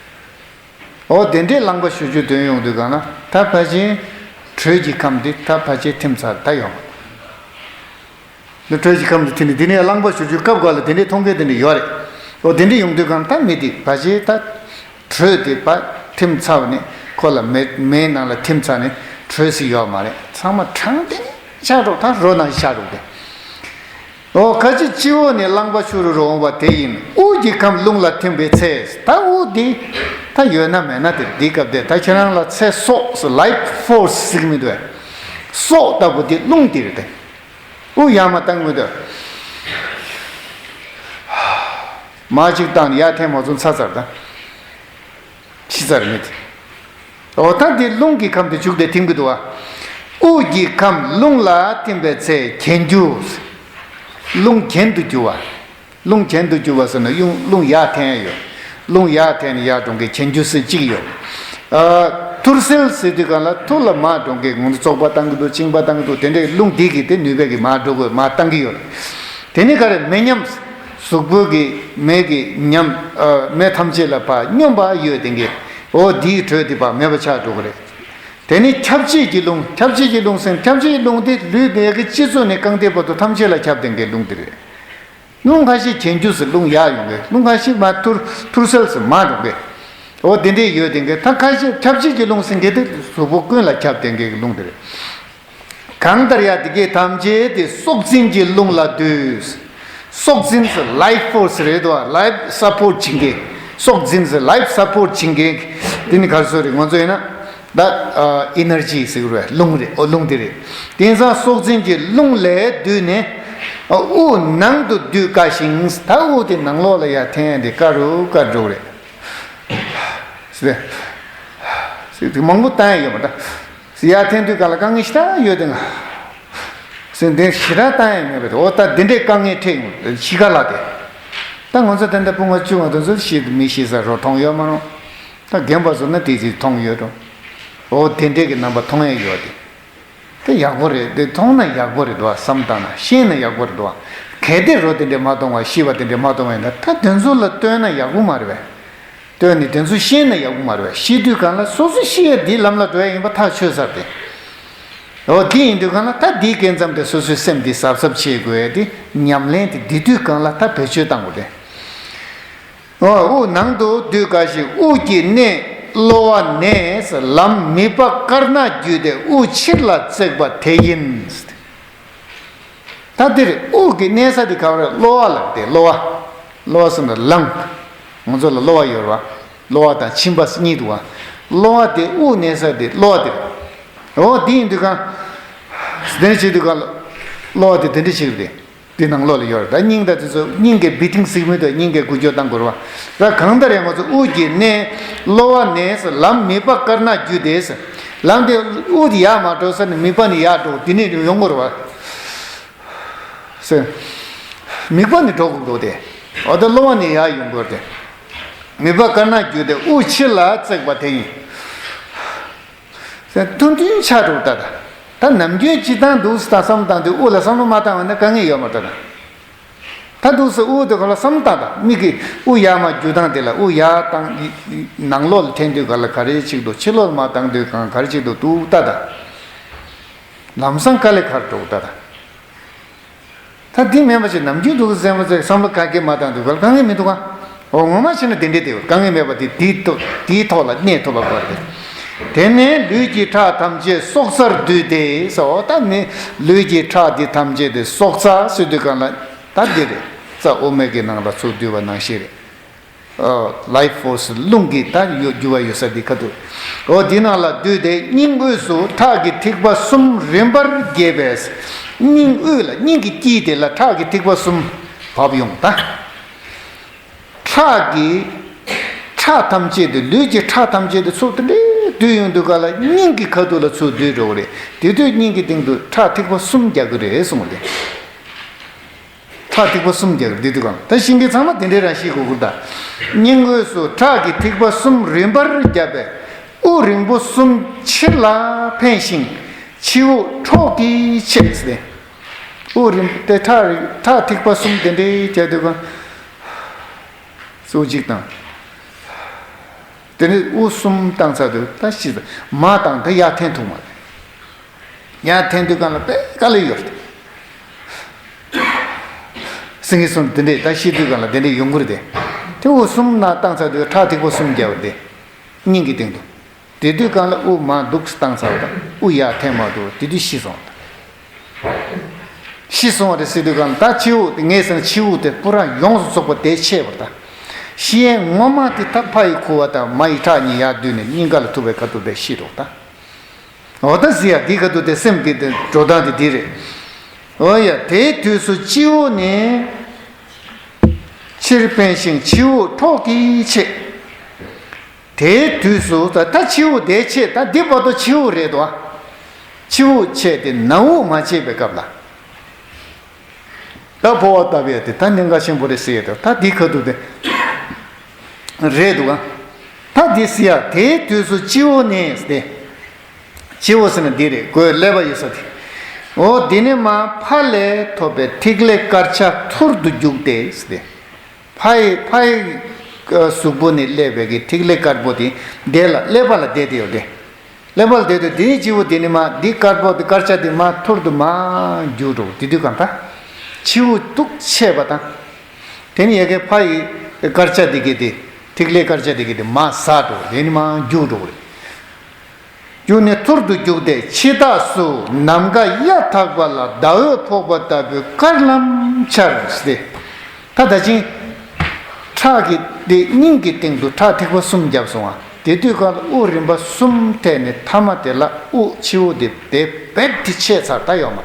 འོ་དེ་འདྲས་རླངས་པ་ཕྱུར་ཕྱུར་ཐོན་ཡོང་དུས་གང་ན་ད་ཕལ་ཆེར་དྲོད་ཀྱི་ཁམས་འདི་ད་ཕལ་ཆེར་ཐིམ་ཚར་ད་ཡོང་། འདི་དྲོད་ཀྱི་ཁམས་འདི་ཐིམ་ནས་དེ་ནས་རླངས་པ་ཕྱུར་ཕྱུར་སྐབས་འགའ་ལ་དེ་འདྲས་མཐོང་མཁན་དེ་འདྲས་ཡོད་རེད། འོ་དེ་འདྲས་ཡོང་དུས་གང་ད་མི་འདི་ཕལ་ཆེར་ད། དྲོད་དེ་ཕར་ཐིམ་ཚར་བ་ནི་ཁོ་ལ་མེ་མེའི་ནང་ལ་ཐིམ་ཚར་ནས་དྲོད་ཟེར་ཡོད་མ་རེད། ཚང་མ་གྲང་དེ་ནི་ཆགས་འགྲོ་ད་རོ་ནང་ཆགས་འགྲོ་དེ། འོ་ཁ་ཅིག་སྤྱི་བོ་ནས་རླངས་པ་ཕྱུ་རུ་རུ་འོང་བ་དེ་ཡིན། དབུགས་ཀྱི་ཁམས་རླུང་ལ་ཐིམ་པའི་ཚེ། ད་དབུགས་འདི་ད་ཡོད་ན་མེད་ན་དེ་འདི་སྐབས་དེ་ད་ཁྱེད་རང་ལ་ཚེ་སྲོག་ལའིཕ་ཕོར་སི་ཟེར་གི་མི་འདུག་གས། སྲོག་ལྟ་བུ་དེ་རླུང་དེ་རེད་དེ། དབུགས་ཡར་མར་བཏང་མི་འདུག་མར་གཅིག་བཏང་ནས་ཡར་འཐེན་མ་སོང་ཚར་ཚར་ད། ཤི་ཚར་མེད་དེ། འོ་ད་འདི་རླུང་གི་ཁམས་དེ་བཅུག་སྟེ་ཐིམ་གི་འདུག་བ། དབུགས་ཀྱི་ཁམས་རླུང་ལ་ཐིམ་པའི་ཚེ་གྱེན་རྒྱུ། རླུང་གྱེན་དུ་རྒྱུ་བ། རླུང་གྱེན་དུ་རྒྱུ་བ་ཟེར་ན་རླུང་རླུང་ཡར་འཐེན་ཡོད། རླུང་ཡར་འཐེན་ནས་ཡར་འགྲོ་མཁན་གྱེན་རྒྱུ་ཟེར་གཅིག་ཡོད། ཨ། ཐུར་སེལ་ཟེར་དུས་གང་ལ་ཐུར་ལ་མར་འགྲོ་མཁན་ང་ཚོ་བཙོག་པ་བཏང་གི་འདུག་གཅིན་པ་བཏང་གི་འདུག་དེ་འདྲའི་རླུང་འདི་གིས་དེ་ནུས་པའི་གི་མར་འགྲོ་དགོས་མར་བཏང་གི་ཡོད་རེད། དེ་ནི་ག་རེ་མེ་མཉམ། གཟུགས་པོ་གི་མེ་གི་ཉམས། ཨ། མེ་ཐམས་ཅད་ལ་ཕར་སྙོམས་པ་ཡོད་དེ་གི། འོ་འདིའི་དྲོད་དེ་ཕར་མེད་པ་ཆགས་འགྲོ་གི་རེད། དེ་ནི་ཁྱབ་བྱེད་ཀྱི་རླུང་། ཁྱབ་བྱེད་ཀྱི་རླུང་ཟེར་ཁྱབ་བྱེད་ཀྱི་རླུང་དེ་ལུས་ནས་གི་སྤྱི་གཙུག་ནས་རྐང་མཐིལ་བར་དུ་ཐམས་ཅད་ལ་ཁྱབ་དེ་གི་རླུང་དེ་རེད། རླུང་ཁ་ཤས་གྱེན་རྒྱུ་ཟེར་རླུང་ཡར་ཡོང་གི། རླུང་ཁ་ཤས་མར་ཐུར་ཐུར་སེལ་ཟེར་མར་འགྲོ་གི། འོ་དེ་འདྲས་ཡོད་དེ་གི། ད་ཁ་ཤས་ཁྱབ་བྱེད་ཀྱི་རླུང་ཟེར་མཁན་དེ་གཟུགས་པོ་ཀུན་ལ་ཁྱབ་དེ་གི་རླུང་དེ་རེད། གང་ལྟར་ཡང་དེ་གའི་ཐམས་ཅད་དེ་སྲོག་འཛིན་གྱི་རླུང་ལ་འདུས། སྲོག་འཛིན་ཟེར་life force རེད་དོ། life support བྱེད་མཁན། སྲོག་འཛིན་ཟེར་life support བྱེད་མཁན་དེ་ནི་ག་རེ་ཟེར་རེད། ང་ཚོ་ཡིན་ན་ད་ཨ་energy ཟེར་གི་རེད། རླུང་རེད། ཨོ་རླུང་དེ་རེད། དེང་སང་སྲོག་འཛིན་གྱི་རླུང་ལས་བསྡུས་ནས་ཨ་དབུགས་ནང་དུ་སྡུད་དཀའ་ཞིང་། ད་དབུགས་དེ་ནང་ལོགས་ལ་ཡར་འཐེན་ཡ་དེ་དཀའ་རུ་དཀའ་འགྲོ་གི་རེད། ཟེར་ཟེར་དེ་མང་པོ་བཏང་ཡ་ཡོད་མ་རེད། ཡར་འཐེན་དུས་གང་ལ་དཀའ་ངལ་ཞེ་དྲག་ཡོད་དེ་ང་། སེམས་གཏིང་ཞེ་དྲག་བཏང་ཡ་མེད་པ་དེ། འོ་ད་འདི་འདྲའི་དཀའ་ངལ་འཕྲད་ཡོང་གཤིས་ཀ་ལ་དེ། ད་ང་ཚོ་དེ་འདྲ་ཕྲུ་གུ་ཆུང་བ་དེ་ཚོ་ཤི་མི་ཤི་ས་རོ་མཐོང་ཡོད་མ་རུང་། ད་རྒན་པ་ཚོ་ན་དེ་ཅིག་མཐོང་ཡོད་རུང་། འོ་དེ་འདྲའི་གི་རྣམ་པ་མཐོང་ཡ་ཡོད་དེ། དེ་ཡག་པོ་རེད། དེ་མཐོང་ན་ཡག་པོ་རེད་དོ། བསམ་བཏང་ན་ཤེས་ན་ཡག་པོ་རེད་དོ། གལ་ཏེ་རོ་དེ་འདྲའི་མ་མཐོང་བ་ཤི་བ་དེ་འདྲའི་མ་མཐོང་བ་ཡིན་ན་ད་དེ་ཚོ་ལ་ལྟོས་ན་ཡག་པོ་མ་རེད་པས། ལྟོས་ནས་དེ་ཚོ་ཤེས་ན་ཡག་པོ་མ་རེད་པས། ཤི་དུས་གང་ལ་སོ་སོ་ཤི་ཡ་འདིའི་ལམ་ལ་འགྲོ་ཡ་ཡིན་པ་ཐག་ཆོད་ཚར་ཏེ། འོ་དེ་ཡིན་དུས་གང་ལ་ད་འདིའི་སྐབས་མཚམས་དེ་སོ་སོའི་སེམས་འདི་གཟབ་གཟབ་བྱེད་དགོས་ཡ་དེ་ཉམས་ལེན་དེ་འདི་དུས་གང་ལ་ད་བེད་སྤྱོད་བཏང་དགོས་ཏེ། འོ་དབུགས་ནང་དུ་སྡུད་དཀའ་ཞིང་། དབུགས་ཀྱི་གནས་གློ་བ་ནས་ལམ་མིད་པ་དཀར་ནག་བརྒྱུད་དེ་དབུགས་ཕྱིར་ལ་བརྩེགས་པ་དེ་ཡིན། ད་འདིར་དབུགས་ཀྱི་གནས་ས་དེ་ག་བ་རེད། གློ་བ་ལ་དེ་གློ་བ། གློ་བ་ཟེར་ན་ལངས། ང་ཚོ་ལ་གློ་བ་ཡོད་རེད་བ། གློ་བ་དང་མཆིན་པ་གཉིས་འདུག་བ། གློ་བ་དེ་དབུགས་གནས་ས་དེ་གློ་བ་དེ་རེད། འོ་དེ་ཡིན་དུས་གང་། དེ་འདྲ་བྱེད་དུས་གང་གློ་བ་དེ་དེ་འདྲ་བྱེད་ཀྱི་རེད། དེ་ནང་ལོགས་ལ་ཡོད་རེད། ད་སྙིང་དང་དེ་ཚོ་སྙིང་གི་བི་ཊིང་ཟེར་གྱི་མི་འདུག་སྙིང་གི་འགུལ་སྐྱོད་བཏང་དགོས་རེད་བ། ད་གང་ལྟར་ཡང་ང་ཚོ་དབུགས་ཀྱི་གནས་གློ་བ་ནས་ལམ་མིད་པ་དཀར་ནག་བརྒྱུད་དེ། ལམ་དེ་དབུགས་དེ་ཡར་མར་འགྲོ་ས་ནས་མིད་པ་ནས་ཡར་འགྲོ་དེ་ནས་ཡོང་དགོས་རེད་བ། ཟེར། མིད་པ་ནས་འགྲོ་དགོས་འདུག་སྟེ། འོ་ད་གློ་བ་ནས་ཡར་ཡོང་དགོས་ཏེ། མིད་པ་དཀར་ནག་བརྒྱུད་དེ་དབུགས་ཕྱིར་ལ་བརྩེགས་པ་དེ་ཡིན། ཟེར་ཐུང་ཐུང་ཆགས་འགྲོ་ད་ད། ད་ནམ་རྒྱུན་སྤྱིར་བཏང་འདུག་སེ་ད་བསམ་བཏང་དུས་དབུགས་ལ་བསམ་བློ་མ་བཏང་བ་ན་དཀའ་ངལ་ཡོད་མ་རེད་ད། ད་འདུག་སེ་དབུགས་དེ་ག་ལ་བསམ་བཏང་ད་མིག་གིས་དབུགས་ཡར་མར་རྒྱུ་སྟངས་དེ་ལ་དབུགས་ཡར་བཏང་ནང་ལོགས་ལ་འཐེན་དུས་ག་ལ་ག་རེ་ཅིག་འདུག་ཕྱི་ལོགས་ལ་མར་བཏང་དུས་གང་ག་རེ་ཅིག་འདུག་འདུག་ད་ད། ལམ་སང་དཀའ་ལས་ཁག་འགྲོ་ད་ད། ད་འདི་མེད་པ་ཅིག་ནམ་རྒྱུན་འདུག་སེ་བསམ་བློ་བསམ་བློ་ག་གེ་མ་བཏང་དུས་ག་ལ་དཀའ་ངལ་མི་འདུག་ག་འོ་ངོ་མ་བྱས་ན་དེ་འདྲས་དེ་དཀའ་ངལ་མེད་པ་དེ་དེའི་ཐོག་དེའི་ཐོག་ལ་གནས་ཐུབ་པ་དགོས་རེད། དེ་ནས་ལུས་ཀྱི་ཁྲག་ཐམས་ཅད་སྲོག་རྩར་བསྡུས་ཏེ་ཟེར། འོ་ད་ནི་ལུས་ཀྱི་ཁྲག་འདི་ཐམས་ཅད་དེ་སྲོག་རྩ་ཟེར་དུས་གང་ལ་ད་འདི་རེད། རྩ་དབུ་མའི་གི་ནང་ལ་ཚུར་བསྡུས་པ་ནང་བཞིན་རེད། ཨ། life force རླུང་གི་ད་ཡོད་རྒྱུ་བ་ཡོད་ས་འདི་ཁ་ཐུག་འོ་འདི་ནང་ལ་བསྡུས་ཏེ་སྙིང་དབུས་སུ་ཁྲག་གི་ཐིགས་པ་གསུམ་རིམ་པར་རྒྱས་པས། སྙིང་དབུས་ལ་སྙིང་གི་དཀྱིལ་དེ་ལ་ཁྲག་གི་ཐིགས་པ་གསུམ་བབས་ཡོང་ད། ཁྲག་གི་ཁྲག་ཐམས་ཅད་དེ་ལུས་ཀྱི་ཁྲག་ཐམས་ཅད་དེ་ཚུར་དེ་འདྲའི་བསྡུས་ཡོང་དུས་ག་ལ་སྙིང་གི་ཁ་ཐུག་ལ་ཚུར་བསྡུས་འགྲོ་གི་རེད། དེ་དུས་སྙིང་གི་སྟེང་དུ་ཁྲག་ཐིགས་པ་གསུམ་རྒྱག་གི་རེད་གསུངས་པ་རེད། ཁྲག་ཐིགས་པ་གསུམ་རྒྱག་གི་རེད་དུས་གང་ལ་ད་ཤེས་མཁན་ཚང་མ་དེ་འདྲའི་རང་ཤེས་དགོས་ཀྱི་རེད་ད། སྙིང་དབུས་སུ་ཁྲག་གི་ཐིགས་པ་གསུམ་རིམ་པར་བརྒྱབ་པས་དབུགས་རིང་པོ་གསུམ་ཕྱི་ལ་འཕེན་ཞིང་ཕྱི་དབུགས་འཕྲོག་གིས་ཆད་ཟེར་ཏེ། དབུགས་རིང་དེ་ཁྲག་རིང་ཁྲག་ཐིགས་པ་གསུམ་དེ་འདྲའི་བྱས་དུས་གང་། སོ་གཅིག་དང་། དེ་ནས་དབུགས་གསུམ་བཏང་ཚར་དུས་ད་ཤི་ད་མར་བཏང་ད་ཡར་འཐེན་ཐུབ་མ་རེད། ཡར་འཐེན་དུས་གང་ལ་དཔེ་དཀའ་ལས་ཡོད་རེད། སེང་གེ་གསུམ་དེ་འདྲས་ད་ཤི་དུས་གང་ལ་དེ་འདྲས་ཡོང་གི་རེད་དེ། དེ་དབུགས་གསུམ་ནང་བཏང་ཚར་དུས་ཁྲག་ཐིགས་པ་གསུམ་རྒྱབ་རེད་དེ། སྙིང་གི་སྟེང་དུ། དེ་དུས་གང་ལ་དབུགས་མར་འདུག་སེ་བཏང་ཚར་བ་དང་དབུགས་ཡར་འཐེན་མ་འདུག་དེ་དུས་ཤི་སོང་། ཤི་སོང་བ་རེད་ཟེར་དུས་གང་ལ་ད་ཕྱི་དབུགས་དེ་ངས་ཟེར་ན་ཕྱི་དབུགས་དེ་པུ་ར་ཡོངས་སུ་རྫོགས་པ་དེ་ཆད་པར་ད། ཤི་ཡས་ངོ་མ་དེ་ད་ཕ་ཡི་ཁུ་བ་དང་མ་ཡི་ཁྲག་གཉིས་ཡར་བསྡུས་ནས་སྙིང་ག་ལ་ཐུག་པའི་ཁ་ཐུག་དེ་ཤི་འདུག་ད། འོ་ད་ཟེར་ཡ་འདི་ག་དུ་དེ་སེམས་ཀྱི་དེ་འགྲོ་སྟངས་དེ་འདི་རེད། འོ་ཡ་དེའི་དུས་སུ་སྤྱི་བོ་ནས་ཕྱིར་འཕེན་ཞིང་ཕྱི་དབུགས་འཕྲོག་གིས་ཆད། དེའི་དུས་སུ་ད་ད་ཕྱི་དབུགས་དེ་ཆད་ད་འདི་བར་དུ་ཕྱི་དབུགས་རེད་དོ། ཕྱི་དབུགས་ཆད་དེ་ནང་དབུགས་མ་ཆད་པའི་སྐབས་ལ། ད་འཕོ་བ་ལྟ་བུ་ཡ་དེ་ད་གནད་འགག་ཆེན་པོ་རེད་ཟེར་ཡ་དེ་ད་འདི་ག་དུ་དེ་རེད་འདུག་ག་ད་འདི་སི་ཡ་དེའི་དུས་སུ་སྤྱི་བོ་ནས་སྟེ། སྤྱི་བོ་ཟེར་ན་འདི་རེད། གོས་ཀླད་པ་ཡོད་ས་དེ། འོ་འདི་ནས་མར་ཕ་ལས་ཐོབ་པའི་ཐིག་ལེ་དཀར་ཆ་ཐུར་དུ་རྒྱུག་སྟེ་སྟེ། ཕ་ཡི་ཕ་ཡི་གཟུགས་པོ་ནས་སླེབས་པའི་གི་ཐིག་ལེ་དཀར་པོ་དེ་འདི་ལ་ཀླད་པ་ལ་བསྡད་དེ་ཡོད་དེ། ཀླད་པ་ལ་བསྡད་དེ་འདིའི་སྤྱི་བོ་འདི་ནས་མར་འདི་དཀར་པོ་འདི་དཀར་ཆ་འདི་མར་ཐུར་དུ་མར་རྒྱུག་འགྲོ། དེ་དུས་གང་ལྟར་སྤྱི་བོ་འདུག་ཆད་པ་དང་། དེ་ནས་ཡ་གི་ཕ་ཡི་དཀར་ཆ་འདི་གི་དེ་ཐིག་ལེ་དཀར་ཆ་འདི་གི་དེ་མར་ཟག་འགྲོ། དེ་ནས་མར་རྒྱུག་འགྲོ་གི་རེད། རྒྱུ་ནི་ཐུར་དུ་རྒྱུག་སྟེ་ཕྱི་ཐགས་སུ་ནམ་མཁའ་གཡའ་དག་པ་ལ་ཟླ་འོད་ཕོག་པ་ལྟ་བུའི་དཀར་ལམ་འཆར་ཏེ། ད་ད་ཅིང་ཁྲག་གི་དེ་སྙིང་གི་སྟེང་དུ་ཁྲག་ཐིགས་པ་གསུམ་བརྒྱབ་སོང་བ། དེ་དུས་ཀ་ལ་དབུགས་རིམ་པ་གསུམ་ཐལ་ནས་ཐ་མ་དེ་ལ་དབུགས་ཕྱི་པོ་དེ་དེ་བེད་དེ་ཆད་ཚར་ད་ཡོད་མ།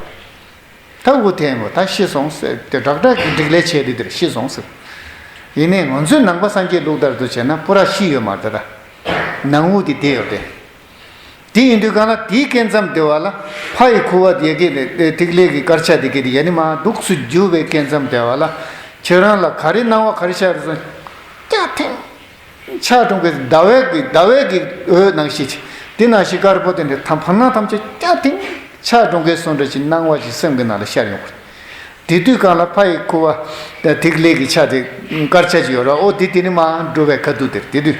ད་དབུགས་ཐལ་མོ་ད་ཤི་སོང་ཟེར་ཏེ་དྲག་དྲག་གི་འགྲིག་ལས་བྱས་དེ་དེར་ཤི་སོང་ཟེར། ཡིན་ནའི་ང་ཚོའི་ནང་པ་སངས་རྒྱས་ལུགས་ལྟར་དུ་བྱས་ན་པུ་ར་ཤི་ཡོད་མ་རེད་ད། ནང་དབུགས་དེ་བསྡད་ཡོད་རེད། དེ་ཡིན་དུས་གང་ལ་དེའི་སྐད་མཚམས་དེ་བ་ལ་ཕ་ཡི་ཁུ་བ་དེ་གི་ཐིག་ལེ་གི་དཀར་ཆ་དེ་གི་དེ་ཡ་ནི་མ་འདུག་སུ་རྒྱུ་བའི་སྐད་མཚམས་དེ་བ་ལ་ཁྱེད་རང་ལ་ག་རེ་སྣང་བ་ག་རེ་ཤར་སོང་། སྐྱ་ཐེངས་ཆག་གྲོང་གི་ཟླ་བའི་གི་ཟླ་བའི་གི་འོད་ནང་བཞིན་དེ་ནང་བཞིན་དཀར་པོ་དེ་འདྲ་ཐམ་བར་སྣང་ཐམས་ཅད་སྐྱ་ཐེངས་ཆག་གྲོང་གི་སོང་འདྲ་ཞིག་སྣང་བ་ཞིག་སེམས་ཀྱི་ནང་ལ་ཤར་ཡོང་གི་རེད། དེ་དུས་གང་ལ་ཕ་ཡི་ཁུ་བ་དེ་ཐིག་ལེ་གི་ཆ་དེ་དཀར་ཆ་ཅིག་ཡོད་ར། ཨོ་དེ་དེ་ནི་མ་འགྲོ་བའི་ཁ་ཐུག་དེར་དེ་དུས།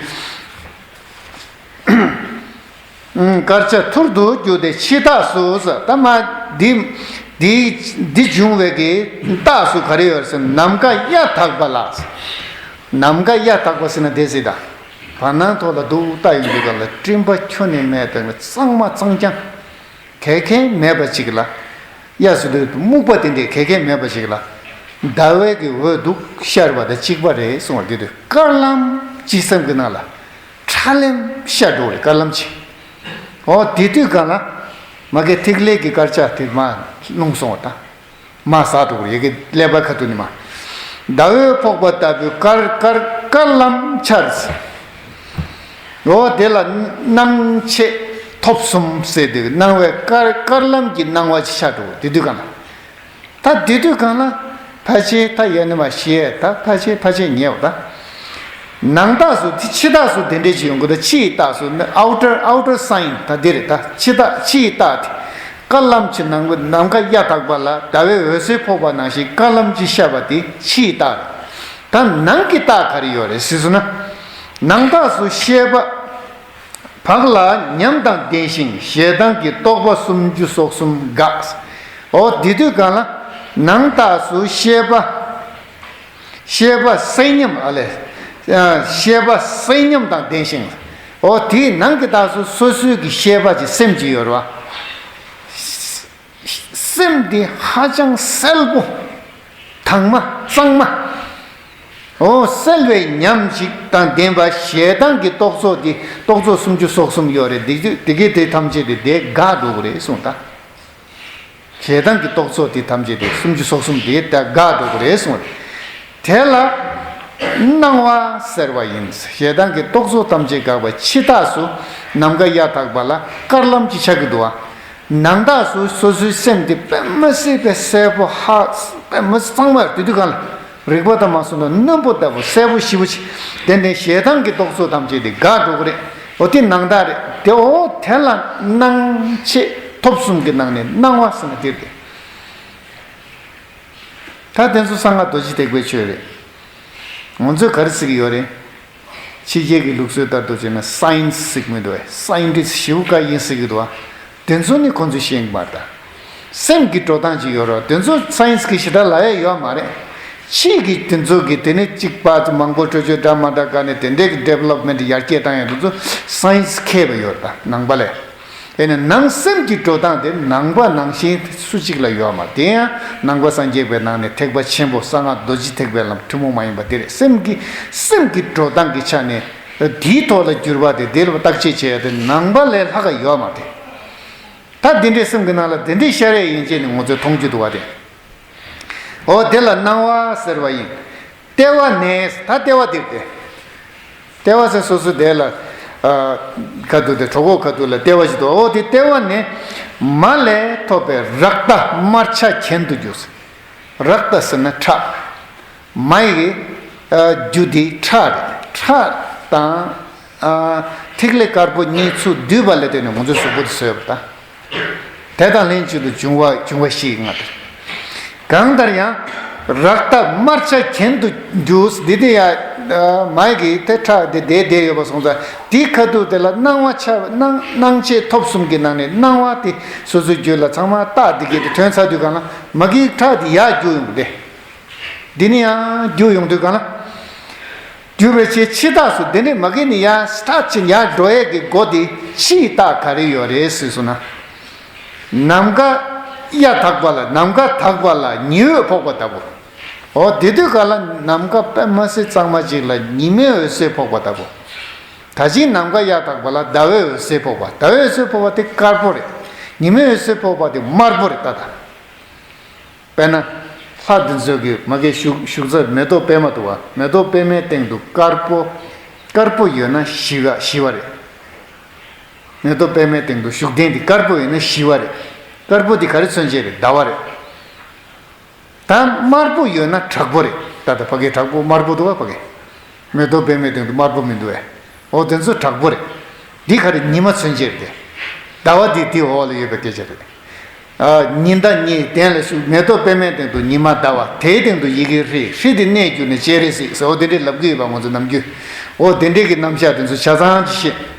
དཀར་ཆ་ཐུར་དུ་རྒྱུག་སྟེ་ཕྱི་ཐགས་སུ་ཟེར། ད་མ་འདི་འདི་འདི་བྱུང་བའི་གི་རྟགས་སུ་ག་རེ་ཡོད་ཟེར་ན་ནམ་མཁའ་གཡའ་དག་པ་ལ། ནམ་མཁའ་གཡའ་དག་པ་ཟེར་ན་དེ་ཟེར་ད། བར་སྣང་ཐོག་ལ་འདུག་ལྟ་ཡོང་དུས་ག་ལ་སྤྲིན་པ་ཁྱོན་ནས་མེད་དང་གཙང་མ་གཙང་རྐྱང་། གད་ཁན་མེད་པ་ཅིག་ལ། གཡའ་ཟེར་དུས་སྨུག་པ་དེ་འདྲའི་གད་ཁན་མེད་པ་ཞིག་ལ། ཟླ་བའི་གི་འོད་འདུག་ཤར་བ་དང་གཅིག་པ་རེད་གསུངས་པ་དེ་དུས་དཀར་ལམ་ཅིག་སེམས་ཀྱི་ནང་ལ། ཁྲ་ལམ་ཤར་འགྲོ་རེད་དཀར་ལམ་ཅིག་ཨོ་དེ་དུས་གང་ལ། མ་གི་ཐིག་ལེ་གི་དཀར་ཆ་དེ་མ་རླུང་སོང་བ་དང་། མ་ཟག་འགྲོ་རེད་ཡ་གི་ཀླད་པ་ཁ་ཐུག་ནི་མ། ཟླ་འོད་ཕོག་པ་ལྟ་བུའི་དཀར་དཀར་དཀར་ལམ་འཆར། འོ་དེ་ལ་སྣང་མཆེད་ཐོབ་གསུམ་ཟེར་དེ་སྣང་བའི་དཀར་དཀར་ལམ་གྱི་སྣང་བ་ཅིག་ཤར་འགྲོ་དེ་དུས་གང་ལ། ད་དེ་དུས་གང་ལ། ཕལ་ཆེར་ད་ཡ་ནི་མ་ཤེས་ད་ཕལ་ཆེར་ཕལ་ཆེར་ཉེ་བ་ད། ནང་རྟགས་སུ་དེ་ཕྱི་རྟགས་སུ་དེ་འདྲས་ཅིག་ཡོང་གི་ད་ཕྱི་ཡི་རྟགས་སུ་ནི་outer outer sign ད་འདི་རེད་ད་ཕྱི་རྟགས་ཕྱི་ཡི་རྟགས་དེ། དཀར་ལམ་གྱི་ནང་ནམ་མཁའ་གཡའ་དག་པ་ལ་ཟླ་བའི་འོད་ཟེར་ཕོག་པ་ནང་བཞིན་དཀར་ལམ་གྱི་ཤར་བ་དེ་ཕྱིའི་རྟགས་རེད། ད་ནང་གི་རྟགས་ག་རེ་ཡོད་རེད་ཟེར་སོང་ན། ནང་རྟགས་སུ་ཤེས་པ། བག་ལ་ཉམས་དང་ལྡན་ཞིང་ཞེ་སྡང་གི་རྟོག་པ་སུམ་ཅུ་སོ་གསུམ་འགགས། འོ་དེ་དུས་གང་ལ། ནང་རྟགས་སུ་ཤེས་པ། ཤེས་པ་སེམས་ཉམས་ཨ་ལས། ཤེས་པ་སེམས་ཉམས་དང་ལྡན་ཞིང་། འོ་དེའི་ནང་གི་རྟགས་སུ་སོ་སོའི་གི་ཤེས་པ་གྱི་སེམས་ཀྱི་ཡོད་རེད་བ། སེམས་འདི་ཧ་ཅང་གསལ་པོ། དྭངས་མ་གཙང་མ། འོ་གསལ་བའི་ཉམས་ཤིག་དང་ལྡན་པ་ཞེ་སྡང་གི་རྟོག་ཚོགས་འདི་རྟོག་ཚོགས་སུམ་ཅུ་སོ་གསུམ་ཡོད་རེད་དེ་དེ་གའི་དེ་ཐམས་ཅད་དེ་དེ་འགག་འགྲོ་གི་རེད་གསུངས་ད། ཞེ་སྡང་གི་རྟོག་ཚོགས་དེ་ཐམས་ཅད་དེ་སུམ་ཅུ་སོ་གསུམ་དེ་ད་འགག་འགྲོ་གི་རེད་གསུངས། དེ་ལ་སྣང་བ་ཟེར་བ་ཡིན། ཞེ་སྡང་གི་རྟོག་ཚོགས་ཐམས་ཅད་འགག་པ་ཕྱི་རྟགས་སུ་ནམ་མཁའ་གཡའ་དག་པ་ལ་དཀར་ལམ་གྱི་ཆ་གི་འདུག་བ། ནང་རྟགས་སུ་སོ་སོའི་སེམས་དེ་དཔེ་མི་སྲིད་པའི་གསལ་པོ་ཧ་དཔེ་མི་གཙང་མ་དེ་དུས་གང་ལ་རིག་པ་དང་མ་སོང་ན་རྣོན་པོ་ལྟ་བུ་གསལ་པོ་ཞིབ་པོ་ཆེ་དེ་ནས་ཞེ་སྡང་གི་རྟོག་ཚོགས་ཐམས་ཅད་དེ་འགག་འགྲོ་གི་རེད། འོ་དེ་ནང་རྟགས་རེད་དེ། འོ་དེ་ལ་སྣང་མཆེད་ཐོབ་གསུམ་གྱི་ནང་ནས་སྣང་བ་ཟེར་ན་དེ་རེད། ད་དེ་ཚོ་གསང་སྔགས་རྡོ་རྗེ་ཐེག་པའི་ཆོས་རེད། ང་ཚོས་ག་རེ་ཟེར་གྱི་ཡོད་རེད། ཕྱི་རྒྱལ་གྱི་ལུགས་སྲོལ་ལྟར་དུ་བྱས་ན་སའེན་སི་ཟེར་གྱི་མི་འདུག་བས། སའེན་ཊིསི་ཊི་ཞེ་པོ་འགའ་ཡིན་ཟེར་གྱི་འདུག་བ། དེ་ཚོ་ནི་ཁོང་ཚོས་ཤེས་ཀྱི་མ་རེད་ད། སེམས་ཀྱི་འགྲོ་སྟངས་ཅིག་ཡོད་རེད། དེ་ཚོ་སའེན་སི་གི་ཞེ་དྲག་ལབ་ཡ་ཡོད་མ་རེད། ཕྱིའི་གི་དེ་ཚོ་གི་དེ་ནི་གཅིག་པ་ཚོ་མང་པོ་འཕྲོད་སྦྱོར་འདྲ་མ་འདྲ་ག་ནས་དེ་འདྲའི་གི་ཌི་ཝེ་ལོབ་མེན་ཊི་ཡར་རྒྱས་བཏང་ཡ་དེ་ཚོ་སའེན་སི་མཁས་པ་ཡོད་རེད་ད་ནང་པ་ལས། དེ་ནི་ནང་སེམས་ཀྱི་འགྲོ་སྟངས་དེ་ནང་པ་ནང་བཞིན་སུ་གཅིག་ལ་ཡོད་མ་རེད། དེ་ཡང་ནང་པ་སངས་རྒྱས་པའི་ནང་ནས་ཐེག་པ་ཆེན་པོ་གསང་སྔགས་རྡོ་རྗེ་ཐེག་པའི་ལམ་ཐུན་མོང་མ་ཡིན་པ་དེ་རེད། སེམས་ཀྱི་སེམས་ཀྱི་འགྲོ་སྟངས་ཀྱི་ཆ་ནས་དེའི་ཐོག་ལ་འགྱུར་བ་དེ་དེ་ལ་བརྟག་དཔྱད་བྱེད་ཡ་དེ་ནང་པ་ལས་ལྷག་ག་ཡོད་མ་རེད། ད་དེ་འདྲའི་སེམས་ཀྱི་ནང་ལ་དེ་འདྲའི་ཤར་ཡ་ཡིན་ཅེས་ནས་ང་ཚོས་མཐོང་རྒྱུ་འདུག་བ་དེ། འོ་དེ་ལ་སྣང་བ་ཟེར་བ་ཡིན། ལྟེ་བ་ནས་ད་ལྟེ་བ་དེ་སྟེ། ལྟེ་བ་ཟེར་སོ་སོ་དེ་ལ། ཁ་ཐུག་དེ་གྲོད་ཁོག་ཁ་ཐུག་ལ་ལྟེ་བ་ཞིག་འདུག་འོ་དེ་ལྟེ་བ་ནས་མ་ལས་ཐོབ་པའི་རཀྟ་དམར་ཆ་གྱེན་དུ་རྒྱུག་རཀྟ་ཟེར་ན་ཁྲག་མ་ཡི་རྒྱུ་དེ་ཁྲག་རེད། ཁྲག་དང་ ཨ། ཐིག་ལེ་དཀར་པོ་གཉིས་ཚུར་བསྡུས་པ་ལ་བརྟེན་ནས་ང་ཚོའི་གཟུགས་པོ་དེ་བཟོས་པ་དང་། དེ་དང་ལྷན་ཅིག་ཏུ་འབྱུང་བ་འབྱུང་བ་བཞི་ཡི་ལྔ་དེར། གང་ལྟར་ཡང་། རཀྟ་དམར་ཆ་གྱེན་དུ་རྒྱུ། འདི་དེ་ཡ། མ་གི་དེ་ཁྲག་དེ་བསྡད་བསྡད་ཡོད་པ་སོང་ཙང་དེའི་ཁ་ཐུག་དེ་ལ་སྣང་བ་ཆ་སྣང་སྣང་མཆེད་ཐོབ་གསུམ་གྱི་ནང་ནས་སྣང་བ་དེ་སོ་སོའི་རྒྱུད་ལ་ཚང་མ་རྟགས་འདི་གས་དེ་ཐོན་ཚར་དུས་གང་ལ་མ་གི་ཁྲག་དེ་ཡར་རྒྱུ་ཡོང་སྟེ། འདི་ནི་ཡང་རྒྱུ་ཡོང་དུས་གང་ལ། རྒྱུ་བའི་ཆེད་ཕྱི་རྟགས་སུ་འདི་ནི་མ་གི་ནི་ཡང་ཁྲག་ཆེ་ཡར་འགྲོ་ཡས་ཀྱི་སྒོ་དེ་ཕྱིའི་རྟགས་ག་རེ་ཡོད་རེད་ཟེར་སོང་ན། ནམ་མཁའ་གཡའ་དག་པ་ལ་ནམ་མཁའ་དག་པ་ལ་ཉི་འོད་ཕོག་པ་ལྟ་བུ། འོ་དེ་དུས་ག་ལ་ནམ་མཁའ་པདྨ་སེ་གཙང་མ་ཅིག་ལ་ཉི་མའི་འོད་ཟེར་ཕོག་པ་ལྟ་བུ། ད་ཅིག་ནམ་མཁའ་གཡའ་དག་པ་ལ་ཟླ་བའི་འོད་ཟེར་ཕོག་པ། ཟླ་བའི་འོད་ཟེར་ཕོག་པ་དེ་དཀར་པོ་རེད། ཉི་མའི་འོད་ཟེར་ཕོག་པ་དེ་དམར་པོ་རེད་ད་ད། དཔེར་ན། ལྷ་འདི་ཚོ་གི་མ་གི་བཞུགས་བཞུགས་ཚར་མེ་ཏོག་པད་མ་འདུག་བ། མེ་ཏོག་པད་མའི་སྟེང་དུ་དཀར་པོ། དཀར་པོ་ཡོད་ན་ཞི་བ་ཞི་བ་རེད། མེ་ཏོག་པད་མའི་སྟེང་དུ་བཞུགས་གདན་འདི་དཀར་པོ་ཡོད་ན་ཞི་བ་རེད། དཀར་པོ་འདི་ག་རེ་མཚོན་བྱེད་རེད། ཟླ་བ་རེད། ད་དམར་པོ་ཡོད་ན་དྲག་པོ་རེད། ད་ལྟ་ཕ་གི་དྲག་པོ་དམར་པོ་འདུག་བ་ཕ་གི། མེ་ཏོག་པད་མའི་སྟེང་དུ་དམར་པོ་མི་འདུག་བས། འོ་དེ་ཚོ་དྲག་པོ་རེད། འདི་ག་རེ་ཉི་མ་མཚོན་བྱེད་རེད། ཟླ་བ་འདི་དེའི་འོག་ལ་ཡོད་པའི་སྐད་ཆ་རེད། ཨ། ཉི་ཟླ་གཉིས་གདན་ལ་བཞུགས། མེ་ཏོག་པད་མའི་སྟེང་དུ་ཉི་མ་ཟླ་བ། དེའི་སྟེང་དུ་ཡི་གེ་ཧྲཱིཿཧྲཱིཿདེ་གནས་གྱུར་ནས་སྤྱན་རས་གཟིགས་ཟེར། འོ་དེ་འདྲའི་ལབ་ཀྱི་ཡོད་པ་ང་ཚོ་ནམ་རྒྱུན། འོ་དེ་འདྲའི་གི་རྣམ་གཞག་དེ་ཚོ་ཆ་ཚང་ཅིག་བཤད།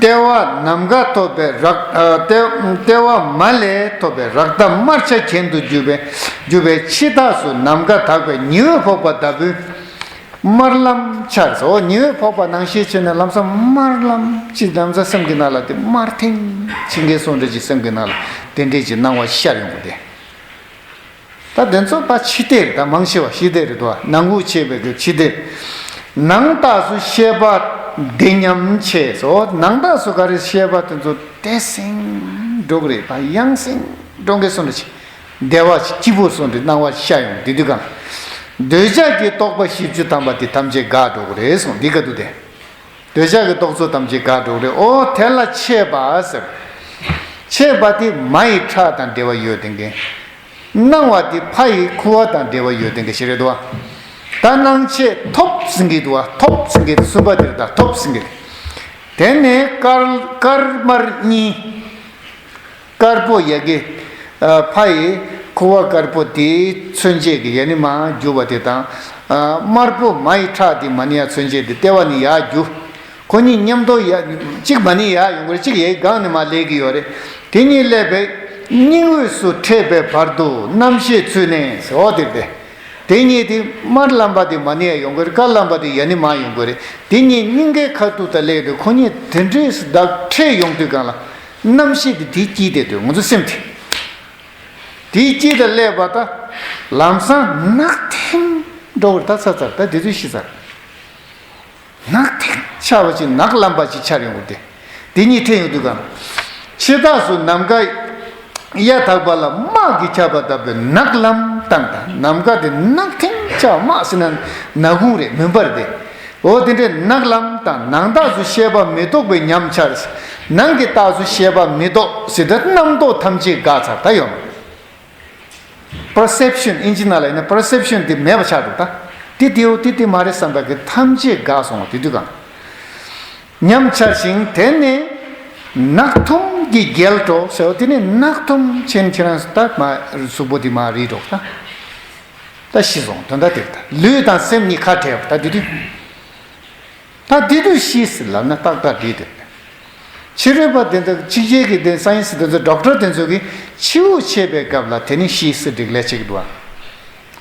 ལྟེ་བ་ནམ་མཁའ་ཐོབ་པའི་རཀ་ཨ། ལྟེ་ལྟེ་བ་མ་ལས་ཐོབ་པའི་རཀྟ་དམར་ཆ་གྱེན་དུ་རྒྱུ་བའི་རྒྱུ་བའི་ཕྱི་རྟགས་སུ་ནམ་མཁའ་དག་པའི་ཉི་འོད་ཕོག་པ་ལྟ་བུའི། དམར་ལམ་འཆར་སོ། ཉི་འོད་ཕོག་པ་ནང་བཞིན་བྱས་ནས་ལམ་སང་དམར་ལམ་ཅིག་ལམ་སང་སེམས་ཀྱི་ནང་ལ་དེ་དམར་ཐིང་ཆེན་གྱི་སོང་འདྲ་ཅིག་སེམས་ཀྱི་ནང་ལ་དེ་འདྲས་ཀྱི་སྣང་བ་ཤར་ཡོང་གི་དེ། ད་དེ་ཚོ་ཕ་ཕྱི་ལྟས་རེད། ད་མང་ཆེ་བ་ཕྱི་ལྟས་རེད་དོ། ནང་དབུགས་ཆད་པའི་གི་ཕྱི་ལྟས། ནང་རྟགས་སུ་ཤེས་པ་བདེ་ཉམས་ཆེ་སོ། ནང་རྟགས་སུ་ག་རེ་ཤེས་པ་དེ་ཚོ་བདེ་སེང་འགྲོ་གི་རེད། ཕ་ཡང་སེང་འགྲོ་གི་སོང་འདྲ་ཅིག་བདེ་བ་སྐྱིད་པོ་སོང་འདྲ་སྣང་བ་ཤར་ཡོང་དེ་དུས་གང་། འདོད་ཆགས་ཀྱི་རྟོག་པ་བཞི་བཅུ་ཐམ་པ་དེ་ཐམས་ཅད་འགག་འགྲོ་གི་རེད་གསུངས། འདི་ག་དུས་དེ། འདོད་ཆགས་ཀྱི་རྟོག་ཚོགས་ཐམས་ཅད་འགག་འགྲོ་གི་རེད། ཨོ་དེ་ལ་ཆད་པ་ཟེར། ཆད་པ་དེ་མ་ཡི་ཁྲག་དང་འབྲེལ་བ་ཡོད་དེ་འགན། སྣང་བ་དེ་ཕ་ཡི་ཁུ་བ་དང་འབྲེལ་བ་ཡོད་དེ་འགན་ཞིག་རེད་དོ། ད་སྣང་མཆེད་ཐོབ་ཟིན་གྱི་འདུག་བ། ཐོབ་ཟིན་གྱི་གསུམ་པ་དེ་རེད། ད་ཐོབ་ཟིན་གྱི་རེད། དེ་ནས་དཀར་དཀར་དམར་གཉིས། དཀར་པོ་ཡ་གི། ཨ། ཕ་ཡི་ཁུ་བ་དཀར་པོ་དེའི་མཚོན་བྱེད་ཀྱི་ཡ་ནི་མར་རྒྱུ་བ་དེ་དང་། ཨ། དམར་པོ་མ་ཡི་ཁྲག་དེ་མ་ནི་ཡ་མཚོན་བྱེད་དེ་ལྟེ་བ་ནས་ཡར་རྒྱུ། ཁོ་གཉིས་མཉམ་དུ་ཡ། གཅིག་མ་ནི་ཡར་ཡོང་གི་རེད། གཅིག་ཡའི་སྒང་ནས་མར་སླེབས་ཀྱི་ཡོད་རེད། དེ་གཉིས་སླེབས་པའི་སྙིང་དབུས་སུ་ཕྲད་པའི་བར་དུ་རྣམ་ཤེས་ཚུད་ནས་ཟེར་བ་དེ་རེད། དེ་གཉིས་དེ་དམར་ལམ་པ་དེ་མ་ནི་ཡ་ཡོང་གི་རེད། དཀར་ལམ་པ་དེ་ཡ་ནི་མར་ཡོང་གི་རེད། དེ་གཉིས་སྙིང་གའི་ཁ་ཐུག་ཏུ་སླེབས་དུས་ཁོ་གཉིས་དེ་འདྲས་སུ་བརྡབ་ཕྲད་ཡོང་དུས་གང་ལ། རྣམ་ཤེས་དེ་དེའི་དཀྱིལ་དེ་དུས་ང་ཚོ་སེམས་དེ། དེའི་དཀྱིལ་དུ་སླེབས་པ་ད་ལམ་སང་ནག་ཐིང་འགྲོ་བར་ད་ཚར་ཚར། ད་དེ་དུས་ཤི་ཚར། ནག་ཐིང་ཆགས་པ་ཅིག་ནག་ལམ་པ་ཅིག་འཆར་ཡོང་གི་དེ། དེ་གཉིས་ཕྲད་ཡོང་དུས་གང་། ཕྱི་རྟགས་སུ་ནམ་མཁའ་གཡའ་དག་པ་ལ་དམག་གིས་ཁྱབ་པ་ལྟ་བུའི་ནག་ལམ་དང་། ད་ནམ་མཁའ་དེ་ནག་ཐིང་ཆགས། དམག་ཟེར་ན་ནག་ཁུང་རེད། མུན་པ་རེད་དེ། འོ་དེ་འདྲའི་ནག་ལམ་དང་། ནང་རྟགས་སུ་ཤེས་པ་མི་རྟོག་པའི་ཉམས་འཆར། ནང་གི་རྟགས་སུ་ཤེས་པ་མི་རྟོག་ཟེར་དུས་རྣམ་རྟོག་ཐམས་ཅད་འགག་ཚར། ད་ཡོང་། པར་སེབ་ཤོན། ཨིན་ཇི་ནང་ལ་ཡིན་ན་པར་སེབ་ཤོན་དེ་མེད་པ་ཆགས་འདུག་ད་དེ་དེའོ་དེ་དེ་མ་རེད་བསམ་པ་གི་ཐམས་ཅད་འགག་སོང་བ་དེ་དུས་གང་། ཉམས་འཆར་ཞིང་། དེ་ནས་ནག་ཐུམ་གྱི་རྒྱལ་འགྲོ་ཟེར་བ་དེ་ནས་ནག་ཐུམ་ཆེན་ཁྱེད་རང་ད་མ་གཟུགས་པོ་དེ་མ་རིག་འགྲོ་ད། ད་ཤི་སོང་། དོན་དག་དེ་རེད། ད་ལུས་དང་སེམས་གཉིས་ཁ་བྲལ་བ་ད་དེ་དུས། ད་དེ་དུས་ཤི་ཟེར་ལབ་ན་ཏག་ཏག་འགྲིག་དེ་རེད། ཕྱི་རོལ་པ་དེ་ཚོ་ཕྱི་རྒྱལ་གྱི་དེ་སའེན་སི་དེ་ཚོ་ཌོག་ཊར་དེ་ཚོ་གིས་ཕྱི་དབུགས་ཆད་པའི་སྐབས་ལ་དེ་ནི་ཤི་ཟེར་སྒྲིག་ལས་བྱེད་ཀྱི་འདུག་ཨ།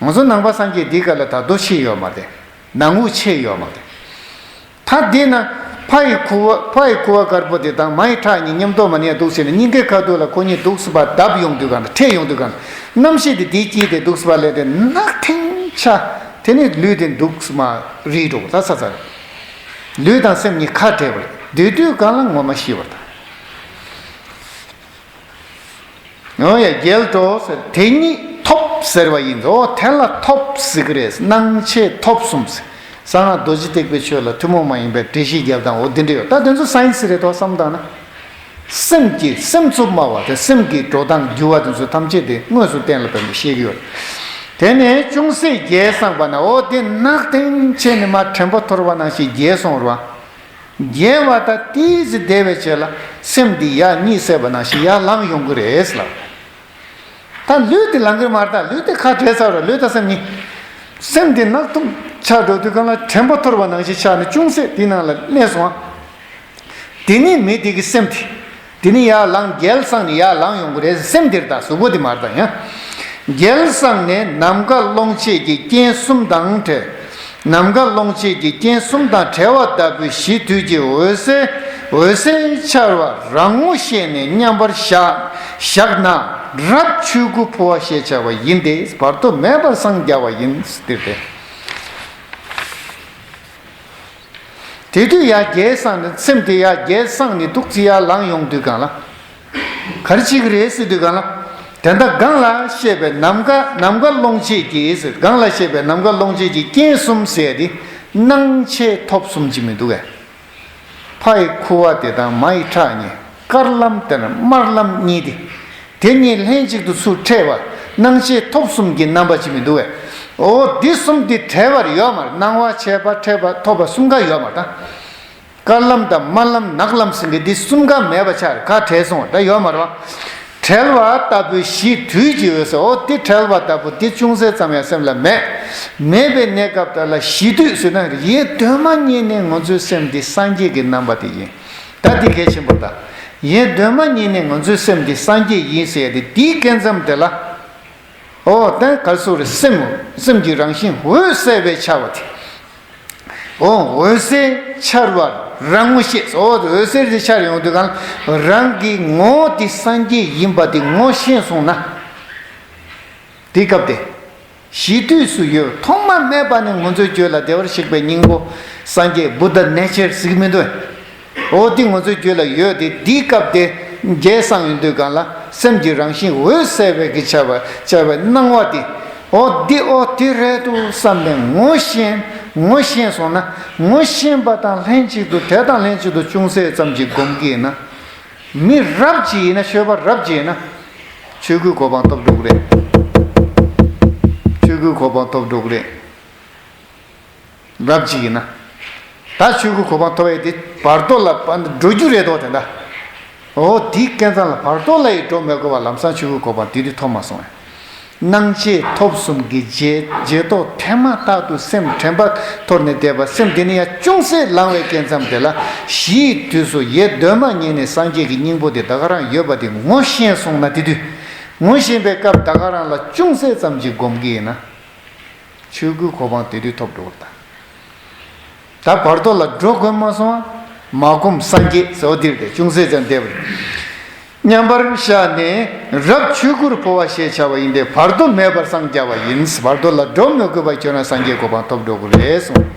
ང་ཚོ་ནང་པ་སངས་རྒྱས་འདིའི་སྐབས་ལ་ད་དུང་ཤི་ཡོད་མ་རེད། ནང་དབུགས་ཆད་ཡོད་མ་རེད། ད་དེས་ན་ཕ་ཡི་ཁུ་བ་ཕ་ཡི་ཁུ་བ་དཀར་པོ་དེ་དང་མ་ཡི་ཁྲག་གཉིས་མཉམ་དུ་མ་ནི་ཡ་འདུག་ཟེར་ནས་སྙིང་གའི་ཁ་ཐུག་ལ་ཁོ་གཉིས་འདུག་སེ་བརྡབ་ཡོང་དུས་གང་ལ་ཕྲད་ཡོང་དུས་གང་ལ་རྣམ་ཤེས་དེ་དེའི་དཀྱིལ་དེ་འདུག་སེ་བར་ལས་དེ་ནག་ཐིང་ཆ། དེ་ནི་ལུས་དེ་འདུག་སེ་མ་རིལ་འགྲོ་ད་ཚ་ཚ་རེད། ལུས་དང་སེམས་གཉིས་ཁ་བྲལ་བ་རེད། དེ་དུས་གང་ལ་ངོ་མ་ཤི་བར་ད། འོ་ཡ་རྒྱལ་འགྲོ་ཟེར་དེ་ཉིད་ཐོབ་ཟེར་བ་ཡིན་འགྲོ། དེ་ལ་ཐོབ་ཟེར་གི་རེད། སྣང་མཆེད་ཐོབ་གསུམ་ཟེར། གསང་སྔགས་རྡོ་རྗེ་ཐེག་པའི་ཆོས་ལ་ཐུན་མོང་མ་ཡིན་པའི་འགྲེལ་བཤད་རྒྱབ་སྟངས་འོ་འདི་འདྲ་ཡོད། ད་དེ་ཚོ་སའེན་སི་རེད་དོ་བསམ་བཏང་ན། སེམས་ཀྱི་སེམས་རྩུབ་སྨྲ་བ་དེ་སེམས་ཀྱི་འགྲོ་སྟངས་འགྱུར་བ་དེ་ཚོ་ཐམས་ཅད་དེ་དངོས་སུ་གཏན་ལ་ཕབ་ནས་བཤད་ཀྱི་ཡོད། དེ་ནས་ཅུང་ཟད་བརྒྱལ་སངས་པ་ན། འོ་དེ་ནག་ཐིང་ཆད་ནས་མར་དྲན་པ་འཐོར་བ་ནང་བཞིན་བརྒྱལ་སོང་ར། བརྒྱལ་བ་དང་ཏིས་བདེ་བའི་ཆེད་ལ་སེམས་འདི་ཡར་གཉིད་སད་པ་ནང་བཞིན་ཡར་ལངས་ཡོང་གི་རེད་ལབ། ད་ལུས་དེ་ལངས་གི་མ་རེད། ད་ལུས་དེ་ཁ་བྲལ་ཚར་ར། ལུས་དང་སེམས་གཉིས། སེམས་དེ་ནག་ཐིང་ཆགས་འགྲོ་དུས་སྒང་ལ་དྲན་པ་འཐོར་བ་ནང་བཞིན་ཆགས་ནས་ཅུང་ཟད་དེ་ནང་ལ་གནས་སོང་ཨ། དེ་ནས་མི་དེ་གི་སེམས་དེ། དེ་ནས་ཡར་ལངས། བརྒྱལ་སངས་ནས་ཡར་ལངས་ཡོང་གི་རེད། སེམས་དེར་ད་གཟུགས་པོ་དེ་མ་རེད་ད་ཡང་། བརྒྱལ་སངས་ནས་ནམ་མཁའ་ཀློང་ཆེན་གྱི་རྐྱེན་གསུམ་དང་བྲལ། ནམ་མཁའ་ཀློང་ཆེན་གྱི་རྐྱེན་གསུམ་དང་བྲལ་བ་ལྟ་བུའི་གཞི་དུས་ཀྱི་འོད་གསལ། འོད་གསལ་འཆར་བ་རང་ངོ་ཤེས་ནས་མཉམ་པར་བཞག་བཞག་ན་རབ་ཆོས་སྐུ་འཕོ་བ་ཞེས་བྱ་བ་ཡིན་ཏེ། བར་དོ་མེད་པར་སངས་རྒྱ་བ་ཡིན་ཟེར་ཏེ། དེ་དུས་ཡར་བརྒྱལ་སངས་ནས། སེམས་དེ་ཡར་བརྒྱལ་སངས་ནས་ཏོག་ཙམ་ཡར་ལངས་ཡོང་དུས་སྒང་ལ། ག་རེ་བྱེད་ཀྱི་རེད་ཟེར་དུས་སྒང་ལ། དེ་འདྲ་གང་ལ་བཤད་པའི་ནམ་མཁའ་ནམ་མཁའ་ཀློང་ཆེན་གྱི་ཟེར། གང་ལ་བཤད་པའི་ནམ་མཁའ་ཀློང་ཆེན་གྱི་རྐྱེན་གསུམ་ཟེར་དེ། སྣང་མཆེད་ཐོབ་གསུམ་གྱི་མི་འདུག་གས། ཕ་ཡི་ཁུ་བ་དེ་དང་མ་ཡི་ཁྲག་གཉིས། དཀར་ལམ་དེ་དང་དམར་ལམ་གཉིས་ཏེ། དེ་གཉིས་ལྷན་ཅིག་ཏུ་ཚུར་ཕྲད་པ། སྣང་མཆེད་ཐོབ་གསུམ་གྱི་རྣམ་པ་ཅིག་མི་འདུག་གས། འོ་འདི་གསུམ་འདི་བྲལ་བར་ཡོད་མ་རེད། སྣང་བ་མཆེད་པ་ཕྲད་པ་ཐོབ་པ་གསུམ་ཀ་ཡོད་མ་རེད་ད། དཀར་ལམ་དང་དམར་ལམ་ནག་ལམ་ཟེར་མཁན་འདི་གསུམ་ཀ་མེད་པ་ཆགས་རེད། ཀ་བྲལ་སོང་བ་ད་ཡོད་མ་རེད་བ། བྲལ་བ་ལྟ་བུའི་གཞི་དུས་ཀྱི་འོད་གསལ། འོ་འདི་བྲལ་བ་ལྟ་བུ་འདི་ཅུང་ཟད་ཙམ་ཡང་སེམས་ལ་མེད། མེད་པའི་གནས་སྐབས་དག་ལ་གཞི་དུས་ཟེར་ན་ཡེ་གདོད་མ་ཉིད་ནས་ང་ཚོའི་སེམས་འདི་སངས་རྒྱས་ཀྱི་རྣམ་པ་དེ་ཡིན། ད་འདི་གལ་ཆེན་པོ་ད། ཡེ་གདོད་མ་ཉིད་ནས་ང་ཚོའི་སེམས་འདི་སངས་རྒྱས་ཡིན་ཟེར་ཡ་དེ་འདིའི་སྐབས་ཙམ་དེ་ལ། འོ་དེ་ག་རེ་ཟེར་རེད། སེམས་སེམས་ཀྱི་རང་བཞིན་འོད་གསལ་བའི་འཆར་བ་དེ། འོ་འོད་གསལ་འཆར་བ་རང་ངོ་ཤེས། འོ་འོད་གསལ་དེ་འཆར་ཡོང་དུས་སྒང་རང་གི་ངོ་བོ་དེ་སངས་རྒྱས་ཡིན་པ་དེ་ངོ་ཤེས་སོང་ན། དེའི་སྐབས་དེ། གཞི་དུས་སུ་ཡོད། ཐོག་མ་མེད་པ་ནས་ང་ཚོའི་རྒྱུད་ལ་བདེ་བར་གཤེགས་པའི་སྙིང་པོ་སངས་རྒྱས་བུདྡྷ་ནེ་ཅར་ཟེར་གྱི་མི་འདུག་འོ་དེ་ང་ཚོའི་རྒྱུད་ལ་ཡོད་དེ། དེའི་སྐབས་དེ་བརྒྱལ་སངས་ཡོང་དུས་སྒང་ལ་སེམས་ཀྱི་རང་བཞིན་འོད་གསལ་བའི་གི་འཆར་བ་འཆར་བའི་སྣང་བ་དེ། འོ་འདི་འོ་དེ་རེད་འདུག་བསམ་ནས་ངོ་ཤེས། ངོ་ཤེས་སོང་ན། ངོ་ཤེས་པ་དང་ལྷན་ཅིག་ཏུ། དེ་དང་ལྷན་ཅིག་ཏུ་ཅུང་ཟད་ཙམ་ཅིག་སྒོམ་གྱི་ཡིན་ན། མི་རབ་ཅིག་ཡིན་ན། ཆོས་པ་རབ་ཅིག་ཡིན་ན། ཆོས་སྐུའི་གོ་འཕང་ཐོབ་འགྲོ་གི་རེད། ཆོས་སྐུའི་གོ་འཕང་ཐོབ་འགྲོ་གི་རེད། རབ་ཅིག་ཡིན་ན། ད་ཆོས་སྐུའི་གོ་འཕང་ཐོབ་ཡས་དེ་བར་དོ་ལ་འགྲོ་རྒྱུ་རེད་དོ། དེ་འདྲ། འོ་དེའི་སྐབས་ཙམ་ལ་བར་དོ་ལ་ཡི་འགྲོ་མི་དགོས་པ་ལམ་སང་ཆོས་སྐུའི་གོ་འཕང་དེ་དུས་ཐོབ་མ་སོང་ངས། སྣང་མཆེད་ཐོབ་གསུམ་གྱི་རྗེས་རྗེས་ཐོག་ཐེངས་མ་ཐག་ཏུ་སེམས་དྲན་པ་འཐོར་ནས་བསྡད་པ། སེམས་དེ་ནས་ཡང་ཅུང་ཟད་ལངས་པའི་སྐབས་ཙམ་དེ་ལ། གཞིའི་དུས་སུ་ཡེ་གདོད་མ་ཉིད་ནས་སངས་རྒྱས་ཀྱི་སྙིང་པོ་དེ་ད་ག་རང་ཡོད་པ་དེ་ངོ་ཤེས་སོང་ན། དེ་དུས་ངོ་ཤེས་པའི་སྐབས་ད་ག་རང་ལ་ཅུང་ཟད་ཙམ་ཅིག་སྒོམ་གྱི་ཡིན་ན། ཆོས་སྐུའི་གོ་འཕང་དེ་དུས་ཐོབ་འགྲོ་གི་རེད་ད། ད་བར་དོ་ལ་འགྲོ་དགོས་མ་སོང་ང་། མ་བསྒོམས་སངས་རྒྱས་ཟེར་བ་འདིར་དེ་ཅུང་ཟད་ཙམ་བསྡད་པ་རེད། མཉམ་པར་བཞག་ནས་རབ་ཆོས་སྐུར་འཕོ་བ་ཞེས་བྱ་བ་ཡིན་ཏེ། བར་དོ་མེད་པར་སངས་རྒྱ་བ་ཡིན། བར་དོ་ལ་འགྲོ་མི་དགོས་པར་གྱུར་ན་སངས་རྒྱས་གོ་འཕང་ཐོབ་འགྲོ་གི་རེད་གསུངས།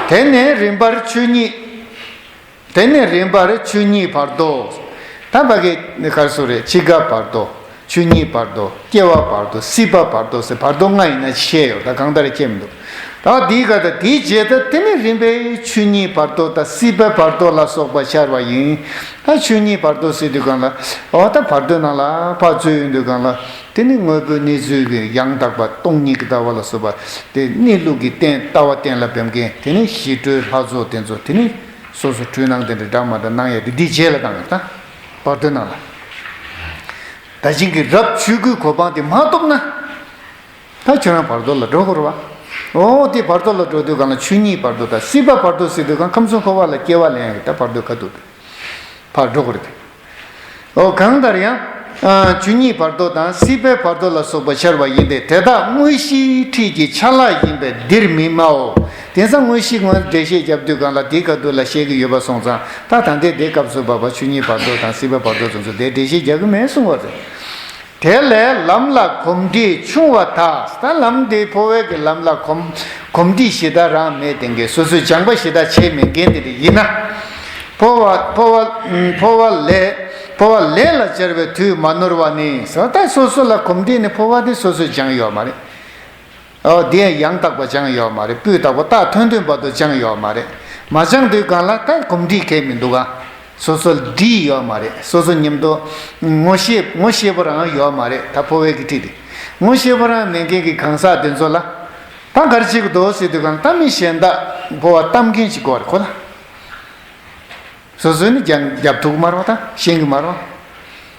དེ་ནས་རིམ་པར་ཆོས་ཉིད། དེ་ནས་རིམ་པར་ཆོས་ཉིད་བར་དོ། ད་ཕ་གི་ག་རེ་ཟེར་རེད། འཆི་ཁ་བར་དོ། ཆོས་ཉིད་བར་དོ། སྐྱེ་བ་བར་དོ། སྲིད་པ་བར་དོ་ཟེར་བར་དོ་ལྔ་ཡིན་ན་བཤད་ཡོད། ད་གང་ལྟར་ཁྱད་མི་འདུག་ད་དེའི་སྐབས་དང་དེའི་རྗེས་ད་དེ་ནས་རིམ་པས་ཆོས་ཉིད་བར་དོ་དང་སྲིད་པའི་བར་དོ་ལ་སོགས་པ་འཆར་བ་ཡིན། ད་ཆོས་ཉིད་བར་དོ་ཟེར་དུས་སྒང་ལ། འོ་ད་བར་དོའི་ནང་ལ་ཕར་ཚུར་ཡོང་དུས་སྒང་ལ། དེ་ནི་དངོས་པོའི་གནས་ཚུལ་གྱི་ཡང་དག་པ་སྟོང་ཉིད་ཀྱི་ལྟ་བ་ལ་སོགས་པ། དེ་གནས་ལུགས་ཀྱི་རྟེན་ལྟ་བ་གཏན་ལ་འབེབས་མཁན། དེ་ནི་ཞི་ཁྲོའི་ལྷ་ཚོགས་དེ་ཚོ། དེ་ནི་སོ་སོ་འཁྲུལ་སྣང་དེ་འདྲ་འདྲ་མ་འདྲ་སྣང་ཡ་དེ་འདིའི་རྗེས་ལ་བཏང་ཡོད་ད། བར་དོའི་ནང་ལ། ད་ཅིང་གི་རབ་ཆོས་སྐུའི་གོ་འཕང་དེ་མ་ཐོབ་ན། ད་ཁྱོད་རང་བར་དོ་ལ་འགྲོ་དགོས་རེད་བ། འོ་དེ་བར་དོ་ལ་འགྲོ་དུས་སྒང་ལ་ཆོས་ཉིད་བར་དོ་དང་སྲིད་པ་བར་དོ་ཟེར་དུས་སྒང་ཁམས་གསུམ་འཁོར་བ་ལ་སྐྱེ་བ་ལེན་ཡ་གི་ད་བར་དོ་ག་དུས་དུ་ཕར་འགྲོ་དགོས་རེད། འོ་གང་ལྟར་ཡང་། ཨ་ཆོས་ཉིད་བར་དོ་དང་སྲིད་པའི་བར་དོ་ལ་སོགས་པ་འཆར་བ་ཡིན་ཏེ། དེ་དག་དངོས་གཞིའི་འཁྲིད་ཀྱི་ཆ་ལག་ཡིན་པས་འདིར་མི་སྨྲའོ། དེང་སང་དངོས་གཞི་ངོས་འགྲེལ་བཤད་རྒྱབ་དུས་སྒང་ལ་དེའི་སྐབས་དུས་ལ་བཤད་ཀྱི་ཡོད་པ་སོང་ཙང་། ད་ད་ལྟའི་དེའི་སྐབས་སུ་བབ་པ་ཆོས་ཉིད་བར་དོ་དང་སྲིད་པའི་བར་དོ་དེ་ཚོ་དེ་འགྲེལ་བཤད་རྒྱག་གི་མེད་གསུང་བ་རེད། དེ་ལས་ལམ་ལ་གོམས་འདྲིས་ཆུང་བ་དག་ད་ལམ་འདི་འཕོ་བའི་གི་ལམ་ལ་གོམས་གོམས་འདྲིས་ཞེ་དྲག་རང་མེད་དེ་འགའི་སོ་སོས་སྦྱངས་པ་ཞེ་དྲག་བྱས་མེད་མཁན་དེ་འདྲ་ཡིན་ན། འཕོ་བ་འཕོ་བ་འཕོ་བ་ལས་འཕོ་བ་ལས་ལ་སྦྱར་བའི་དུས་མ་ནོར་བ་ནི་ཟེར། ད་སོ་སོ་ལ་གོམས་འདྲིས་ནི་འཕོ་བ་དེ་སོ་སོས་སྦྱངས་ཡོད་མ་རེད། ཨོ་དེ་ཡང་ཡང་དག་པ་སྦྱངས་ཡོད་མ་རེད། སྤུས་དག་པ་རྟགས་ཐོན་ཐོན་བར་དུ་སྦྱངས་ཡོད་མ་རེད། མ་སྦྱངས་དུས་སྒང་ལ་ད་གོམས་འདྲིས་གས་མི་འདུག་ག་སོ་སོ་འདྲིས་ཡོད་མ་རེད། སོ་སོ་མཉམ་དུ་ངོ་ཤེས་ངོ་ཤེས་པོ་རང་ཡོད་མ་རེད། ད་འཕོ་བའི་གི་ཁྲིད་དེ་ངོ་ཤེས་པོ་རང་མེད་མཁན་གྱི་གང་ཟག་དེ་ཚོ་ལ་ད་ག་རེ་བྱེད་ཀྱི་འདུག་ཟེར་དུས་གང་ལ་ད་མི་གཞན་དག་འཕོ་བ་བཏབ་མཁན་ཞིག་དགོས་རེད་ཁོ་ལ། སོ་སོས་ནི་སྦྱང་རྒྱབ་ཐུག་མ་རེད་པ། ད་ཤེས་ཀྱི་མ་རེད་པ།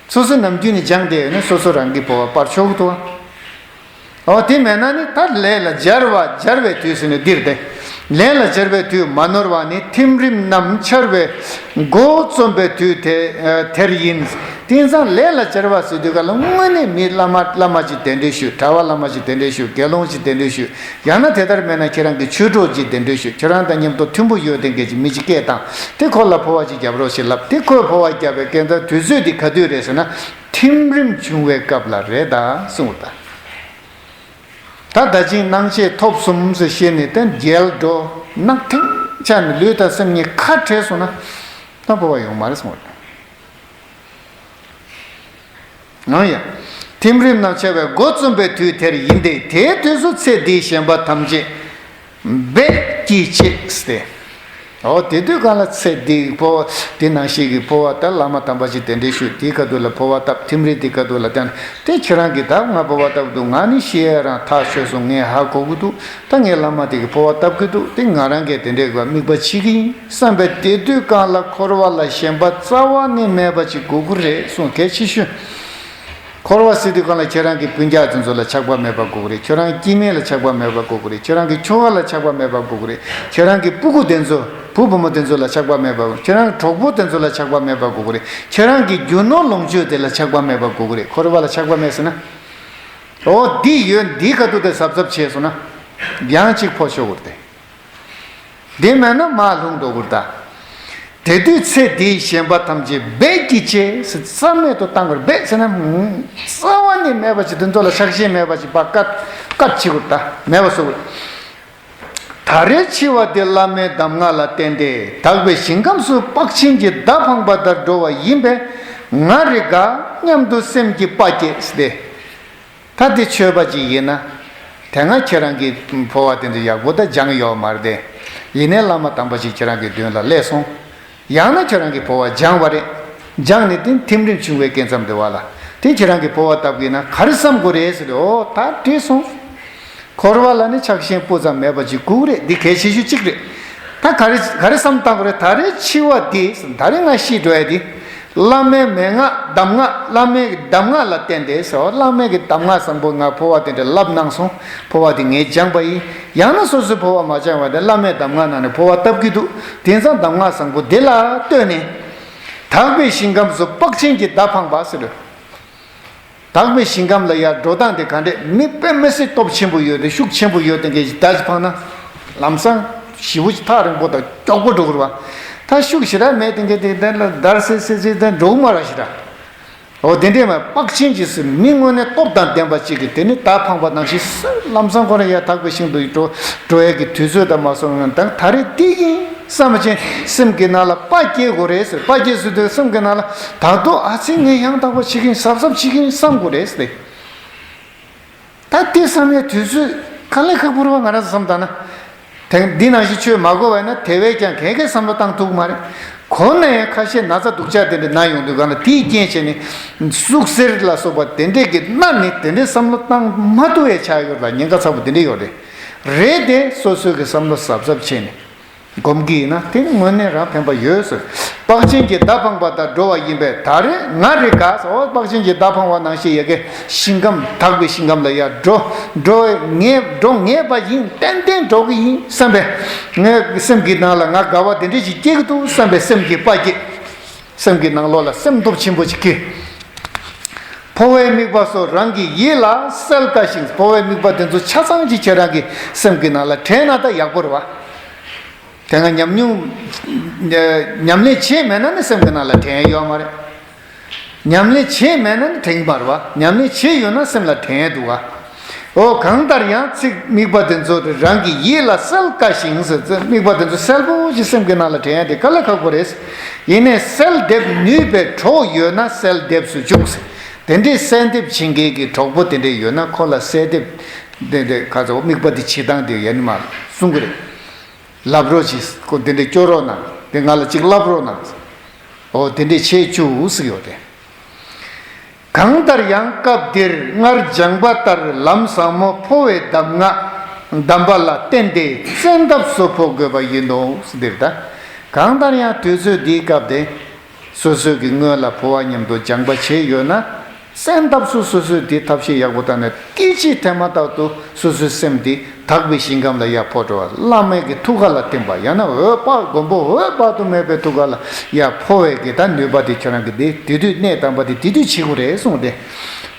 སོ་སོ་ནམ་རྒྱུན་ནས་སྦྱངས་བསྡད་ཡོད་ན་སོ་སོ་རང་གི་འཕོ་བ་སྤར་ཆོག་གི་འདུག་པ། འོ་དེ་མེད་ན་ནི་ད་ལས་ལ་སྦྱར་བ་སྦྱར་བའི་དུས་སུ་ནི་འདིར་ཏེ། ལས་ལ་སྦྱར་བའི་དུས་མ་ནོར་བ་ནི་ཐིམ་རིམ་རྣམས་འཆར་བའི་མགོ་རྩོམ་པའི་དུས་དེ་དེར་ཡིན། དེང་སང་ལས་ལ་སྦྱར་བ་ཟེར་དུས་ག་ལ་དངོས་གནས་མི་བླ་མ་བླ་མ་ཅིག་གདན་འདྲེན་ཞུས། གྲྭ་པ་བླ་མ་ཅིག་གདན་འདྲེན་ཞུས། དགེ་སློང་ཅིག་གདན་འདྲེན་ཞུས། ཡང་ན་དེ་ལྟར་མེད་ན་ཁྱེད་རང་གི་ཆོས་གྲོགས་ཅིག་གདན་འདྲེན་ཞུས། ཁྱེད་རང་དང་མཉམ་དུ་མཐུན་པོ་ཡོད་དེ་འགལ་གྱི་མི་ཅིག་སྐད་བཏང་། དེ་ཁོ་ལ་འཕོ་བ་ཅིག་རྒྱབ་རོགས་ཞེས་ལབ། དེ་ཁོས་འཕོ་བ་རྒྱབ་པའི་སྐད་འདྲ་དུས་ཚོད་འདི་ག་དུས་རེད་ཟེར་ན། ཐིམ་རིམ་བྱུང་བའི་སྐབས་ལ་རེད་ད་གསུངས་པ་ད། ད་ད་ཅིང་སྣང་མཆེད་ཐོབ་གསུམ་ཟེར་བཤད་ནས་དེ་རྒྱལ་འགྲོ་ནག་ཐིང་ཆ་ནས་ལུས་དང་སེམས་གཉིས་ཁ་བྲལ་སོང་ན་ད་འཕོ་བ་ཡོང་མ་རེད་གསུངས་པ་ད། ཨང་ཡ། ཐིམ་རིམ་རྣམས་འཆར་བའི་མགོ་རྩོམ་པའི་དུས་དེར་ཡིན་ཏེ། དེའི་དུས་སུ་ཚེ་འདིའི་ཞེན་པ་ཐམས་ཅད་རྦད་ཀྱིས་ཆད་ཟེར་ཏེ། འོ་དེ་དུས་གང་ལ་ཚེ་འདིའི་འཕོ་བ་དེ་ནང་བཞིན་གྱི་འཕོ་བ་ད་བླ་མ་དམ་པ་ཞིག་གདན་འདྲེན་ཞུས། དེའི་ཁ་ཐུག་ལ་འཕོ་བ་བཏབ། ཐིམ་རིམ་དེའི་ཁ་ཐུག་ལ་བསྟན། དེ་ཁྱེད་རང་གིས་ད་ང་འཕོ་བ་བཏབ་འདུག་ང་ནི་ཤི་ཡ་རང་ཐག་ཆོད་སོང་། ངས་ཧ་གོ་གི་འདུག་ད་ངའི་བླ་མ་དེ་གིས་འཕོ་བ་བཏབ་ཀྱི་འདུག་དེ་ང་རང་གིས་དེ་འདྲའི་དམིགས་པ་བྱེད་ཀྱི་ཡིན་བསམ་པའི་དེ་དུས་གང་ལ་འཁོར་བ་ལ་ཞེན་པ་རྩ་བ་ནས་མེད་པ་ཅིག་དགོས་ཀྱི་རེད་གསུངས། གལ་ཆེ་ཤོས། འཁོར་བ་ཟེར་དུས་གང་ལ་ཁྱེད་རང་གི་སྤུན་ཀྱག་དེ་ཚོ་ལ་ཆགས་པ་མེད་པ་དགོས་ཀྱི་རེད། ཁྱེད་རང་སྐྱེ་དམན་ལ་ཆགས་པ་མེད་པ་དགོས་ཀྱི་རེད། ཁྱེད་རང་གི་ཁྱོ་ག་ལ་ཆགས་པ་མེད་པ་དགོས་ཀྱི་རེད། ཁྱེད་རང་གི་སྤུ་གུ་དེ་ཚོ་བུ་བུ་མོ་དེ་ཚོ་ལ་ཆགས་པ་མེད་པ་དགོས། ཁྱེད་རང་གི་གྲོགས་པོ་དེ་ཚོ་ལ་ཆགས་པ་མེད་པ་དགོས་ཀྱི་རེད། ཁྱེད་རང་གི་རྒྱུ་ནོར་ལོངས་སྤྱོད་དེ་ལ་ཆགས་པ་མེད་པ་དགོས་ཀྱི་རེད། འཁོར་བ་ལ་ཆགས་པ་མེད་ཟེར་ན། འོ་འདི་ཡོད། འདི་ག་དུས་དེ་གཟབ་གཟབ་བྱས་སོང་ན་ཡང་གཅིག་འཕོ་ཤོག་གི་རེད་དེ། འདི་མེད་ན་མར་ལྷུང་འགྲོ་གི་རེད་ད། དེ་དུས་ཚེ་འདིའི་ཞེན་པ་ཐམས་ཅད་རྦད་ཀྱིས་ཆད་ཟེར། རྩ་མེད་དུ་བཏང་དགོས་རེད། རྦད་ཟེར་ན་རྩ་བ་ནས་མེད་པ་ཅིག་དེ་ཚོ་ལ་ཆགས་ཞེན་མེད་པ་ཅིག་ཕར་བཀག་བཀག་བྱེད་དགོས་རེད་ད། མེད་པ་བཟོ་དགོས་རེད། ད་རེས་འཆི་བ་འདི་བླ་མའི་གདམས་ངག་ལ་བརྟེན་ཏེ་དག་པའི་ཞིང་ཁམས་སུ་དཔག་ཆེན་གྱི་མདའ་འཕངས་པ་ལྟར་འགྲོ་བ་ཡིན་པས་ང་རེ་དགའ་སྙམ་དུ་སེམས་ཀྱི་དཔའ་སྐྱེད་ཟེར་ཏེ། ད་འདི་ཆོས་པ་ཅིག་ཡིན་ན། དེ་སྔ་ཁྱེད་རང་གིས་འཕོ་བ་དེ་འདྲ་ཡག་པོ་ད་སྦྱངས་ཡོད་མ་རེད་དེ། ཡིན་ནའི་བླ་མ་དམ་པ་ཞིག་ཁྱེད་རང་གི་མདུན་ལ་སླེབས་སོང་། ཡང་ན་ཁྱེད་རང་གིས་འཕོ་བ་སྦྱངས་པ་རེད། སྦྱངས་ནས་དེ་ཐིམ་རིམ་བྱུང་བའི་སྐབས་མཚམས་དེ་བ་ལ། དེ་ཁྱེད་རང་གིས་འཕོ་བ་བཏབ་ཀྱི་ཡིན་ན་ག་རེ་བསམ་དགོས་རེད་ཟེར་ཏེ། འོ་ད་འགྲིག་སོང་། འཁོར་བ་ལ་ནི་ཆགས་ཞེན་སྤུ་ཙམ་མེད་པ་ཅིག་དགོས་ཀྱི་རེད། འདི་གལ་ཆེ་ཤོས་གཅིག་རེད། ད་ག་རེ་ག་རེ་བསམ་བཏང་དགོས་རེད། ད་རེས་འཆི་བ་འདི་ད་རེས་ང་ཤི་འགྲོ་ཡ་འདི། བླ་མའི་མན་ངག་གདམས་ངག་བླ་མའི་གདམས་ངག་ལ་བརྟེན་ཏེ་ཟེར་བ། བླ་མའི་གི་གདམས་ངག་བཟང་པོ་ང་འཕོ་བ་དེ་འདྲ་བསླབ་གནང་སོང་། འཕོ་བ་དེ་ངས་སྦྱངས་པ་ཡིན། ཡང་ན་སོ་སོས་འཕོ་བ་མ་སྦྱངས་པ་དེ་བླ་མའི་གདམས་ངག་ནང་ནས་འཕོ་བ་བཏབ་ཀྱི་འདུག་དེང་སང་གདམས་ངག་བཟང་པོ་འདི་ལ་ལྟོས་ནས། དག་པའི་ཞིང་ཁམས་སུ་དཔག་ཆེན་གྱི་མདའ་འཕངས་པ་ཟེར། དག་པའི་ཞིང་ཁམས་ལ་ཡར་འགྲོ་སྟངས་དེ་ག་འདྲས། མི་དཔེ་མི་སྲིད་སྟོབས་ཆེན་པོ་ཡོད་དེ་ཤུགས་ཆེན་པོ་ཡོད་དེ་འགའ་ཞིག་མདའ་ཅིག་འཕངས་ན། ལམ་སང་ཞེ་པོ་ཅིག་ཐག་རིང་པོ་དང་མགྱོགས་པོ་འགྲོ་གི་རེད་པ། ད་ཤུགས་ཞེ་དྲག་མེད་དེ་འགའ་དེ་དེ་ལ་འདར་སིག་སིག་སིག་དེ་འགྲོ་གི་མ་རེད་ཞེ་དྲག་འོ་དེ་འདྲས་མ་དཔག་ཆེན་གྱི་སྲིད་མི་དངོས་གནས་སྟོབས་དང་ལྡན་པ་ཅིག་གིས་དེ་ནི་མདའ་འཕངས་པ་ནང་བཞིན་སུ་ལམ་སང་ཁོ་རང་ཡར་དག་པའི་ཞིང་དུ་འགྲོ་འགྲོ་ཡས་ཀྱི་དུས་ཚོད་དང་མ་སོང་ན་ད་ད་རེས་འདི་ཡིན་བསམ་བྱས་སེམས་ཀྱི་ནང་ལ་དཔའ་སྐྱེ་དགོས་རེད་ཟེར། དཔའ་སྐྱེ་ཟེར་དུས་སེམས་ཀྱི་ནང་ལ་ད་དུང་ཨ་ཙི་ངས་ཡང་དག་པ་བྱེད་ཀྱི་ཡིན། གཟབ་གཟབ་བྱེད་ཀྱི་ཡིན་བསམ་དགོས་རེད་ཟེར། ད་དེ་བསམ་ཡས་དུས་ཚོད་དཀའ་ལས་ཁག་པོ་རེད་པ། ང་རང་ཚོ་བསམ་ད་ན། དེང་འདི་ནང་བཞིན་ཆོས་མ་གོ་བས་ན་དེ་བས་ཀྱང་གང་གས་བསམ་བློ་བཏང་ཐུབ་ཀྱི་མ་རེད། གོ་ན་ཡང་ཁ་ཤས་ན་ཚ་སྡུག་ཅག་དེ་འདྲ་ན་ཡོང་དུས་གང་ལ་དེའི་རྐྱེན་བྱས་ནས་ཟུག་གཟེར་ལ་སོགས་པ་དེ་འདྲས་ཀྱི་ན་ནི་དེ་འདྲས་བསམ་བློ་བཏང་མ་ཐུབ་པའི་ཆ་ཡོད་ལ་ཉེན་ཁ་ཚ་པོ་དེ་འདྲས་ཡོད་རེད། རེད་དེ་སོ་སོའི་གི་བསམ་བློ་གཟབ་གཟབ་བྱས་ནས། སྒོམ་གྱི་ཡིན་ན་དེ་ནི་དངོས་གནས་རང་ཕན་པ་ཡོད་ཟེར། དཔག་ཆེན་གྱི་མདའ་འཕངས་པ་ལྟར་འགྲོ་བ་ཡིན་པས་ད་རེས་ང་རེ་དགའ་ཟེར། འོ་དཔག་ཆེན་གྱི་མདའ་འཕངས་པ་ནང་བཞིན་ཡ་གི་ཞིང་ཁམས་དག་པའི་ཞིང་ཁམས་ལ་ཡར་འགྲོ་འགྲོ་ངེས་འགྲོ་ངེས་པ་ཡིན། ཏན་ཏན་འགྲོ་གི་ཡིན་བསམ་པས་ངའི་སེམས་ཀྱི་ནང་ལ་ང་དགའ་བ་དེ་འདྲ་ཞིག་སྐྱེ་གི་འདུག་བསམ་པའི་སེམས་ཀྱི་དཔའ་སྐྱེད། སེམས་ཀྱི་ནང་ལོགས་ལ་སེམས་སྟོབས་ཆེན་པོ་ཞིག་སྐྱེ། འཕོ་བའི་དམིགས་པ་སོགས་རང་གི་ཡིད་ལ་གསལ་དཀའ་ཞིང་། འཕོ་བའི་དམིགས་པ་དེ་ཚོ་ཆ་ཚང་ཅིག་ཁྱེད་རང་གི་སེམས་ཀྱི་ནང་ལ་དྲན་ན་ད་ཡག་པོ་རེད་པ། དེ་སྔ་ཉམས་མྱོང་ཉམས་ལེན་བྱས་མེད་ན་ནི་སེམས་ཀྱི་ནང་ལ་དྲན་ཡ་ཡོད་མ་རེད། ཉམས་ལེན་བྱས་མེད་ན་ནི་དྲན་གྱི་མ་རེད་པ། ཉམས་ལེན་བྱས་ཡོད་ན་སེམས་ལ་དྲན་ཡ་འདུག་ག་འོ་གང་ལྟར་ཡང་ཚིག་དམིགས་པ་དེ་ཚོ་རང་གི་ཡིད་ལ་གསལ་དཀའ་ཞིང་ཟེར། དམིགས་པ་དེ་ཚོ་གསལ་པོ་ཞིག་སེམས་ཀྱི་ནང་ལ་དྲན་ཡ་དེ་དཀའ་ལས་ཁག་པོ་རེད། ཡིན་ནའི་གསལ་འདེབས་ནུས་པའི་གྲོགས་ཡོད་ན་གསལ་འདེབས་སུ་འཇུག་ཟེར། དེ་འདྲའི་གསལ་འདེབས་བྱེད་མཁན་གྱི་གྲོགས་པོ་དེ་འདྲ་ཡོད་ན་ཁོ་ལ་གསལ་འདེབས་དེ་འདྲ་ག་ཚོད་དམིགས་པ་དེ་བྱེད་སྟངས་དེ་ཡ་ནི་མ་གསུང་གི་རེད། ལབ་རོགས་གྱིས། ཁོ་དེ་འདྲ་སྐྱོར་རོགས་གནང་། དེ་ང་ལ་ཅིག་ལབ་རོགས་གནང་། ཨོ་དེ་འདྲས་བྱས་བཅུག་ཟེར་ཡོད་དེ། གང་ལྟར་ཡང་སྐབས་འདིར་སྔར་སྦྱངས་པ་ལྟར་ལམ་ཟབ་མོ་འཕོ་བའི་གདམས་ངག་གདམས་པ་ལ་བརྟེན་ཏེ་བཙན་ཐབས་སུ་འཕོ་དགོས་པ་ཡིན་ནོ་འདིར་ད། གང་ལྟར་ཡང་དུས་ཚོད་འདིའི་སྐབས་དེ། སོ་སོའི་གི་སྔོན་ལ་འཕོ་བ་མཉམ་དུ་སྦྱངས་པ་བྱས་ཡོད་ན། བཙན་ཐབས་སུ་སོ་སོའི་དེ་ཐབས་ཤེས་ཡག་པོ་བཏང་ནས་སྐད་ཅིག་དེ་མ་ཐག་ཏུ་སོ་སོའི་སེམས་དེ་དག་པའི་ཞིང་ཁམས་ལ་ཡར་འཕོ་འགྲོ་བ། བླ་མའི་གི་ཐུགས་ཀ་ལ་བརྟེན་པ། ཡང་ན་འོད་དཔག་མགོན་པོ་འོད་དཔག་ཏུ་མེད་པའི་ཐུགས་ཀ་ལ་ཡར་འཕོ་བའི་གི་ད་ནུས་པ་དེ་ཁྱོད་རང་གི་དེ་དེ་དུས་གནས་དམ་པ་དེ་དེ་དུས་བྱེད་དགོས་རེད་གསུངས་ཏེ།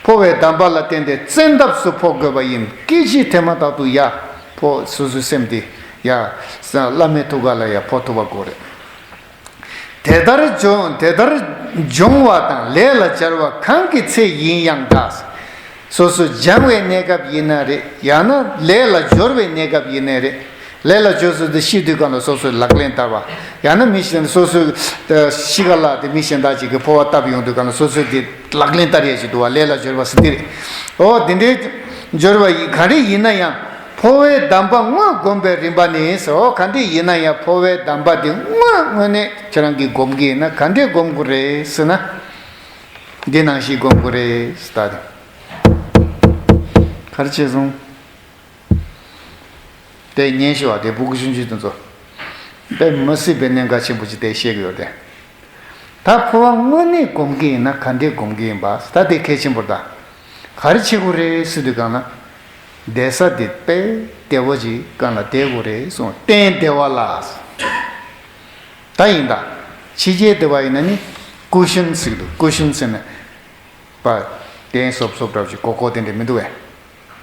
འཕོ་བའི་གདམས་པ་ལ་བརྟེན་ཏེ་བཙན་ཐབས་སུ་འཕོ་དགོས་པ་ཡིན། སྐད་ཅིག་དེ་མ་ཐག་ཏུ་ཡར་འཕོ། སོ་སོའི་སེམས་དེ་ཡར་བླ་མའི་ཐུགས་ཀ་ལ་ཡར་འཕོ་ཐུབ་པ་དགོས་རེད། དེ་ལྟར་སྦྱོང་དེ་ལྟར་སྦྱོང་བ་དང་ལས་ལ་སྦྱར་བ་གང་གི་ཚེ་ཡིན་ཡང་འདྲ། སོ་སོ་སྦྱང་བའི་གནས་སྐབས་ཡིན་ན་རེད། ཡང་ན་ལས་ལ་སྦྱོར་བའི་གནས་སྐབས་ཡིན་ནའི་རེད། ལས་ལ་སྦྱོར་ཚུལ་དེ་ཤི་དུས་སྒང་ལ་སོ་སོས་ལག་ལེན་བསྟར་བ། ཡང་ན་མི་ཤི་ན་སོ་སོའི་ཤི་ཁ་ལ་དེ་མི་གཞན་དག་ཅིག་གིས་འཕོ་བ་བཏབ་ཡོང་དུས་སྒང་ལ་སོ་སོས་དེ་ལག་ལེན་བསྟར་ཡས་ཅིག་འདུག་བ། ལས་ལ་སྦྱོར་བ་ཟེར་དེ་རེད། ཨོ་དེ་འདྲའི་སྦྱོར་བ་ཡིན་ག་རེ་ཡིན་ན་ཡང་། འཕོ་བའི་གདམས་པ་དངོས་བསྒོམས་པའི་རིམ་པ་ནི་ཟེར། འོ་ག་འདྲས་ཡིན་ན་ཡང་འཕོ་བའི་གདམས་པ་འདི་དངོས་དངོས་གནས་ཁྱེད་རང་གིས་སྒོམ་གྱི་ཡིན་ན་ག་འདྲས་སྒོམ་དགོས་རེད་ཟེར་ན། འདི་ནང་བཞིན་སྒོམ་དགོས་རེད་ཟེར། ད་ག་རེ་བྱས་སོང་། དེ་ཉན་ཤོག་ཨ། དེ་སྤུ་གུ་ཆུང་ཆུང་དེ་ཚོ་དཔེ་མི་སྲིད་པའི་གནད་འགག་ཆེན་པོ་ཅིག་དེ་བཤད་ཀྱི་ཡོད་དེ། ད་འཕོ་བ་དངོས་གནས་སྒོམ་གྱི་ཡིན་ན་ག་འདྲས་སྒོམ་གྱི་ཡིན་པ། ད་དེ་གལ་ཆེན་པོ་རེད་ད། ག་རེ་བྱེད་དགོས་རེད་ཟེར་དུས་སྒང་ལ། བསྡད་ས་དེ་དཔེ་བདེ་བོ་ཅིག་སྒང་ལ་བསྡད་དགོས་རེད་གསུངས། སྟན་བདེ་བ་ལ། ད་ཡིན་ད། ཕྱི་རྒྱལ་དེ་བ་ཡིན་ན་ནི་ཀུ་ཤུན་ཟེར་གྱི་འདུག་ཀུ་ཤུན་ཟེར་ན། པ། སྟན་སོབ་སོབ་འདྲ་བོ་ཅིག་གོག་གོག་དེ་འདྲས་མི་འདུག་བས།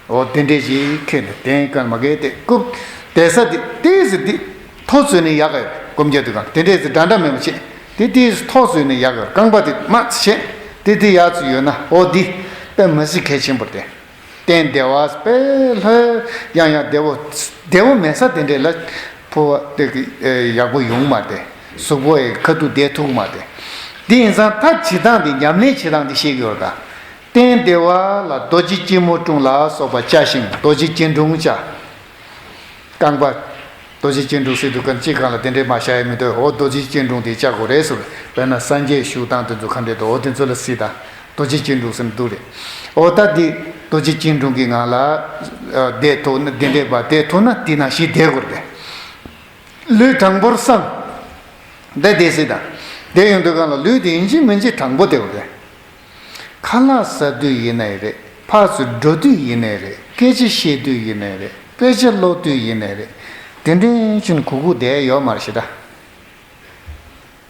འོ་དེ་འདྲས་ཅིག་ཁྱེར་ནས་སྟན་སྐར་མ་གས་ཏེ་རྐུབ། བསྡད་ས་དེ་ཏིས་ཟེར་དེ། ཐོ་བཙུགས་ནས་ཡག་ག་ཡོད། སྒོམ་རྒྱག་དུས་སྒང་དེ་འདྲས་ཟེར་འདྲ་འདྲ་མེད་པ་བྱེད། དེ་ཏིས་ཐོ་བཙུགས་ནས་ཡག་ག་ཡོད། རྐང་པ་དེ་མ་བྱེད། དེ་དེ་ཡག་ཙུ་ཡོད་ན་འོ་འདི། དཔེ་མི་སྲིད་གལ་ཆེན་པོ་རེད་དེ། སྟན་བདེ་བ་དཔེ་ལྷོད་ཡང་ཡང་བདེ་བོ། བདེ་བོ་མེད་ས་དེ་འདྲས་ལ་འཕོ་བ་དེ་གི་ཡག་པོ་ཡོང་མ་དེ། གཟུགས་པོ་ཡི་ཁ་ཐུག་བསྡད་ཐུབ་མ་དེ། དེ་ཡིན་ཙང་ད་བྱེད་སྟངས་དེ་ཉམས་ལེན་བྱེད་སྟངས་དེ་ཤེས་ཀྱི་ཡོད་ད། སྟན་བདེ་བ་ལ་རྡོ་རྗེ་སྐྱིལ་མོ་ཀྲུང་ལ་སོགས་པ་བཅའ་ཞིང་རྡོ་རྗེ་སྐྱིལ་ཀྲུང་བཅའ། རྐང་པ། རྡོ་རྗེ་སྐྱིལ་ཀྲུང་ཟེར་དུས་སྒང་གཅིག་སྒང་ལ་དེ་འདྲའི་མ་བཞག་ཡ་མི་འདུག་འོ་རྡོ་རྗེ་སྐྱིལ་ཀྲུང་དེ་བཅའ་དགོས་རེད་ཟེར། དཔེར་ན་སངས་རྒྱས་བཞུགས་སྟངས་དེ་ཚོ་ག་འདྲས་འདུག་འོ་དེ་ཚོ་ལ་གཟིགས་དང་། རྡོ་རྗེ་སྐྱིལ་ཀྲུང་ཟེར་ན་འདུག་རེད། འོ་ད་འདི་རྡོ་རྗེ་སྐྱིལ་ཀྲུང་གི་ངང་ལ་བསྡད་ཐུབ་ན། དེ་འདྲས་པ་བསྡད་ཐུབ་ན་དེ་ནང་བཞིན་བསྡད་དགོས་རེད། ལུས་དྲང་པོར་བསྲང་། འདི་བསྡད་གཟིགས་དང་། བསྡད་ཡོང་དུས་སྒང་ལ་ལུས་དེ་ཡིན་གཅིག་མིན་གཅིག་དྲང་པོ་བསྡད་དགོས་རེད། ཁ་ལག་ཟ་དུས་ཡིན་ནའི་རེད། ཕར་ཚུར་འགྲོ་དུས་ཡིན་ནའི་རེད། སྐད་ཆ་བཤད་དུས་ཡིན་ནའི་རེད། དཔེ་ཆ་ཀློག་དུས་ཡིན་ནའི་རེད། དེ་འདྲའི་ཕྱིན་གུག་གུག་བསྡད་ཡོད་མ་རེད་ཤི་ད།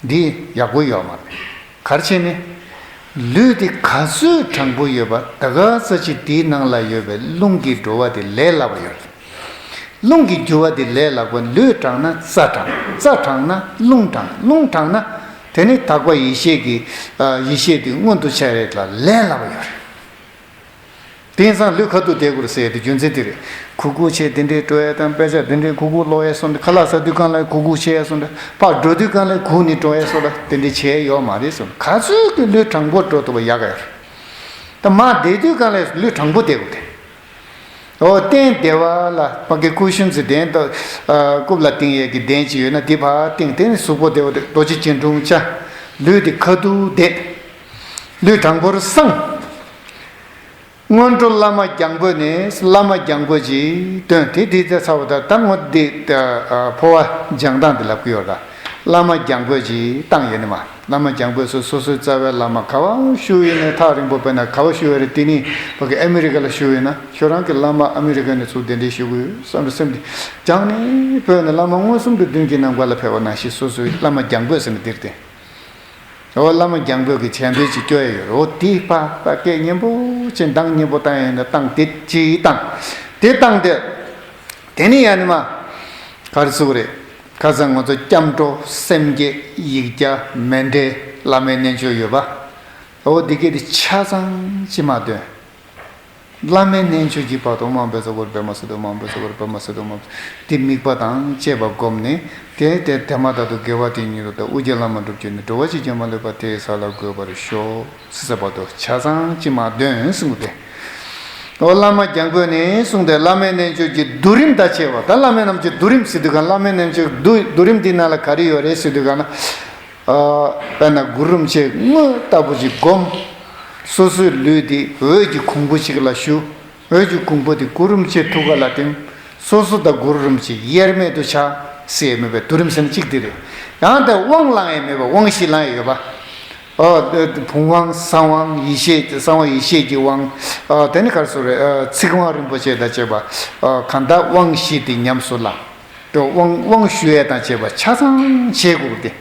འདི་ཡག་པོ་ཡོད་མ་རེད། ག་རེ་བྱས་ནས། ལུས་དེ་ག་ཚོད་དྲང་པོ་ཡོད་པ་ད་ག་ཚོད་ཅིག་དེའི་ནང་ལ་ཡོད་པའི་རླུང་གི་འགྲོ་བ་དེ་ལས་སླ་པོ་ཡོད་རེད། རླུང་གི་རྒྱུ་བ་དེ་ལས་སླ་པོ། ལུས་དྲང་ན་རྩ་དྲང་། རྩ་དྲང་ན་རླུང་དྲང་། རླུང་དྲང་ན་དེ་ནི་དག་པ་ཡེ་ཤེས་ཀྱི་ཨ་ཡེ་ཤེས་དེ་མངོན་དུ་བྱ་རེད་ལ་ལས་སླ་པོ་ཡོད་རེད། དེང་སང་ལུས་ཁ་ཐུག་བསྡད་དགོས་ཟེར་དེ་རྒྱུ་མཚན་དེ་རེད། གུག་གུག་བྱས་དེ་འདྲའི་འགྲོ་ཡས་དང་། དཔེ་ཆ་དེ་འདྲའི་གུག་གུག་ཀློག་ཡས་སོང་། ཁ་ལག་ཟ་དུས་སྒང་ལ་གུག་གུག་བྱས་ཡས་སོང་། ཕར་འགྲོ་དུས་སྒང་ལ་གུག་ནས་འགྲོ་ཡས་སོང་ལ་དེ་འདྲའི་བྱས་ཡོད་མ་རེད་གསུངས། ག་ཚོད་ཀྱི་ལུས་དྲང་པོ་འགྲོ་ཐུབ་པ་ཡག་ག་ཡོད་རེད། ད་མར་བསྡད་དུས་སྒང་ལ་ལུས་དྲང་པོ་བསྡད་དགོས་ཏེ། འོ་སྟན་བདེ་བ་ལ་ཕ་གི་ཀུ་ཤུན་ཟེར་དེ་ད་རྐུབ་ལ་བཏིང་ཡས་ཀྱི་གདན་ཅིག་ཡོད་ན་དེ་ཕར་བཏིང་། དེ་ནི་གཟུགས་པོ་བདེ་བོ་དེ་རྡོ་རྗེ་སྐྱིལ་ཀྲུང་བཅའ། ལུས་དེ་ཁ་ཐུག་བསྡད། ལུས་དྲང་པོར་བསྲང་། སྔོན་འགྲོ་བླ་མ་རྒྱང་འབོད་ནས། བླ་མ་རྒྱང་འབོད་ཅིག་འདོན། དེ་དེ་ཚེ་ཚར་བ་ད་ད་ངོ་དེ་འཕོ་བ་སྦྱང་སྟངས་དེ་ལབ་ཀྱི་ཡོད་ད། བླ་མ་རྒྱང་འབོད་ཅིག་བཏང་ཡོད་ནི་མ། བླ་མ་རྒྱང་འབོད་སོ་སོ་སོའི་རྩ་བའི་བླ་མ་ག་བ་བཞུགས་ཡོད་ནས་ཐག་རིང་པོ་དཔེར་ན་ག་བ་བཞུགས་ཡོད་རེད། དེ་ནི་ཕ་གི་ཨ་མི་རི་ཀ་ལ་བཞུགས་ཡོད་ན་ཁྱོད་རང་གི་བླ་མ་ཨ་མི་རི་ཀ་ནས་ཚུར་གདན་འདྲེན་ཞུ་དགོས་བསམ་རེད་སེམས་དེ་སྦྱངས་ནས་བོད་ནས་བླ་མ་མངོན་སུམ་དུ་མདུན་གྱི་ནམ་མཁའ་ལ་ཕེབས་པ་ནང་བཞིན་སོ་སོའི་བླ་མ་རྒྱང་འབོད་ཟེར་ནས་འདིར་བསྟན། འོ་བླ་མ་རྒྱང་འབོད་ཀྱི་བྱ་འདོད་ཅིག་སྐྱོ་ཡ་ཡོད་རེད། འོ་དེ་ཕར་ཕར་སྐད་སྙན་པོ་བྱས་འདང་སྙན་པོ་བཏང་ཡ་ཡིན་ན་བཏང་། དེ་ཅིག་བཏང་། དེ་བཏང་སྟེ། དེ་ནི་ཡ་ནི་མ། ག་རེ་ཟེར་དགོས་རེད། ཁ་སང་ང་ཚོ་སྐྱབས་འགྲོ་སེམས་བསྐྱེད་ཡིག་བརྒྱ་མཎྜལ་བླ་མའི་རྣལ་འབྱོར་ཡོད་པ། འོ་དེ་སྐད་དེ་ཆ་ཚང་ཅིག་མ་འདོན། བླ་མའི་རྣལ་འབྱོར་གྱི་བར་དུ་དབང་པོའི་ཚོགས་འཁོར་པདྨ་སིདྡྷི་ཧཱུྃ། དབང་པོའི་ཚོགས་འཁོར་པདྨ་སིདྡྷི་ཧཱུྃ། དེ་དམིགས་པ་དང་བཅས་པ་བསྒོམས་ནས། དེ་དེ་དེ་མ་ཐག་ཏུ་དགེ་བ་དེ་ཉིད་དུ་ད་ཨོ་རྒྱན་བླ་མ་སྒྲུབ་བྱེད་ནི། འགྲོ་བ་གཅིག་ཀྱང་མ་ལུས་པ། དེ་ཡི་ས་ལ་འགོད་པར་ཤོག་ཟེར་བར་དུ་ཆ་ཚང་ཅིག་མ་འདོན་གསུངས་ཏེ། འོ་བླ་མ་རྒྱང་འབོད་ནས་གསུངས་ཏེ། བླ་མའི་རྣལ་འབྱོར་གྱི་བསྡུ་རིམ་ད་བྱས་པ། ད་བླ་མའི་རྣལ་འབྱོར་བསྡུ་རིམ་ཟེར་དུས་སྒང་བླ་མའི་རྣལ་འབྱོར་བསྡུ་བསྡུ་རིམ་འདི་ནང་ལ་ག་རེ་ཡོད་རེད་ཟེར་དུས་སྒང་ན། དཔེར་ན་གུ་རུ་རིན་པོ་ཆེ་དངོས་ལྟ་བུ་ཅིག་སྒོམ། སོ་སོའི་ལུས་འདི་འོད་ཀྱི་གོང་བུ་ཅིག་ལ་བཞུགས། འོད་ཀྱི་གོང་བུ་དེ་གུ་རུ་རིན་པོ་ཆེ་ཐུགས་ཀ་ལ་ཐིམ། སོ་སོ་དང་གུ་རུ་རིན་པོ་ཆེ་དབྱེར་མེད་དུ་ཆགས་ཟེར་མེད་པའི་དུས་རིམ་ཟེར་ན་གཅིག་དེ་རེད། ཡང་དེ་དབང་བླང་ཡས་མེད་པ་དབང་བཞི་བླང་ཡས་ཡོད་པ། ཨོ། བུམ་དབང་གསང་དབང་ཡེ་ཤེས་གསང་བ་ཡེ་ཤེས་ཀྱི་དབང་། ཨོ། དེ་ནི་ག་རེ་ཟེར་རེད། ཨོ། ཚིག་དབང་རིན་པོ་ཆེ་དང་བཅས་པ། ཨོ། གང་དག་དབང་བཞི་དེ་ཉམས་སུ་བླང་། དབང་དབང་ཞུ་ཡས་དང་བཅས་པ་ཆ་ཚང་བྱེད་དགོས་ཏེ།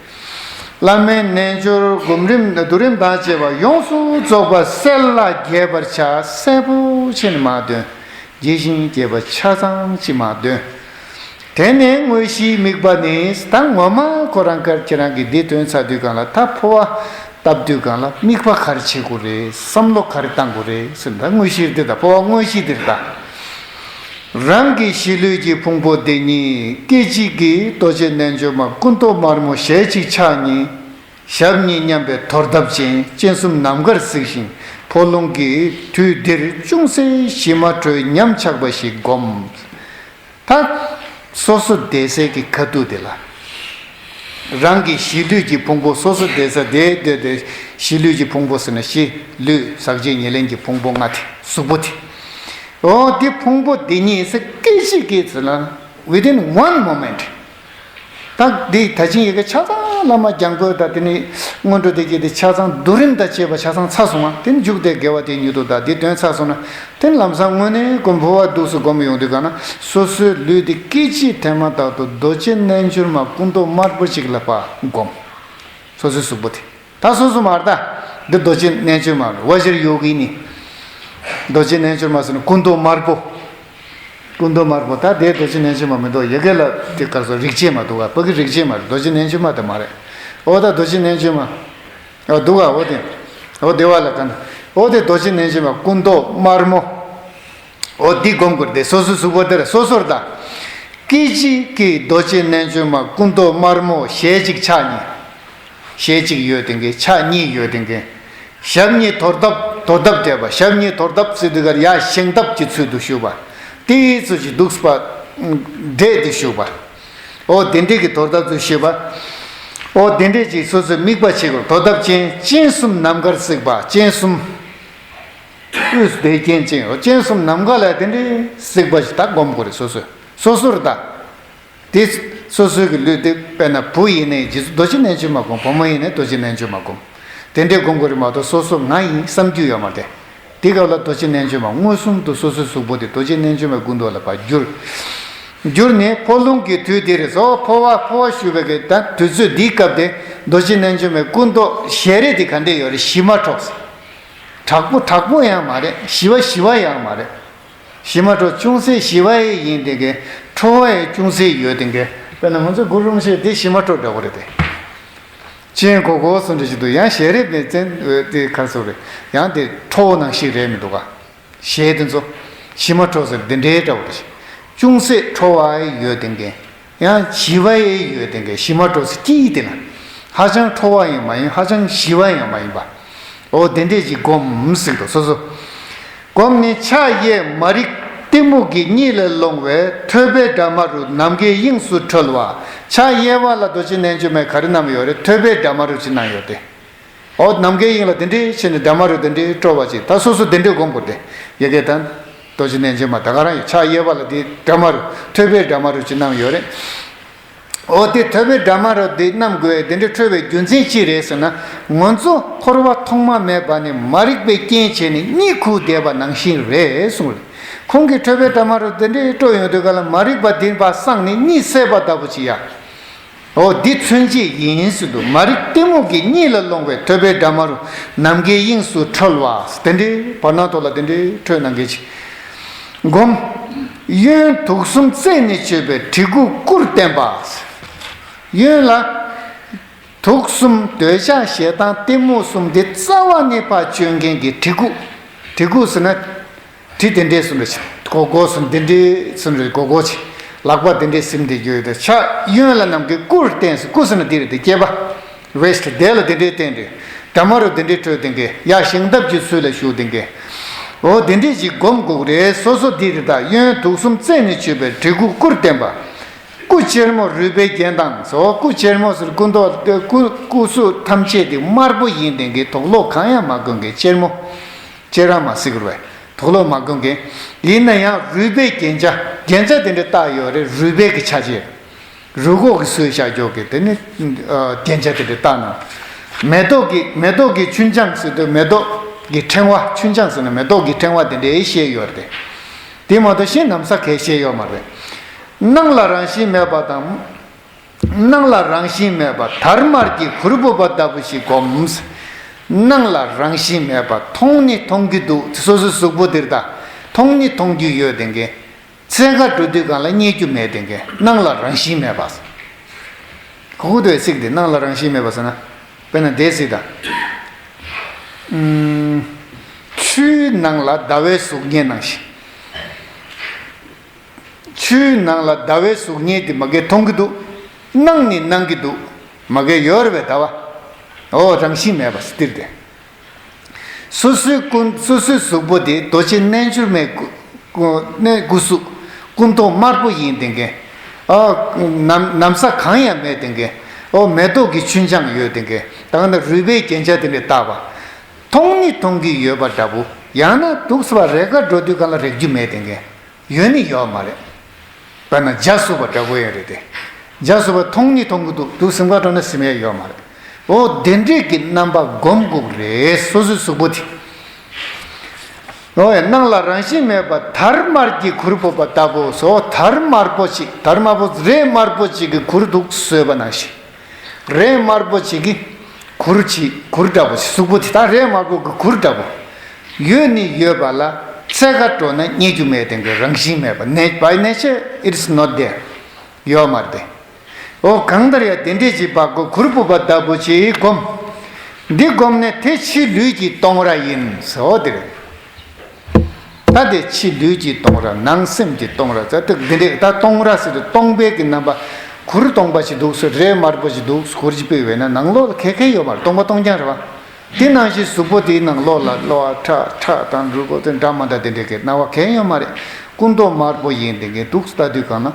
བླ་མའི་རྣལ་འབྱོར་སྒོམ་རིམ་བསྡུ་རིམ་དང་བཅས་པ་ཡོངས་སུ་རྫོགས་པ་གསལ་ལ་རྒྱས་པར་བྱ། གསལ་པོ་ཕྱིན་མ་འདོན། རྒྱས་ཤིང་རྒྱས་པ་ཆ་ཚང་ཅིག་མ་འདོན། དེ་ནས་དངོས་གཞིའི་དམིགས་པ་ནི། ད་ངོ་མ་ཁོ་རང་དཀར་ཁྱེད་རང་གིས་འདི་འདོན་ཚར་དུས་སྒང་ལ། ད་འཕོ་བ་བཏབ་དུས་སྒང་ལ་དམིགས་པ་ག་རེ་བྱེད་དགོས་རེད། བསམ་བློ་ག་རེ་བཏང་དགོས་རེད་ཟེར། ད་དངོས་གཞི་འདི་དང་འཕོ་བ་དངོས་གཞི་འདིར་ད། རང་གི་གཞིས་ལུས་ཀྱི་ཕུང་པོ་འདི་ཉིད་སྐད་ཅིག་གིས་རྡོ་རྗེ་རྣལ་འབྱོར་མ་སྐུ་མདོག་དམར་མོ་ཞལ་གཅིག་ཕྱག་གཉིས། ཞབས་གཉིས་མཉམ་པའི་དོར་སྟབས་ཅན། སྤྱན་གསུམ་ནམ་མཁར་གཟིགས་ཤིང་འཕོ་ལུང་གི་དུས་འདིར་ཅུང་ཟད་ཞི་མ་ཁྲོའི་ཉམས་ཆགས་པ་ཞིག་བསྒོམ། ད་སོ་སོ་བསྡད་སའི་གི་ཁ་ཐུག་དེ་ལ། རང་གི་གཞིས་ལུས་ཀྱི་ཕུང་པོ། སོ་སོ་བསྡད་ས་དེ་སྡོད་དེ། གཞིས་ལུས་ཀྱི་ཕུང་པོ་ཟེར་ན་གཞི་ལུས་ཟག་བཅས་ཉེར་ལེན་གྱི་ཕུང་པོ་ལྔ་དེ། གཟུགས་པོ་དེ། འོ་དེ་ཕུང་པོ་དེ་ཉིད་ཟེར་སྐད་ཅིག་གིས་ཟེར་ན། Within one moment། ད་འདི་ད་ཕྱིན་ཡི་གེ་ཆ་ཚང་བླ་མ་རྒྱང་འབོད་དང་། དེ་ནི་སྔོན་འགྲོ་དེ་གྱད་དེ་ཆ་ཚང་བསྡུ་རིམ་དང་བཅས་པ་ཆ་ཚང་ཚར་སོང་ང་། དེ་ནི་མཇུག་དེ་དགེ་བ་དེ་མྱུར་དུ་དང་འདི་འདོན་ཚར་སོང་ན། དེ་ནི་ལམ་སང་དངོས་གནས་སྒོམ་འཕོ་བ་འདུག་སེ་སྒོམ་ཡོང་དུས་སྒང་ན། སོ་སོའི་ལུས་འདི་སྐད་ཅིག་དེ་མ་ཐག་ཏུ་རྡོ་རྗེ་རྣལ་འབྱོར་མ་སྐུ་མདོག་དམར་པོ་ཅིག་ལ་ཕར་སྒོམ། སོ་སོའི་གཟུགས་པོ་དེ། ད་སོ་སོ་མ་རེད་ད། འདི་རྡོ་རྗེ་རྣལ་འབྱོར་མ་རེད། བཛྲ་ཡོ་གི་ནི། རྡོ་རྗེ་རྣལ་འབྱོར་མ་ཟེར་ན་སྐུ་མདོག་དམར་པོ། སྐུ་མདོག་དམར་པོ། ད་དེ་རྡོ་རྗེ་རྣལ་འབྱོར་མ་མི་འདུག། ཡ་གི་ལ་དེ་ག་རེ་ཟེར། རིག་བྱེད་མ་འདུག་ག། ཕ་གི་རིག་བྱེད་མ་རེད། རྡོ་རྗེ་རྣལ་འབྱོར་མ་དེ་མ་རེད། འོ་ད་རྡོ་རྗེ་རྣལ་འབྱོར་མ། འོ་འདུག་ག། འོ་དེ། འོ་དེ་བ་ལ་ག་ན། འོ་དེ་རྡོ་རྗེ་རྣལ་འབྱོར་མ་སྐུ་མདོག་དམར་མོ། འོ་འདི་སྒོམ་དགོས་རེད་དེ། སོ་སོའི་གཟུགས་པོ་དེར་སོ་སོར་ད། སྐད་ཅིག་གིས་རྡོ་རྗེ་རྣལ་འབྱོར་མ་སྐུ་མདོག་དམར་མོ་ཞལ་གཅིག་ཕྱག་གཉིས། ཞལ་གཅིག་ཡོད་དེ་གི། ཕྱག་གཉིས་ཡོད་དེ་གི། ཞབས་གཉིས་དོར་སྟབས། དོར་སྟབས་བསྡད་པ། ཞབས་གཉིས་དོར་སྟབས་ཟེར་དུས་ཀར་ཡར་བཞེངས་སྟབས་ཀྱི་ཚུལ་དུ་བཞུགས་པ། ཏོག་ཙམ་ཅིག་འདུག་སེ་བགྲད་དེ་བཞུགས་པ། འོ་དེ་འདྲས་ཀྱི་དོར་སྟབས་ཚུལ་བཞུགས་པ། འོ་དེ་འདྲས་ཅིག་སོ་སོའི་དམིགས་པ་བྱེད་དགོས། དོར་སྟབས་ཅན། སྤྱན་གསུམ་ནམ་མཁར་གཟིགས་པ། སྤྱན་གསུམ། དབུས་སུ་བསྡད་རྐྱེན་ཅན། འོ་སྤྱན་གསུམ་ནམ་མཁའ་ལ་དེ་འདྲས་གཟིགས་པ་ཞིག་ད་སྒོམ་དགོས་རེད། སོ་སོས། སོ་སོར་ད། དེ་སོ་སོའི་གི་ལུས་དེ། དཔེར་ན་བུ་ཡིན་ནའི་རྗེས་སུ་རྡོ་རྗེ་རྣལ་འབྱོར་མ་སྒོམ། བུ་མོ་ཡིན་ནའི་རྡོ་རྗེ་རྣལ་འབྱོར་མ་སྒོམ། དེ་འདྲས་སྒོམ་དགོས་རེད་མ་གཏོགས་སོ་སོ་ང་ཡིན་བསམ་རྒྱུ་ཡོད་མ་རེད། དེ་སྐབས་ལ་རྡོ་རྗེ་རྣལ་འབྱོར་མ་མངོན་སུམ་དུ་སོ་སོའི་གཟུགས་པོ་དེ་རྡོ་རྗེ་རྣལ་འབྱོར་མའི་སྐུ་མདོག་ལ་ཕར་བསྒྱུར། བསྒྱུར་ནས་འཕོ་ལུང་གི་དུས་དེར་སོ། འཕོ་བ་འཕོ་བ་ཞུ་བའི་གི་ད་དུས་ཚོད་འདིའི་སྐབས་དེ་རྡོ་རྗེ་རྣལ་འབྱོར་མའི་སྐུ་མདོག་ཞལ་རས་དེ་ག་འདྲས་ཡོད་རེད། ཞི་མ་ཁྲོ། དྲག་པོ་དྲག་པོ་ཡང་མ་རེད། ཞི་བ་ཞི་བ་ཡང་མ་རེད། ཞི་མ་ཁྲོ། ཅུང་ཟད་ཞི་བ་ཡང་ཡིན་དེ་གི། ཁྲོ་བ་ཡང་ཅུང་ཟད་ཡོད་དེ་གི། དཔེར་ན་ང་ཚོ་གུ་རུ་རིན་པོ་ཆེ་དེ་ཞི་མ་ཁྲོ་འདྲ་བོ་རེད་དེ། སྤྱན་སྒོར་སྒོར་སུ་འདྲ་ཞིག་འདུག། ཡང་ཞལ་རས་མེད་ཙང་དེ་ག་རེ་ཟེར་རེད། ཡང་དེ་ཁྲོ་བོ་ནང་བཞིན་རེད་མི་འདུག་ག། ཞལ་དེ་ཚོ་ཞི་མ་ཁྲོ་ཟེར་འདི་འདྲའི་འདྲ་བོ་རེད། ཅུང་ཟད་ཁྲོ་བ་ཡོད་དེ་གི། ཡང་ཞི་བ་ཡང་ཡོད་དེ་གི། ཞི་མ་ཁྲོ་ཟེར་གྱི་དེ་ལ་ཧ་ཅང་ཁྲོ་བ་ཡང་མ་ཡིན། ཧ་ཅང་ཞི་བ་ཡང་མ་ཡིན་པ། འོ་དེ་འདྲས་ཅིག་སྒོམ་ཟེར་འདུག། སོ་སོ། སྒོམ་ནས་ཕྱག་གཡས་མ་རིག་གཏི་མུག་གི་གཉིད་ལས་སློང་བའི་ཐོད་པའི་འདྲ་མ་རུ་ནམ་མཁའི་དབྱིངས་སུ་འཁྲོལ་བ། ཕྱག་གཡས་པ་ལ་རྡོ་རྗེ་རྣལ་འབྱོར་མས་ག་རེ་བསྣམས་ཡོད་རེད། ཐོད་པའི་འདྲ་མ་རུ་ཅིག་བསྣམས་ཡོད་དེ། འོ་ནམ་མཁའི་དབྱིངས་ལ་དེ་འདྲས་བྱས་ནས་འདྲ་མ་རུ་དེ་འདྲས་སྤྲོ་བ་ཅིག། ད་སོ་སོ་དེ་འདྲས་སྒོམ་དགོས་ཏེ། ཡ་གི་ད་རྡོ་རྗེ་རྣལ་འབྱོར་མ་ད་ག་རང་ཡོད། ཕྱག་གཡས་པ་ལ་དེ་འདྲ་མ་རུ། ཐོད་པའི་འདྲ་མ་རུ་ཅིག་བསྣམས་ཡོད་རེད། འོ་དེ་ཐོད་པའི་འདྲ་མ་རུ་དེ་བསྣམས་དགོས་དེ་འདྲས་འཁྲོལ་བའི་རྒྱུ་མཚན་ཅི་རེད་ཟེར་ན། ང་ཚོ་འཁོར་བ་ཐོག་མ་མེད་པ་ནས་མ་རིག་པའི་རྐྱེན་བྱས་ནས་གཉིད་ཁུག་བསྡད་པ་ནང་བཞིན་རེད་གསུངས་རེད། ཁོང་གིས་ཐོད་པའི་འདྲ་མ་རུ་དེ་འདྲས་སྤྲོ་ཡོང་དུས་སྒང་ལ་མ་རིག་པ་དེ་ཕར་སངས་ནས་གཉིད་སད་པ་ལྟ་བུ་ཅིག་ཡ། འོ་འདི་མཚོན་བྱེད་ཡིན་ཟེར་འདུག། མ་རིག་གཏི་མུག་གི་གཉིད་ལ་སློང་བའི་ཐོད་པའི་འདྲ་མ་རུ་ནམ་མཁའི་དབྱིངས་སུ་འཁྲོལ་བ། དེ་འདྲའི་བར་སྣང་ཐོག་ལ་དེ་འདྲའི་འཁྲོལ་གནང་མཁན་ཅིག། སྒོམ། གཡོན་དུག་གསུམ་རྩད་ནས་གཅོད་པའི་གྲི་གུག་དཀུར་བསྟན་པ། གཡོན་ལ་དུག་གསུམ། འདོད་ཆགས་ཞེ་སྡང་གཏི་མུག་གསུམ་འདི་རྩ་བ་ནས་ཕར་གཅོད་མཁན་གྱི་གྲི་གུག། གྲི་གུག་ཟེར་ན། གྲི་དེ་འདྲས་གསུམ་རེ་ཅིག། སྒོར་སྒོར་གསུམ་དེ་འདྲས་གསུམ་རེ། སྒོར་སྒོར་ཅིག། ལག་པ་དེ་འདྲས་ཟིན་དེ་ཡོད་དེ། ཕྱག་གཡོན་ལ་ནམ་མཁའི་དཀུར་བསྟན་ཟེར། དཀུ་ཟེར་ན་འདི་རེད་དེ། སྐེད་པ། ཝེ་སི་ཊི་དེ་ལ་དེ་འདྲས་བསྟན་རེད། འདྲ་མ་རུ་དེ་འདྲས་འཁྲོལ་དེ་གི། ཡར་བཞེངས་སྟབས་ཀྱི་ཚུལ་ལ་བཞུགས་དེ་གི། འོ་དེ་འདྲས་ཅིག་སྒོམ་དགོས་རེད། སོ་སོ་འདི་རེད་ད། གཡོན་དུག་གསུམ་རྩད་ནས་གཅོད་པའི་གྲི་གུག་དཀུར་བསྟན་པ། སྐུ་གཅེར་མོ་རུས་པའི་རྒྱན་དང་སོགས། སྐུ་གཅེར་མོ་ཟེར་སྐུ་མདོག་སྐུ་སྐུ་གཟུགས་ཐམས་ཅད་དེ་དམར་པོ་ཡིན་དེ་གའི་དོག་ལོག་གང་ཡང་མ་གོན་གའི་གཅེར་མོ། གཅེར་ར་མ་ཟེར་དགོས་པས། དོག་ལོག་མ་གོན་གའི། ཡིན་ན་ཡང་རུས་པའི་རྒྱན་ཆ། རྒྱན་ཆ་དེ་འདྲ་བཏགས་ཡོད་རེད། རུས་པའི་གི་ཆ་བྱད། རུས་ཁོག་གི་སོས་བཞག་ཀྱོག་གི་དེ་ནི་རྒྱན་ཆ་དེ་འདྲ་བཏགས་ན། མེ་ཏོག་གི་མེ་ཏོག་གི་ཆུན་འཕྱང་ཟེར་དུས་མེ་ཏོག་གི་ཕྲེང་བ། ཆུན་འཕྱང་ཟེར་ན་མེ་ཏོག་གི་ཕྲེང་བ་དེ་འདྲའི་བཤད་ཡོད་རེད། དེ་མ་གཏོགས་གཞན་ན་ཚ་གས་བཤད་ཡོད་མ་རེད། སྣང་ལ་རང་བཞིན་མེད་པ་དང་། སྣང་ལ་རང་བཞིན་མེད་པ་དར་དམར་གྱི་གུར་ཕུབ་པ་ལྟ་བུ་ཞིག་བསྒོམ། སྣང་ལ་རང་བཞིན་མེད་པ། མཐོང་ནི་མཐོང་གི་འདུག་སོ་སོའི་གཟུགས་པོ་འདིར་ད། མཐོང་ནི་མཐོང་རྒྱུ་ཡོད་དེ་གའི། འཚོལ་ག་འགྲོ་དུས་སྒང་ལ་རྙེད་རྒྱུ་མེད་དེ་གའི། སྣང་ལ་རང་བཞིན་མེད་པ། གོ་གི་འདུག་ཚིག་འདི། སྣང་ལ་རང་བཞིན་མེད་པ་ཟེར་ན། དཔེར་ན་འདི་ཟེར་ད། ཨུམ། ཆུའི་ནང་ལ་ཟླ་བའི་གཟུགས་བརྙན་ནང་བཞིན། ཆུའི་ནང་ལ་ཟླ་བའི་གཟུགས་བརྙན་དེ་མ་གིར་མཐོང་གི་འདུག་སྣང་ནི་སྣང་གི་འདུག་མ་གིར་ཡོད་རེད་པས་ཟླ་བ། འོ་རང་བཞིན་མེད་པ་སྟེར་ཏེ། སོ་སོའི་སྐུ། སོ་སོའི་གཟུགས་པོ་དེ་རྡོ་རྗེ་རྣལ་འབྱོར་མའི་སྐུ། སྐུ། ནས་སྐུ་གཟུགས། སྐུ་མདོག་དམར་པོ་ཡིན་དེ་གའི། ཨ། ན་ན་ཚ་གང་ཡང་མེད་དེ་གའི། ཨོ་མེ་ཏོག་གི་ཆུན་འཕྱང་ཡོད་དེ་གའི། ད་ག་ན་རུས་པའི་རྒྱན་ཆ་དེ་འདྲ་བཏགས་པ། མཐོང་ནི་མཐོང་གི་ཡོད་པ་འདྲ་པོ། ཡང་ན་འདུག་སེ་བ་རེ་ག་འགྲོ་དུས་སྒང་ལ་རེག་རྒྱུ་མེད་དེ་གའི། ཡོད་ནི་ཡོད་མ་རེད། དཔེར་ན་འཇའ་ཟུག་པ་འདྲ་པོ་ཡང་རེད་དེ། འཇའ་ཟུག་པ་མཐོང་ནི་མཐོང་གི་འདུག་འདུག་སེམས་ཁ་དྲོ་ན་སེམས་ཡས་ཡོད་མ་རེད། འོ་དེ་འདྲས་ཀྱི་རྣམ་པ་སྒོམ་དགོས་རེད། སོ་སོའི་གཟུགས་པོ་དེ། འོ་ཡ། སྣང་ལ་རང་བཞིན་མེད་པ་དར་དམར་གྱི་གུར་ཕུབ་པ་ལྟ་བུ་སོ། དར་དམར་པོ་ཞིག་དར་དམར་པོ་རས་དམར་པོ་ཅིག་གི་གུར་འདུག་བཟོས་པ་ནང་བཞིན། རས་དམར་པོ་ཅིག་གི་གུར་ཅིག་གུར་འདྲ་པོ་ཞིག་གཟུགས་པོ་དེ་དག་རས་དམར་པོ་གི་གུར་འདྲ་པོ། ཡོད་ནི་ཡོད་པ་ལ་འཚོལ་ག་འགྲོ་ན་རྙེད་རྒྱུ་མེད་དེ་གའི། རང་བཞིན་མེད་པ། Nat- by nature it's not there. ཡོད་མ་རེད་དེ། འོ་གང་ལྟར་ཡང་དེ་འདྲས་ཀྱི་བ་གོ་གུར་ཕུབ་པ་ལྟ་བུ་ཅིག་སྒོམ། འདི་སྒོམ་ནས་དེ་ཕྱི་ལུས་ཀྱི་སྟོང་ར་ཡིན་ཟེར་བ་དེ་རེད། ད་དེ་ཕྱི་ལུས་ཀྱི་སྟོང་ར། ནང་སེམས་ཀྱི་སྟོང་ར་ཟེར་དེ་འདི་འདྲས། ད་སྟོང་ར་ཟེར་དུས་སྟོང་པའི་གི་རྣམ་པ། གུར་སྟོང་པ་ཞིག་འདུག་སེ། རས་དམར་པོ་ཞིག་འདུག་སེ། གུར་ཅིག་ཕུབ་པས་ན་ནང་ལོགས་ལ་ག་གེ་ཡོད་མ་རེད། སྟོང་པ་སྟོང་རྐྱང་རེད་བ། དེ་ནང་བཞིན་གཟུགས་པོ་དེའི་ནང་ལོགས་ལ་གློ་བ་ཁྲག་ཁྲག་དང་རུས་པོ་དེ་འདྲ་མ་འདྲ་དེ་འདྲས་ཀྱི་སྣང་བ་གང་ཡང་ཡོད་མ་རེད། སྐུ་མདོག་དམར་པོ་ཡིན་དེ་གའི་འདུག་སེ་ལྟ་དུས་སྒང་ན།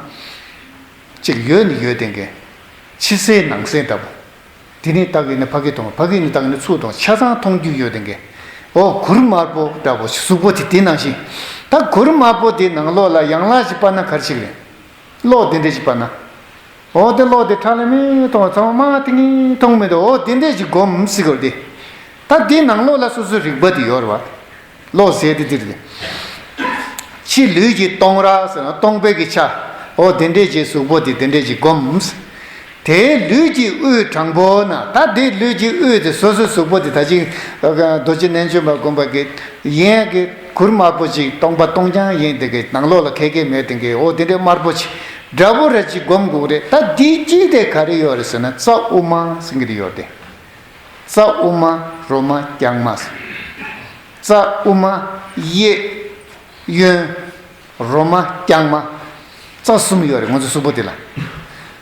ཅིག་ཡོད་ནི་ཡོད་དེ་གའི། ཕྱི་གསལ་ནང་གསལ་ལྟ་བུ། དེ་ནས་ལྟ་གི་ནི་ཕ་གི་མཐོང་། ཕ་གི་ནས་ལྟ་གི་ནི་ཚུར་མཐོང་། ཆ་ཚང་མཐོང་རྒྱུ་ཡོད་དེ་གའི། འོ་གུར་དམར་པོ་འདྲ་པོ་གཟུགས་པོ་དེ་དེ་ནང་བཞིན། ད་གུར་དམར་པོ་དེ་ནང་ལོགས་ལ་ཡན་ལག་ཅིག་སྤར་ན་ག་རེ་ཞིག་རེད། གློག་དེ་འདྲས་ཅིག་སྤར་ན། འོ་དེ་གློག་དེ་ཁྲ་ལམ་མེ་མཐོང་བ། ཚང་མ་མ་དེ་ངེས་མཐོང་མི་འདུག་འོ་དེ་འདྲས་ཅིག་སྒོམ་ཟེར་གི་རེད་དེ། ད་དེ་ནང་ལོགས་ལ་སོ་སོའི་རིག་པ་དེ་ཡོད་རེད་བ། གློག་ཟེར་དེ་དེ་རེད། ཕྱི་ལུས་ཀྱི་སྟོང་ར་ཟེར་ན་སྟོང་པའི་གི་ཆ། འོ་དེ་འདྲས་ཀྱི་གཟུགས་པོ་དེ་དེ་འདྲས་ཀྱི་སྒོམ། དེའི་ལུས་ཀྱི་དབུས་དྲང་པོ་ན། ད་དེ་ལུས་ཀྱི་དབུས་དེ་སོ་སོའི་གཟུགས་པོ་དེ་ད་ཅིག་རྡོ་རྗེ་རྣལ་འབྱོར་མ་བསྒོམ་པ་གི་ཡན་གི་གུར་དམར་པོ་ཅིག་སྟོང་པ་སྟོང་རྐྱང་ཡིན་དེ་གི། ནང་ལོགས་ལ་ག་གེ་མེད་དེ་གི། འོ་དེ་འདྲས་དམར་པོ་ཅིག་འདྲ་པོ་ར་ཅིག་སྒོམ་དགོས་རེད། ད་དེའི་དཀྱིལ་དེ་ག་རེ་ཡོད་རེད་ཟེར་ན་རྩ་དབུ་མ་ཟེར་གི་རེ་ཡོད་དེ། རྩ་དབུ་མ། རོ་མ། རྐྱང་མ། རྩ་དབུ་མ། གཡས། གཡོན། རོ་མ། རྐྱང་མ། རྩ་གསུམ་ཡོད་རེད་ང་ཚོ་གཟུགས་པོ་དེ་ལ།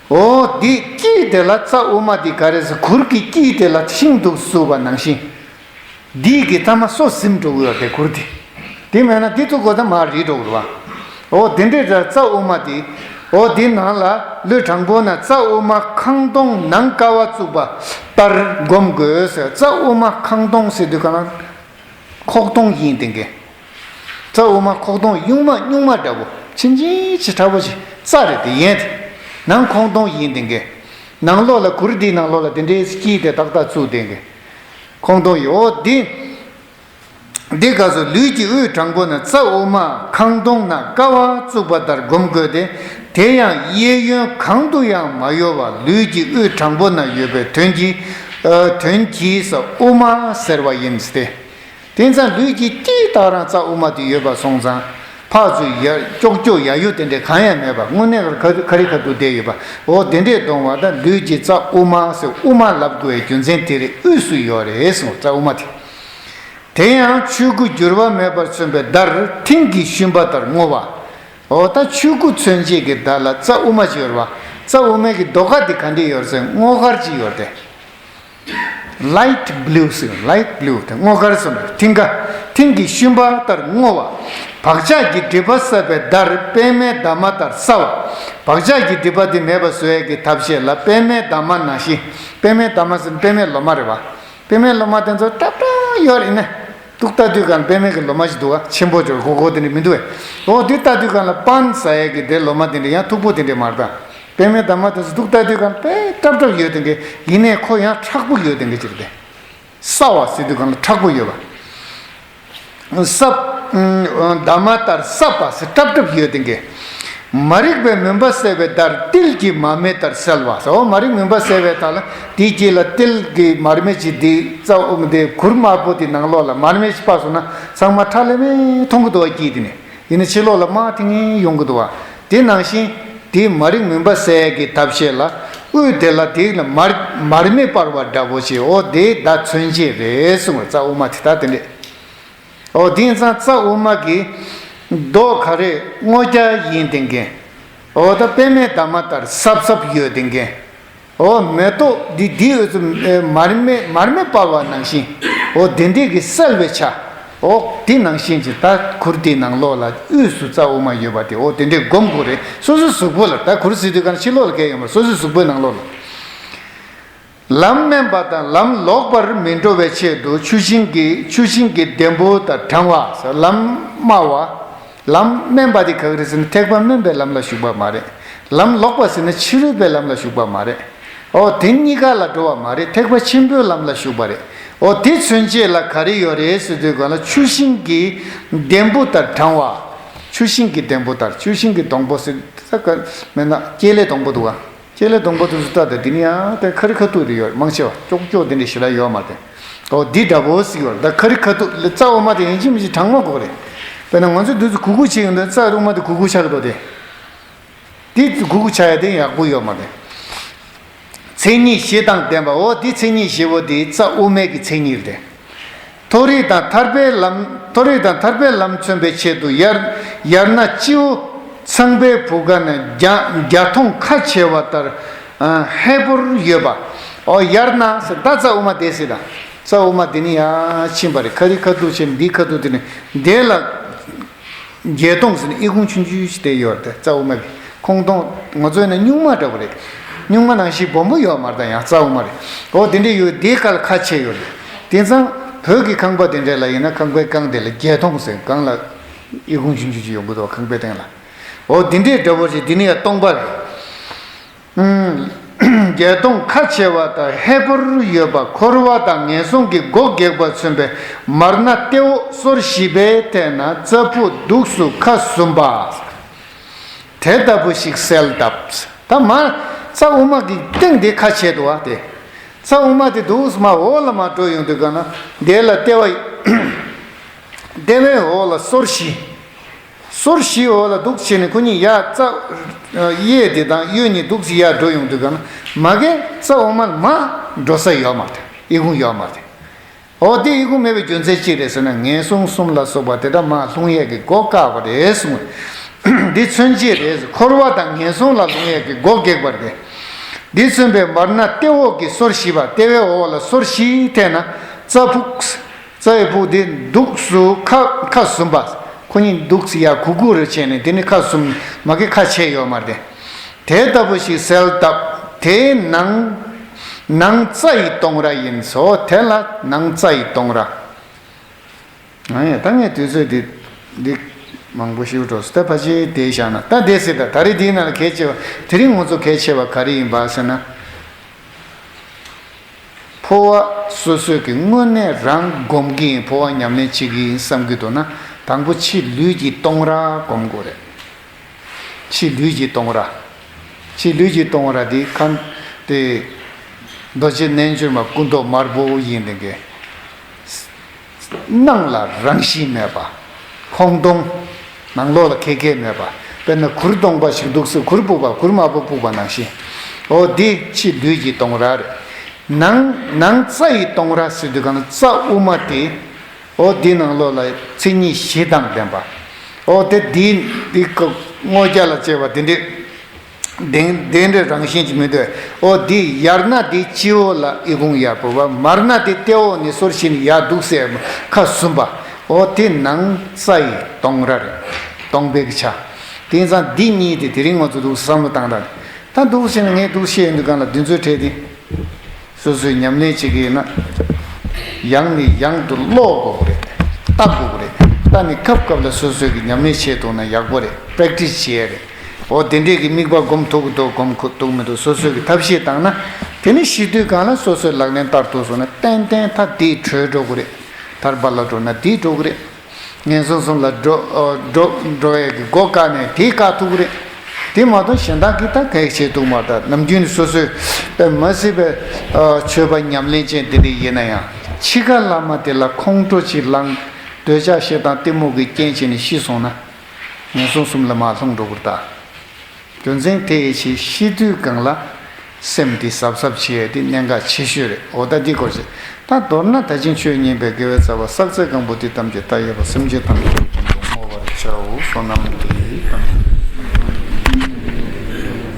འོ་འདི་དཀྱིལ་དེ་ལ་རྩ་དབུ་མ་འདི་ག་རེ་ཟེར། གུར་གྱི་དཀྱིལ་དེ་ལ་ཤིང་འདུག་བཟོས་པ་ནང་བཞིན། འདི་གི་ཐ་མ་སོ་ཟིམ་འགྲོ་གི་ཡོད་རེད་གུར་དེ། དེ་མེད་ན་འདི་ཐུག་གོ་ད་མར་རིལ་འགྲོ་གི་རེད་བ། འོ་དེ་འདྲས་ར་རྩ་དབུ་མ་དེ། འོ་དེ་ནང་ལ་ལུས་དྲང་པོ་ན་རྩ་དབུ་མ་ཁང་སྟོང་ནང་ཀ་བ་བཙུགས་པ་ལྟར་སྒོམ་དགོས་ཟེར། རྩ་དབུ་མ་ཁང་སྟོང་ཟེར་དུས་ག་ན་ཁོག་སྟོང་ཡིན་དེ་གའི། རྩ་དབུ་མ་ཁོག་སྟོང་གཡུང་མ་གཡུང་མ་འདྲ་པོ་ཆུང་ཆུང་ཅིག་ཁྲ་པོ་ཅིག་རྩ་རེད་དེ་ཡན་དེ། ནང་ཁོག་སྟོང་ཡིན་དེ་གའི། ནང་ལོགས་ལ་གུར་དེའི་ནང་ལོགས་ལ་དེ་འདྲའི་དཀྱིལ་དེ་ཏག་ཏག་བཙུགས་དེ་གའི། ཁོག་སྟོང་ཡོད་དེ། འདི་སྐབས་སུ་ལུས་ཀྱི་དབུས་དྲང་པོ་ན་རྩ་དབུ་མ་ཁང་སྟོང་ན་ཀ་བ་བཙུགས་པ་ལྟར་སྒོམ་དགོས་ཏེ། དེ་ཡང་གཡས་གཡོན་གང་དུ་ཡང་མ་གཡོ་བར་ལུས་ཀྱི་དབུས་དྲང་པོ་ན་ཡོད་པའི་དོན་གྱིས། ཨ། དོན་གྱིས་སོ་དབུ་མ་ཟེར་བ་ཡིན་ཏེ། དེ་ཙང་ལུས་ཀྱི་དཀྱིལ་ལྟར་རང་རྩ་དབུ་མ་དེ་ཡོད་པ་སོང་ཙང་། ཕར་ཚུར་ཡ་ཀྱོག་ཀྱོག་ཡ་ཡོ་དེ་འདྲ་གང་ཡང་མེད་པ་དངོས་གནས་ཁ་ཁ་རི་ཁ་ཐུག་བསྡད་ཡོད་པ། འོ་དེ་འདྲས་མཐོང་བ་དང་ལུས་ཀྱི་རྩ་དབུ་མ་ཟེར་དབུ་མ་ལབ་དགོས་པའི་རྒྱུ་མཚན་དེ་རེད། དབུས་སུ་ཡོད་རེད་གསུངས། རྩ་དབུ་མ་དེ། དེ་ཡང་ཆོས་སྐུ་འགྱུར་བ་མེད་པར་མཚོན་པའི་བརྡར་མཐིང་གི་ཤུན་པ་ལྟར་སྔོ་བ། འོ་ད་ཆོས་སྐུ་མཚོན་བྱེད་ཀྱི་བརྡར་ལ་རྩ་དབུ་མ་ཅིག་ཡོད་རེད་བ། རྩ་དབུ་མའི་གི་རྡོ་ཁ་དེ་ག་འདྲས་ཡོད་རེད་ཟེར་སྔོ་དཀར་ཅིག་ཡོད་རེད་དེ། Light blue ཟེར། Light blue དེ་སྔོ་དཀར་ཟེར་ན་མཐིང་ག་མཐིང་གི་ཤུན་པ་ལྟར་སྔོ་བ། བག་ཆགས་ཀྱི་སྒྲིབ་པ་བསྲབས་པའི་བརྡར། པདྨའི་འདབ་མ་ལྟར་སྲབ་པ། བག་ཆགས་ཀྱི་སྒྲིབ་པ་དེ་མེད་པ་བཟོ་ཡས་ཀྱི་ཐབས་ཤེས་ལ་པདྨའི་འདབ་མ་ནང་བཞིན། པདྨའི་འདབ་མ་ཟེར་ན་པདྨའི་ལོ་མ་རེད་བ། པདྨའི་ལོ་མ་དེ་ཚོ་ཏག་ཏག་ཡོད་རེད་ནས། ཏུག་ལྟ་དུས་གང་པདྨའི་གི་ལོ་མ་ཞིག་འདུག་བ། ཆེན་པོ་ཅོར་གོ་གོ་དེ་འདྲ་མི་འདུག་བས། འོ་དེ་ལྟ་དུས་གང་ལ་པན་ཟ་ཡས་ཀྱི་དེ་ལོ་མ་དེ་འདྲ་ཡང་མཐུག་པོ་དེ་འདྲ་མ་རེད་ད། པདྨའི་འདབ་མ་དེ་ཚོ་ཏུག་ལྟ་དུས་གང་དཔེ་སྲབ་སྲབ་ཡོད་དེ་འགའི། ཡིན་ནའི་ཁོ་ཡང་མཁྲེགས་པོ་ཡོད་དེ་འགའི་ཅིག་རེད་དེ། སྲབ་པ་ཟེར་དུས་གང་ལ་མཁྲེགས་པོ་ཡོད་པ། སྲབ། འདབ་མ་ལྟར་སྲབ་པ་ཟེར་སྲབ་སྲབ་ཡོད་དེ་འགའི། མ་རིག་པའི་མུན་པ་བསལ་བའི་བརྡར། ཏིལ་གྱི་མར་མེ་ལྟར་གསལ་བ་ཟེར། འོ་མ་རིག་མུན་པ་བསལ་བའི་བརྡར་ལ་དེའི་དཀྱིལ་ལ་ཏིལ་གྱི་མར་མེ་ཅིག་དེ་རྩ་དབུ་མ་དེ་གུར་དམར་པོ་དེ་ནང་ལོགས་ལ་མར་མེ་ཅིག་སྤར་སོང་ན་ཚང་མ་ཁྲ་ལམ་མེ་མཐོང་གི་འདུག་བ། དཀྱིལ་དེ་ནས། ཡིན་ན་ཕྱི་ལོགས་ལ་དམར་ཐིང་ངེ་ཡོང་གི་འདུག་བ། དེ་ནང་བཞིན་དེའི་མ་རིག་མུན་པ་སེལ་ཡས་ཀྱི་ཐབས་ཤེས་ལ། དབུས་དེ་ལ་དེ་ལ་མར་མར་མེ་སྤར་བ་འདྲ་པོ་ཞིག་འོ་དེ་ད་མཚོན་བྱེད་རེད་གསུངས་པ། རྩ་དབུ་མ་དེ་ད་དེ་འདྲས། འོ་དེ་ཡིན་ཙང་རྩ་དབུ་མ་གི་མདོག་ག་རེ་སྔོ་སྐྱ་ཡིན་དེ་འགན། འོ་ད་པདྨའི་འདབ་མ་ལྟར་སྲབ་སྲབ་ཡོད་དེ་འགན། འོ་མེ་ཏོག་འདི་འདི་འོ་ཚོ་མར་མེ་མར་མེ་སྤར་བ་ནང་བཞིན། འོ་དེ་འདྲས་ཀྱི་གསལ་བའི་ཆ། འོ་དེ་ནང་བཞིན་གྱི་ད་གུར་དེའི་ནང་ལོགས་ལ་དབུས་སུ་རྩ་དབུ་མ་ཡོད་པ་དེ་འོ་དེ་འདྲས་སྒོམ་དགོས་རེད། སོ་སོའི་གཟུགས་པོ་ལ། ད་གུར་ཟེར་དུས་གང་ཕྱི་ལོགས་ལ་གང་ཡོད་མ་རེད། སོ་སོའི་གཟུགས་པོའི་ནང་ལོགས་ལ། ལམ་དམན་པ་དང་ལམ་ལོག་པར་མི་འགྲོ་བའི་ཆེད་དུ་ཆུ་ཤིང་གི་ཆུ་ཤིང་གི་ལྡེམ་པོ་དང་བགྲང་བ། ལམ་དམའ་བ། ལམ་དམན་པ་དེ་ག་གི་རེད་ཟེར་ན་ཐེག་པ་དམན་པའི་ལམ་ལ་ཞུགས་པ་མ་རེད། ལམ་ལོག་པ་ཟེར་ན་ཕྱི་རོལ་པའི་ལམ་ལ་ཞུགས་པ་མ་རེད། འོ་དེ་གཉིས་ཀ་ལ་འགྲོ་བ་མ་རེད། ཐེག་པ་ཆེན་པོའི་ལམ་ལ་ཞུགས་པ་རེད། འོ་དེ་མཚོན་བྱེད་ལ་ག་རེ་ཡོད་རེད་ཟེར་དུས་གང་ལ་ཆུ་ཤིང་གི་ལྡེམ་པོ་ལྟར་བགྲང་བ། ཆུ་ཤིང་གི་ལྡེམ་པོ་ལྟར། ཆུ་ཤིང་གི་སྡོང་པོ་ཟེར་ས་ག་མེད་ན་སྐྱེས་ལེ་སྡོང་པོ་འདུག་ག་སྐྱེས་ལེ་སྡོང་པོ་དེ་ཚོ་ལྟ་དང་དེ་ནི་ཡང་དེ་ཁ་རི་ཁ་ཐུག་དེ་ཡོད་མང་ཆེ་བ་ཅོག་ཅོག་དེ་འདྲ་ཞེ་དྲག་ཡོད་མ་རེད། འོ་འདི་འདྲ་པོ་ཟིག་ཡོད་རེད། ད་ཁ་རི་ཁ་ཐུག་ལ་རྩ་དབུ་མ་དེ་ཡིན་གཅིག་མིན་གཅིག་བགྲང་མ་དགོས་རེད། དཔེར་ན་ང་ཚོས་འདི་ཚོ་གུག་གུག་བྱེད་ཡོང་དུས་རྩ་དབུ་མ་དེ་གུག་གུག་ཆགས་ཀྱི་འདུག་སྟེ། འདི་གུག་གུག་ཆགས་ཡ་དེ་ཡག་པོ་ཡོད་མ་རེད། མཚན་ཉིད་བཞི་དང་ལྡན་པ། འོ་འདི་མཚན་ཉིད་བཞི་པོ་དེ་རྩ་དབུ་མའི་གི་མཚན་ཉིད་རེད། མཐོ་རིས་དང་ཐར་པའི་ལམ། མཐོ་རིས་དང་ཐར་པའི་ལམ་མཚོན་པའི་ཆེད་དུ་དབྱར་དབྱར་གནས་སྤྱི་བོ་ཚངས་པའི་བུ་ག་ནས་བརྒྱ་བརྒྱ་མཐོངས་ཁ་ཕྱེ་བ་ལྟར་ཨ་ཧས་པོར་ཡོད་པ། འོ་དབྱར་གནས་ཟེར་ད་རྩ་དབུ་མ་དེ་ཟེར་ད། རྩ་དབུ་མ་དེ་ནི་ཡར་ཕྱིན་པ་རེད། ཁ་རི་ཁ་ཐུག་ཕྱིན་འདི་ཁ་ཐུག་དེ་ནི་དེ་ལ། བརྒྱད་སྟོང་ཟེར་ནས་ཨི་ཁུང་ཆུང་ཆུང་ཞིག་དེ་ཡོད་རེད། རྩ་དབུ་མ་གི་ཁོང་སྟོང་ང་ཚོ་ཡིན་ན་སྨྱུག་མ་འདྲ་པོ་རེད། སྨྱུག་མ་ནང་བཞིན་སྦོམ་པོ་ཡོད་མ་རེད། ད་ཡང་རྩ་དབུ་མ་རེད། འོ་དེ་འདྲས་ཡོད། དེའི་ཁ་ལ་ཁ་ཕྱེ་ཡོད་རེད། དེང་སང་བོད་ཀྱི་ཁང་པ་དེ་འདྲས་ལ་ཡིན་ན་ཁང་པའི་རྐང་དེ་ལ་བརྒྱད་སྟོང་ཟེར། སྒང་ལ་ཨི་ཁུང་ཆུང་ཆུང་ཞིག་ཡོང་གི་འདུག་ཁང་པའི་སྟེང་ལ། འོ་དེ་འདྲས་འདྲ་པོ་ཞིག་དེ་ནི་ཡང་སྟོང་པ་རེད། བརྒྱད་སྟོང་ཁ་ཕྱེ་བ་དང་ཧས་པོར་ཡོད་པ། འཁོར་བ་དང་ངན་སོང་གི་སྒོ་འགེགས་པ་མཚོན་པའི་མར་སྣ་ལྟེ་འོག་སོར་བཞི་པའི་ཐད་ན་རྩ་ཕུག་འདུག་སུ་ཁ་ཟུམ་པ། དེ་ལྟ་བུ་ཞིག་གསལ་བཏབ། ད་མར་རྩ་དབུ་མ་གི་སྟེང་དེ་ཁ་ཕྱེ་འདུག་བ་དེ། རྩ་དབུ་མ་དེ་འདུག་སུ་མར་འོག་ལ་མར་འགྲོ་ཡོང་དུས་ག་ན་དེ་ལ་ལྟེ་བ་ལྟེ་བའི་འོག་ལ་སོར་བཞི། སོར་བཞི་འོག་ལ་འདུག་བྱས་ནས་ཁོ་གཉིས་ཡར་རྩ་གཡས་དེ་དང་གཡོན་གཉིས་འདུག་ཅིག་ཡར་འགྲོ་ཡོང་དུས་ག་ན་མ་གི་རྩ་དབུ་མ་ལ་མར་འགྲོ་ས་ཡོད་མ་རེད། ཨི་ཁུང་ཡོད་མ་རེད། འོ་དེ་ཨི་ཁུང་མེད་པའི་རྒྱུ་མཚན་ཅི་རེད་ཟེར་ན་ངན་སོང་གསུམ་ལ་སོགས་པ་དེ་དག་མར་ལྷུང་ཡས་ཀྱི་སྒོ་བཀག་པ་རེད་གསུངས། འདི་མཚོན་བྱེད་རེད། འཁོར་བ་དང་ངན་སོང་ལ་ལྷུང་ཡས་ཀྱི་སྒོ་འགེགས་པ་རེད། འདི་མཚོན་པའི་མར་སྣ་ལྟེ་འོག་གི་སོར་བཞི་པ། ལྟེ་བའི་འོག་ལ་སོར་བཞིའི་ཐད་ན་རྩ་ཕུག་རྩ་ཡི་ཕུག་དེ་འདུག་སུ་ཁ་ཁ་ཟུམ་པ། ཁོ་གཉིས་འདུག་སུ་ཡར་གུག་གུག་རེ་བྱས་ནས་དེ་ནི་ཁ་ཟུམ་མ་གི་ཁ་ཕྱེ་ཡོད་མ་རེད། དེ་ལྟ་བུ་ཞིག་གསལ་བཏབ། དེའི་ནང་ནང་རྩ་ཡི་སྟོང་ར་ཡིན་སོ། དེ་ལ་ནང་རྩ་ཡི་སྟོང་ར། ཨ་ཡ་ད་ངས་དུས་ཚོད་འདི་འདི་མང་པོ་ཞིག་འགྲོ་སོང་། ད་ཕལ་ཆེར་དེ་བཞག་ན་ད་དེ་ཟེར། ད་ད་རེས་འདིའི་ནང་ལ་གལ་ཆེ་བ་དེ་རིང་ང་ཚོ་གལ་ཆེ་བ་ག་རེ་ཡིན་པ་ཟེར་ན། འཕོ་བ་སོ་སོས་ཀྱི་དངོས་གནས་རང་སྒོམ་གྱི་ཡིན། འཕོ་བ་ཉམས་ལེན་བྱེད་ཀྱི་ཡིན་བསམ་གྱི་འདུག་ན་དང་པོ་ཕྱི་ལུས་ཀྱི་སྟོང་ར་སྒོམ་དགོས་རེད། ཕྱི་ལུས་ཀྱི་སྟོང་ར། ཕྱི་ལུས་ཀྱི་སྟོང་ར་དེ་ཁམས་དེ་རྡོ་རྗེ་རྣལ་འབྱོར་མ་སྐུ་མདོག་དམར་པོ་ཡིན་དེ་གའི། སྣང་ལ་རང་བཞིན་མེད་པ། ཁོང་སྟོང་། ནང་ལོགས་ལ་ཁེ་ཁེ་མེད་པ། དཔེར་ན་གུར་སྟོང་པ་ཞིག་འདུག་སེ་གུར་ཕུབ་པ་གུར་དམར་པོ་ཕུབ་པ་ནང་བཞིན། འོ་འདི་ཕྱི་ལུས་ཀྱི་སྟོང་ར་རེད། ནང་ནང་རྩ་ཡི་སྟོང་ར་ཟེར་དུས་གང་ལ་རྩ་དབུ་མ་དེ། འོ་འདི་ནང་ལོགས་ལ་མཚན་ཉིད་བཞི་དང་ལྡན་པ། འོ་དེ་འདི་འདི་ཀ་སྔོ་སྐྱ་ལ་བཅས་པ་དེ་འདྲས། དེ་དེ་འདྲའི་རང་བཞིན་གྱི་མི་འདོད། ཨོ་འདི་ཡར་སྣ་དེ་སྤྱི་བོ་ལ་ཨི་ཁུང་ཡར་ཕུབ་པ། མར་སྣ་དེ་ལྟེ་འོག་ནས་སོར་བཞི་ནས་ཡར་འདུག་སེ་ཁ་ཟུམ་པ། འོ་དེ་ནང་རྩ་ཡི་སྟོང་ར་རེད། སྟོང་པའི་གི་ཆ། དེ་ཙང་འདི་གཉིས་དེ་དེ་རིང་ང་ཚོ་འདུག་བསམ་བློ་བཏང་དང་། ད་འདུག་བྱས་ན་ངས་འདུག་བཤད་ཡོང་དུས་གང་ལ་འདི་ཚོའི་གྲས་དེ། སོ་སོས་ཉམས་ལེན་བྱེད་ཀྱི་ཡོད་ན། ཡང་ནས་ཡང་དུ་ཀློག་དགོས་ཀྱི་རེད། ལྟ་དགོས་ཀྱི་རེད། ལྟ་ནས་སྐབས་སྐབས་ལ་སོ་སོས་ཀྱི་ཉམས་ལེན་བྱེད་ཐུབ་ན་ཡག་པོ་རེད། པེ་རེག་ཊི་སི་བྱེད་ཡ་རེད། འོ་དེ་འདྲས་ཀྱི་དམིགས་པ་སྒོམ་ཐུབ་ཀྱི་འདུག་སྒོམ་ཁུ་ཐུབ་མི་འདུག་སོ་སོས་ཀྱི་ཐབས་ཤེས་བཏང་ན། དེ་ནས་བྱེད་དུས་གང་ལ་སོ་སོའི་ལག་ལེན་བསྟར་ཐུབ་སོང་ན་ཏན་ཏན་ད་དེའི་གྲོས་འགྲོ་གི་རེད། ཐར་པ་ལ་འགྲོ་ན་དེའི་འགྲོ་གི་རེད། ངན་སོང་གསུམ་ལ་འགྲོ་འགྲོ་འགྲོ་ཡས་ཀྱི་སྒོ་བཀག་ནས་དེའི་བཀག་ཐུབ་ཀྱི་རེད། དེ་མ་གཏོགས་གཞན་དག་གིས་ད་ག་ཡེ་བྱེད་ཐུབ་མ་རེད། ད་ནམ་རྒྱུན་ནས་སོ་སོའི་དཔེ་མ་སྲིད་པའི་ཆོས་པ་ཉམས་ལེན་ཅན་དེ་འདྲ་ཡིན་ན་ཡང་འཆི་ཁ་ལ་མ་དེ་ལ་ཁོང་ཁྲོ་ཅིག་ལངས། འདོད་ཆགས་ཞེ་སྡང་གཏི་མུག་གི་རྐྱེན་བྱས་ནས་ཤི་སོང་ན། ངན་སོང་གསུམ་ལ་མར་ལྷུང་འགྲོ་གི་རེད་ད། རྒྱུ་མཚན་དེ་ཡི་ཕྱིར་ཤི་དུས་གང་ལ་སེམས་དེ་གཟབ་གཟབ་བྱེད་ཡས་དེ་གནད་འགག་ཆེ་ཤོས་རེད། འོ་ད་འདི་སྐོར་ཞིག་ད་མདོར་ན་ད་ཕྱིན་ཆོས་ཉན་པའི་དགེ་བའི་རྩ་བ་བསགས་ཚད་གང་པོ་དེ་ཐམས་ཅད་ལྟ་ཡས་པ་སེམས་ཅན་ཐམས་ཅད་ཀྱི་དོན་དུ་བསྔོ་བར་བྱའོ། བསོད་ནམས་འདི་ཡིས་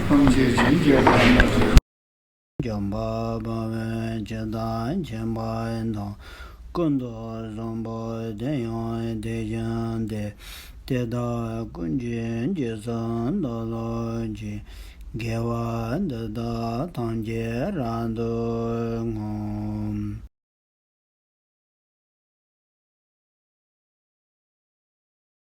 ཐམས་ཅད་ཀྱི་དོན་དུ། ཐམས་ཅད་མཁྱེན་པ་ཀུན་ཀྱང་དག་པ་བས་ཇི་ལྟར་མཁྱེན་པ་དང་། ཀུན་ཏུ་བཟང་པོ་དེ་ཡང་དེ་བཞིན་ཏེ། དེ་དག་ཀུན་གྱི་རྗེས་སུ་བདག་སློབ་ཅིང་། དགེ་བ་འདི་དག་ཐམས་ཅད་རབ་ཏུ་བསྔོ།